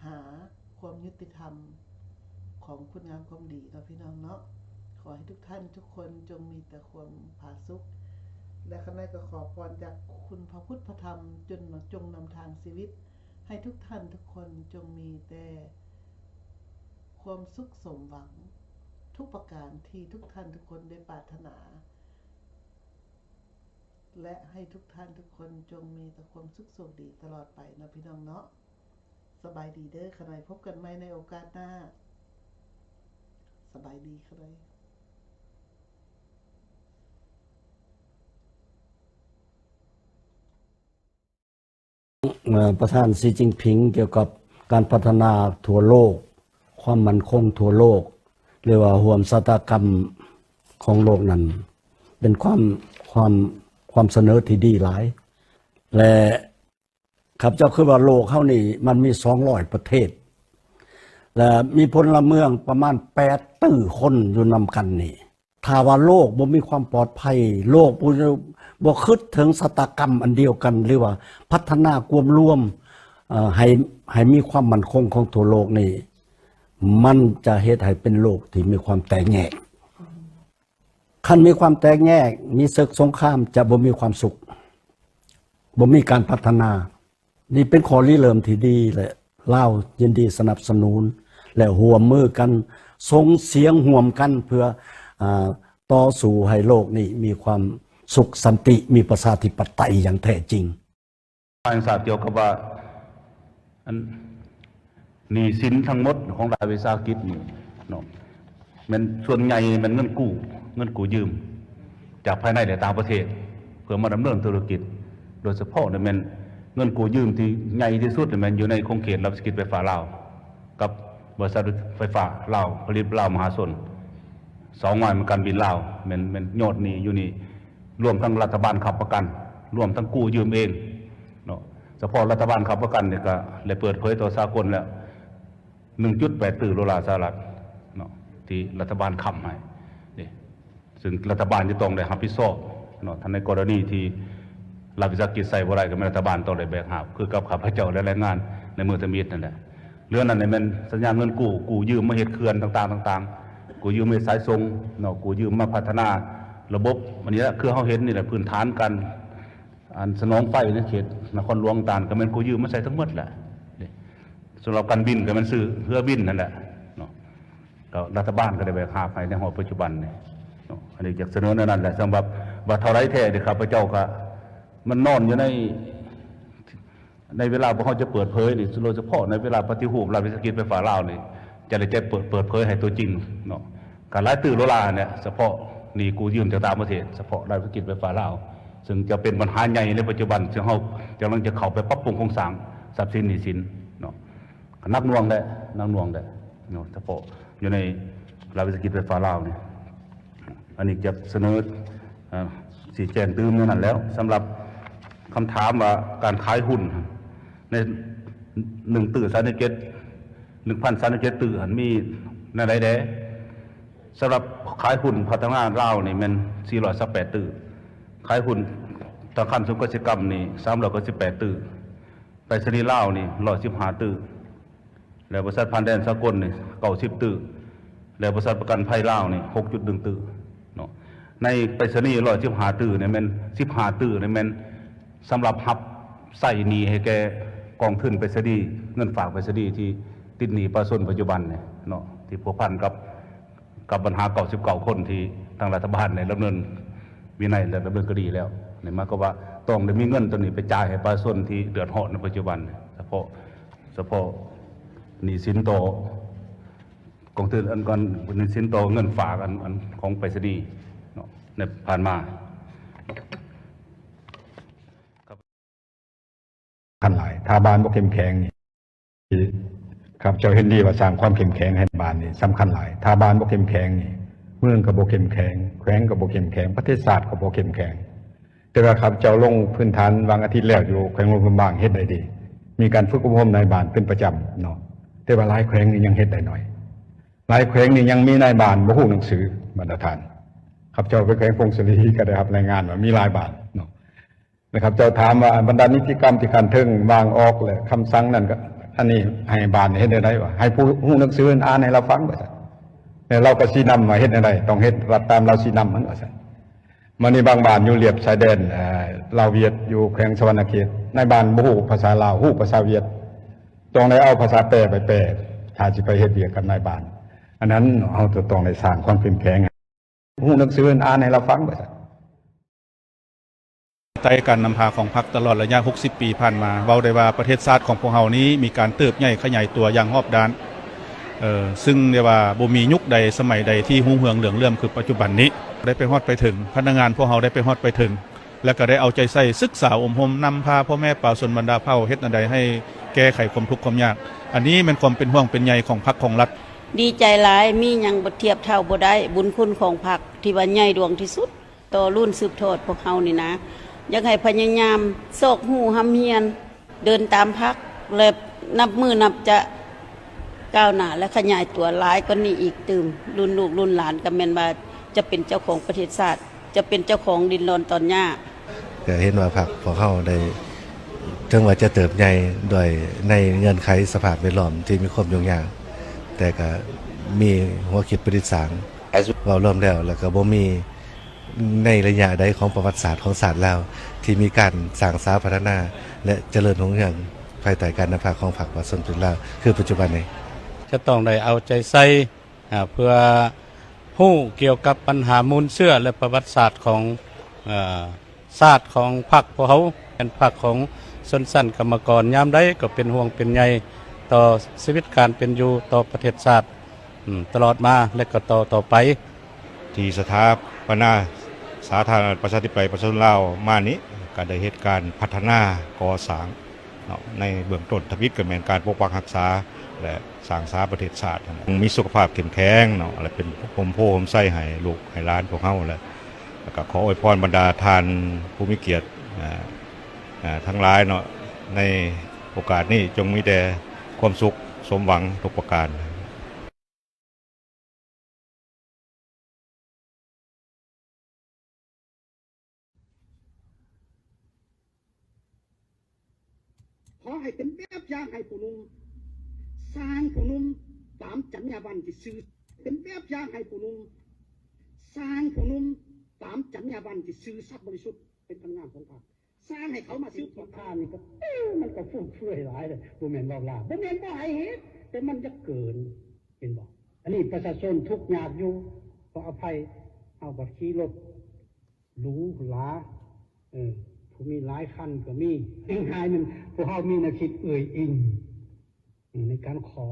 ຫາຄວາມຍຸຕິທຳຂອງຄຸນງາມຄວາມດີເນາະ ພີ່ນ້ອງເນາະ. ຂໍໃຫ້ທຸກທ່ານທຸກຄົນຈົ່ງມີແຕ່ຄວາມຜາສຸກ ແລະ ຂ້ານ້ອຍກໍຂໍພອນຈາກຄຸນພະພຸດພະທຳ ຈົນ ຈົ່ງນຳທາງຊີວິດ ໃຫ້ທຸກທ່ານທຸກຄົນຈົ່ງມີແຕ່ຄວາມສຸກສົມຫວັງທຸກປະການທີ່ທຸກທ່ານທຸກຄົນໄດ້ປາດຖະໜາ ແລະ ໃຫ້ທຸກທ່ານທຸກຄົນຈົ່ງມີແຕ່ຄວາມສຸກໂຊກດີຕະຫຼອດໄປເນາະ ພີ່ນ້ອງເນາະ. ສະບາຍດີເດີ ຂະນ້ອຍ ພົບກັນໃໝ່ໃນໂອກາດໜ້າ. ສະບາຍດີ ຂະນ້ອຍ. ເອີ ປະທານ ຊີ ຈິ້ນຜິງ ກ່ຽວກັບການພັດທະນາທົ່ວໂລກ, ຄວາມໝັ້ນຄົງທົ່ວໂລກ ຫຼືວ່າຮ່ວມຊະຕາກຳຂອງໂລກນັ້ນ ເປັນຄວາມ, ຄວາມ, ຄວາມສະເໜີທີ່ດີຫຼາຍ ແລະ ຂ້າພະເຈົ້າຄິດວ່າໂລກເຮົານີ້ມັນມີສອງຮ້ອຍປະເທດ ແລະ ມີພົນລະເມືອງປະມານແປດຕື້ຄົນຢູ່ນຳກັນນີ້ ຖ້າວ່າໂລກບໍ່ມີຄວາມປອດໄພ, ໂລກບໍ່, ບໍ່ຄິດເຖິງຊະຕາກຳອັນດຽວກັນ ຫຼືວ່າພັດທະນາກວມລວມ, ເອີ, ໃຫ້, ໃຫ້ມີຄວາມໝັ້ນຄົງຂອງທົ່ວໂລກນີ້, ມັນຈະເຮັດໃຫ້ເປັນໂລກທີ່ມີຄວາມແຕກແຍກ. ຄັນມີຄວາມແຕກແຍກ, ມີເສິກສົງຄາມ, ຈະບໍ່ມີຄວາມສຸກ, ບໍ່ມີການພັດທະນາ. ນີ້ເປັນຂໍ້ລິເລີ່ມທີ່ດີ ແລະ ລາວຍິນດີສະໜັບສະໜູນ ແລະ ຮ່ວມມືກັນ ສົ່ງສຽງຮ່ວມກັນເພື່ອ, ອາ, ຕໍ່ສູ້ໃຫ້ໂລກນີ້ມີຄວາມສຸກສັນຕິ, ມີປະຊາທິປະໄຕຢ່າງແທ້ຈິງ. ແຫ່ງຊາດກ່ຽວກັບວ່າ ອັນ ໜີ້ສິນທັງໝົດຂອງລັດວິສາຫະກິດນີ້ເນາະ ແມ່ນສ່ວນໃຫຍ່ແມ່ນເງິນກູ້, ເງິນກູ້ຢືມຈາກພາຍໃນ ແລະ ຕ່າງປະເທດ ເພື່ອມາດຳເນີນທຸລະກິດ. ໂດຍສະເພາະນີ້ແມ່ນເງິນກູ້ຢືມທີ່ໃຫຍ່ທີ່ສຸດ ແມ່ນຢູ່ໃນຂົງເຂດລັດວິສາຫະກິດໄຟຟ້າລາວ ກັບບໍລິສັດໄຟຟ້າລາວ ຜະລິດລາວມະຫາຊົນ ສອງ ໝາຍການບິນລາວ ແມ່ນ, ແມ່ນຍອດໜີ້ຢູ່ນີ້ ລວມທັງລັດຖະບານຄ້ຳປະກັນ, ລວມທັງກູ້ຢືມເອງເນາະ. ສະເພາະລັດຖະບານຄ້ຳປະກັນນີ້ກໍໄດ້ເປີດເຜີຍຕໍ່ສາກົນແລ້ວ ໜຶ່ງຈຸດແປດຕື້ໂດລາສະຫະລັດເນາະ ທີ່ລັດຖະບານຄ້ຳໃຫ້ເດ້ ຊຶ່ງລັດຖະບານຈະຕ້ອງໄດ້ຮັບຜິດຊອບເນາະ. ຖ້າໃນກໍລະນີທີ່ລັດວິສາຫະກິດໃຊ້ບໍ່ໄດ້ ກໍແມ່ນລັດຖະບານຕ້ອງໄດ້ແບກຫາບ ຄືກັບຂ້າພະເຈົ້າໄດ້ລາຍງານໃນມື້ທຳອິດນັ້ນແຫຼະ. ເລື່ອງນັ້ນແມ່ນສັນຍາເງິນກູ້, ກູ້ຢືມມາເຮັດເຂື່ອນຕ່າງໆ, ກູ້ຢືມເຮັດສາຍສົ່ງເນາະ, ກູ້ຢືມມາພັດທະນາລະບົບ. ອັນນີ້ແຫຼະ ຄືເຮົາເຫັນນີ້ແຫຼະ ພື້ນຖານການ ອັນສະໜອງໄຟໃນເຂດນະຄອນຫຼວງຕ່າງໆ ກໍແມ່ນກູ້ຢືມມາໃຊ້ທັງໝົດແຫຼະ. ສຳລັບການບິນກໍແມ່ນຊື້ເຮືອບິນນັ້ນແຫຼະເນາະ, ກໍລັດຖະບານກໍໄດ້ແບກຫາບໃຫ້ໃນຮອບປັດຈຸບັນນີ້ເນາະ. ອັນນີ້ຢາກສະເໜີແນວນັ້ນແຫຼະ. ສຳລັບວ່າເທົ່າໃດແທ້ນີ້ ຂ້າພະເຈົ້າກໍ ມັນນອນຢູ່ໃນ ໃນເວລາພວກເຮົາຈະເປີດເຜີຍນີ້ ໂດຍສະເພາະໃນເວລາປະຕິຮູບລັດວິສາຫະກິດໄຟຟ້າລາວນີ້ ຈະໄດ້ແຈ້ງເປີດ, ເປີດເຜີຍໃຫ້ຕົວຈິງເນາະ. ກໍຫຼາຍຕື້ໂດລາແຫຼະ ສະເພາະໜີ້ກູ້ຢືມຈາກຕ່າງປະເທດ ສະເພາະລັດວິສາຫະກິດໄຟຟ້າລາວ ຊຶ່ງຈະເປັນບັນຫາໃຫຍ່ໃນປັດຈຸບັນ ຊຶ່ງເຮົາກຳລັງຈະເຂົ້າໄປປັບປຸງໂຄງສ້າງຊັບສິນໜີ້ສິນເນາະ. ໜັກໜ່ວງແຫຼະ, ໜັກໜ່ວງແຫຼະເນາະ ສະເພາະຢູ່ໃນລັດວິສາຫະກິດໄຟຟ້າລາວນີ້. ອັນນີ້ຈະສະເໜີ ເອີ ຊີ້ແຈງຕື່ມແນວນັ້ນແລ້ວ. ສຳລັບ ຄຳຖາມວ່າການຂາຍຫຸ້ນໃນໜຶ່ງຕື້ສາມສິບເຈັດ ໜຶ່ງພັນສາມສິບເຈັດຕື້ຫັ້ນມີແນວໃດແດ່? ສຳລັບຂາຍຫຸ້ນພັດທະນາລາວນີ້ແມ່ນສີ່ຮ້ອຍຊາວແປດຕື້, ຂາຍຫຸ້ນທະນາຄານສູນກະສິກຳນີ້ສາມຮ້ອຍເກົ້າສິບແປດຕື້, ໄປສະນີລາວນີ້ຮ້ອຍສິບຫ້າຕື້ ແລະ ບໍລິສັດຜ່ານແດນສາກົນນີ້ເກົ້າສິບຕື້ ແລະ ບໍລິສັດປະກັນໄພລາວນີ້ຫົກຈຸດໜຶ່ງຕື້ເນາະ. ໃນໄປສະນີຮ້ອຍສິບຫ້າຕື້ນີ້ແມ່ນສິບຫ້າຕື້ນີ້ແມ່ນສຳລັບຮັບໃຊ້ໜີ້ໃຫ້ແກ່ກອງທຶນໄປສະນີ, ເງິນຝາກໄປສະນີທີ່ຕິດໜີ້ປະຊາຊົນປັດຈຸບັນນີ້ເນາະ ທີ່ພົວພັນກັບ ກັບບັນຫາເກົ້າສິບເກົ້າຄົນທີ່ທາງລັດຖະບານໄດ້ດຳເນີນວິໄນ ແລະ ດຳເນີນຄະດີແລ້ວ. ນີ້ໝາຍຄວາມວ່າຕ້ອງໄດ້ມີເງິນຕົວນີ້ໄປຈ່າຍໃຫ້ປະຊາຊົນທີ່ເດືອດຮ້ອນໃນປັດຈຸບັນ ສະເພາະ ສະເພາະໜີ້ສິນຕໍ່ກອງທຶນ ອັນ ອັນໜີ້ສິນຕໍ່ເງິນຝາກ ອັນ ອັນຂອງໄປສະນີເນາະ ໃນຜ່ານມາ. ສຳຄັນຫຼາຍ ຖ້າບ້ານບໍ່ເຂັ້ມແຂງນີ້ ຂ້າພະເຈົ້າເຫັນດີວ່າສ້າງຄວາມເຂັ້ມແຂງໃຫ້ບ້ານນີ້ສຳຄັນຫຼາຍ. ຖ້າບ້ານບໍ່ເຂັ້ມແຂງນີ້ ເມືອງກໍບໍ່ເຂັ້ມແຂງ, ແຂວງກໍບໍ່ເຂັ້ມແຂງ, ປະເທດຊາດກໍບໍ່ເຂັ້ມແຂງ. ແຕ່ວ່າຂ້າພະເຈົ້າລົງພື້ນຖານຫວ່າງອາທິດແລ້ວຢູ່ແຂວງຫຼວງພະບາງ ເຮັດໄດ້ດີ. ມີການຝຶກອົບຮົມນາຍບ້ານເປັນປະຈຳເນາະ. ແຕ່ວ່າຫຼາຍແຂວງນີ້ຍັງເຮັດໄດ້ໜ້ອຍ. ຫຼາຍແຂວງນີ້ຍັງມີນາຍບ້ານບໍ່ຮູ້ໜັງສື ບັນດາທ່ານ. ຂ້າພະເຈົ້າໄປແຂວງຜົ້ງສາລີກໍໄດ້ຮັບລາຍງານວ່າມີຫຼາຍບ້ານເນາະ. ແລະ ຂ້າພະເຈົ້າຖາມວ່າ ອັນບັນດານິຕິກຳທີ່ຂັ້ນເທິງວາງອອກ ແລະ ຄຳສັ່ງນັ້ນກໍ ອັນນີ້ໃຫ້ບ້ານເຮັດແນວໃດວະ? ໃຫ້ຜູ້ຮູ້ໜັງສືອ່ານໃຫ້ລາວຟັງວ່າຊັ້ນ. ແລ້ວລາວກໍຊີ້ນຳວ່າເຮັດແນວໃດ, ຕ້ອງເຮັດຕາມລາວຊີ້ນຳຫັ້ນວ່າຊັ້ນ. ມານີ້ບາງບ້ານຢູ່ລຽບຊາຍແດນ ເອີ ລາວຫວຽດ ຢູ່ແຂວງສະຫວັນນະເຂດ, ນາຍບ້ານບໍ່ຮູ້ພາສາລາວ, ຮູ້ພາສາຫວຽດ, ຕ້ອງໄດ້ເອົາພາສາແປໄປແປ ຖ້າຊິໄປເຮັດວຽກກັບນາຍບ້ານ. ອັນນັ້ນເຮົາຈະຕ້ອງໄດ້ສ້າງຄວາມເຂັ້ມແຂງ ຮູ້ໜັງສືອ່ານໃຫ້ລາວຟັງວ່າຊັ້ນ. ໃຕ້ການນຳພາຂອງພັກຕະຫຼອດໄລຍະຫົກສິບປີຜ່ານມາ ເວົ້າໄດ້ວ່າປະເທດຊາດຂອງພວກເຮົານີ້ມີການເຕີບໃຫຍ່ຂະຫຍາຍຕົວຢ່າງຮອບດ້ານ ເຊິ່ງໄດ້ວ່າບໍ່ມີຍຸກໃດສະໄໝໃດທີ່ຮຸ່ງເຮືອງເຫຼືອງເຫຼື້ອມຄືປັດຈຸບັນນີ້. ໄດ້ໄປຮອດໄປເຖິງ, ພະນັກງານພວກເຮົາໄດ້ໄປຮອດໄປເຖິງ ແລະ ກໍໄດ້ເອົາໃຈໃສ່ສຶກສາອົບຮົມ, ນຳພາພໍ່ແມ່ປະຊາຊົນບັນດາເຜົ່າເຮັດແນວໃດໃຫ້ແກ້ໄຂຄວາມທຸກຄວາມຍາກ. ອັນນີ້ແມ່ນຄວາມເປັນຫ່ວງເປັນໃຍຂອງພັກຂອງລັດ. ດີໃຈຫຼາຍ, ມີຫຍັງບໍ່ທຽບເທົ່າບໍ່ໄດ້ ບຸນຄຸນຂອງພັກທີ່ວ່າໃຫຍ່ຫຼວງທີ່ສຸດ ຕໍ່ລຸ້ນສືບທອດພວກເຮົານີ້ນະ. ຢາກໃຫ້ພະຍາຍາມຊອກຮູ້ຮ່ຳຮຽນ, ເດີນຕາມພັກ ແລະ ນັບມື້ນັບຈະກ້າວໜ້າ ແລະ ຂະຫຍາຍຕົວຫຼາຍກວ່ານີ້ອີກຕື່ມ. ລຸ້ນລູກລຸ້ນຫຼານກໍແມ່ນວ່າຈະເປັນເຈົ້າຂອງປະເທດຊາດ, ຈະເປັນເຈົ້າຂອງດິນດອນຕອນຫຍ້າ. ກໍເຫັນວ່າພັກພວກເຮົາໄດ້ ເຖິງວ່າຈະເຕີບໃຫຍ່ດ້ວຍໃນເງື່ອນໄຂສະພາບແວດລ້ອມທີ່ມີຄວາມຫຍຸ້ງຍາກ, ແຕ່ກໍມີຫົວຄິດປະດິດສ້າງ. ເວົ້າລວມແລ້ວ ແລ້ວກໍບໍ່ມີໃນໄລຍະໃດຂອງປະຫວັດສາດຂອງຊາດລາວ ທີ່ມີການສ້າງສາພັດທະນາ ແລະ ຈະເລີນຮຸ່ງເຮືອງ ພາຍໃຕ້ການນຳພາຂອງພັກປະຊາຊົນປະຕິວັດລາວ ຄືປັດຈຸບັນນີ້. ຈະຕ້ອງໄດ້ເອົາໃຈໃສ່ ເພື່ອຮູ້ກ່ຽວກັບບັນຫາມູນເຊື້ອ ແລະ ປະຫວັດສາດຂອງ ເອີ ຊາດຂອງພັກພວກເຮົາ ເປັນພັກຂອງຊົນຊັ້ນກຳມະກອນ, ຍາມໃດກໍເປັນຫ່ວງເປັນໃຍຕໍ່ຊີວິດການເປັນຢູ່ ຕໍ່ປະເທດຊາດ ອືມ ຕະຫຼອດມາ ແລະ ກໍຕໍ່ຕໍ່ໄປ. ທີ່ສະຖາປະນາສາທາລະນະລັດປະຊາທິປະໄຕປະຊາຊົນລາວມານີ້ ກໍໄດ້ເຮັດການພັດທະນາກໍ່ສ້າງເນາະ ໃນເບື້ອງຕົ້ນທຳອິດກໍແມ່ນການປົກປັກຮັກສາ ແລະ ສ້າງສາປະເທດຊາດ ມີສຸຂະພາບເຂັ້ມແຂງເນາະ ແລະ ເປັນຮົ່ມໂພຮົ່ມໄຊໃຫ້ລູກໃຫ້ຫຼານພວກເຮົາ ແລະ ແລ້ວກໍຂໍອວຍພອນບັນດາທ່ານຜູ້ມີກຽດ ອາ ອາ ທັງຫຼາຍເນາະ ໃນໂອກາດນີ້ຈົ່ງມີແຕ່ຄວາມສຸກສົມຫວັງທຸກປະການ. ຂໍໃຫ້ເປັນແບບຢ່າງໃຫ້ຜູ້ໜຸ່ມ, ສ້າງຜູ້ໜຸ່ມຕາມຈັນຍາບັນທີ່ຊື່, ເປັນແບບຢ່າງໃຫ້ຜູ້ໜຸ່ມ, ສ້າງຜູ້ໜຸ່ມຕາມຈັນຍາບັນທີ່ຊື່ສັດບໍລິສຸດ ເປັນພະນັກງານຂອງທ່ານ. ສ້າງໃຫ້ເຂົາມາສືບທອດ. ທ່ານນີ້ກໍ ເອີ ມັນກໍຟຸມເຟືອຍຫຼາຍເດ້ ບໍ່ແມ່ນເວົ້າຫຼາຍ ບໍ່ແມ່ນບໍ່ໃຫ້ເຮັດ ແຕ່ມັນຈະເກີນ ເຫັນບໍ່? ອັນນີ້ປະຊາຊົນທຸກຍາກຢູ່ ຂໍອະໄພ ເຮົາກໍຂີ່ລົດຫຼູຫຼາ ເອີ ຜູ້ມີຫຼາຍຄັນກໍມີ ງ່າຍໆ ມັນ ພວກເຮົາມີແນວຄິດເອື້ອຍອີງ ໃນການຂໍ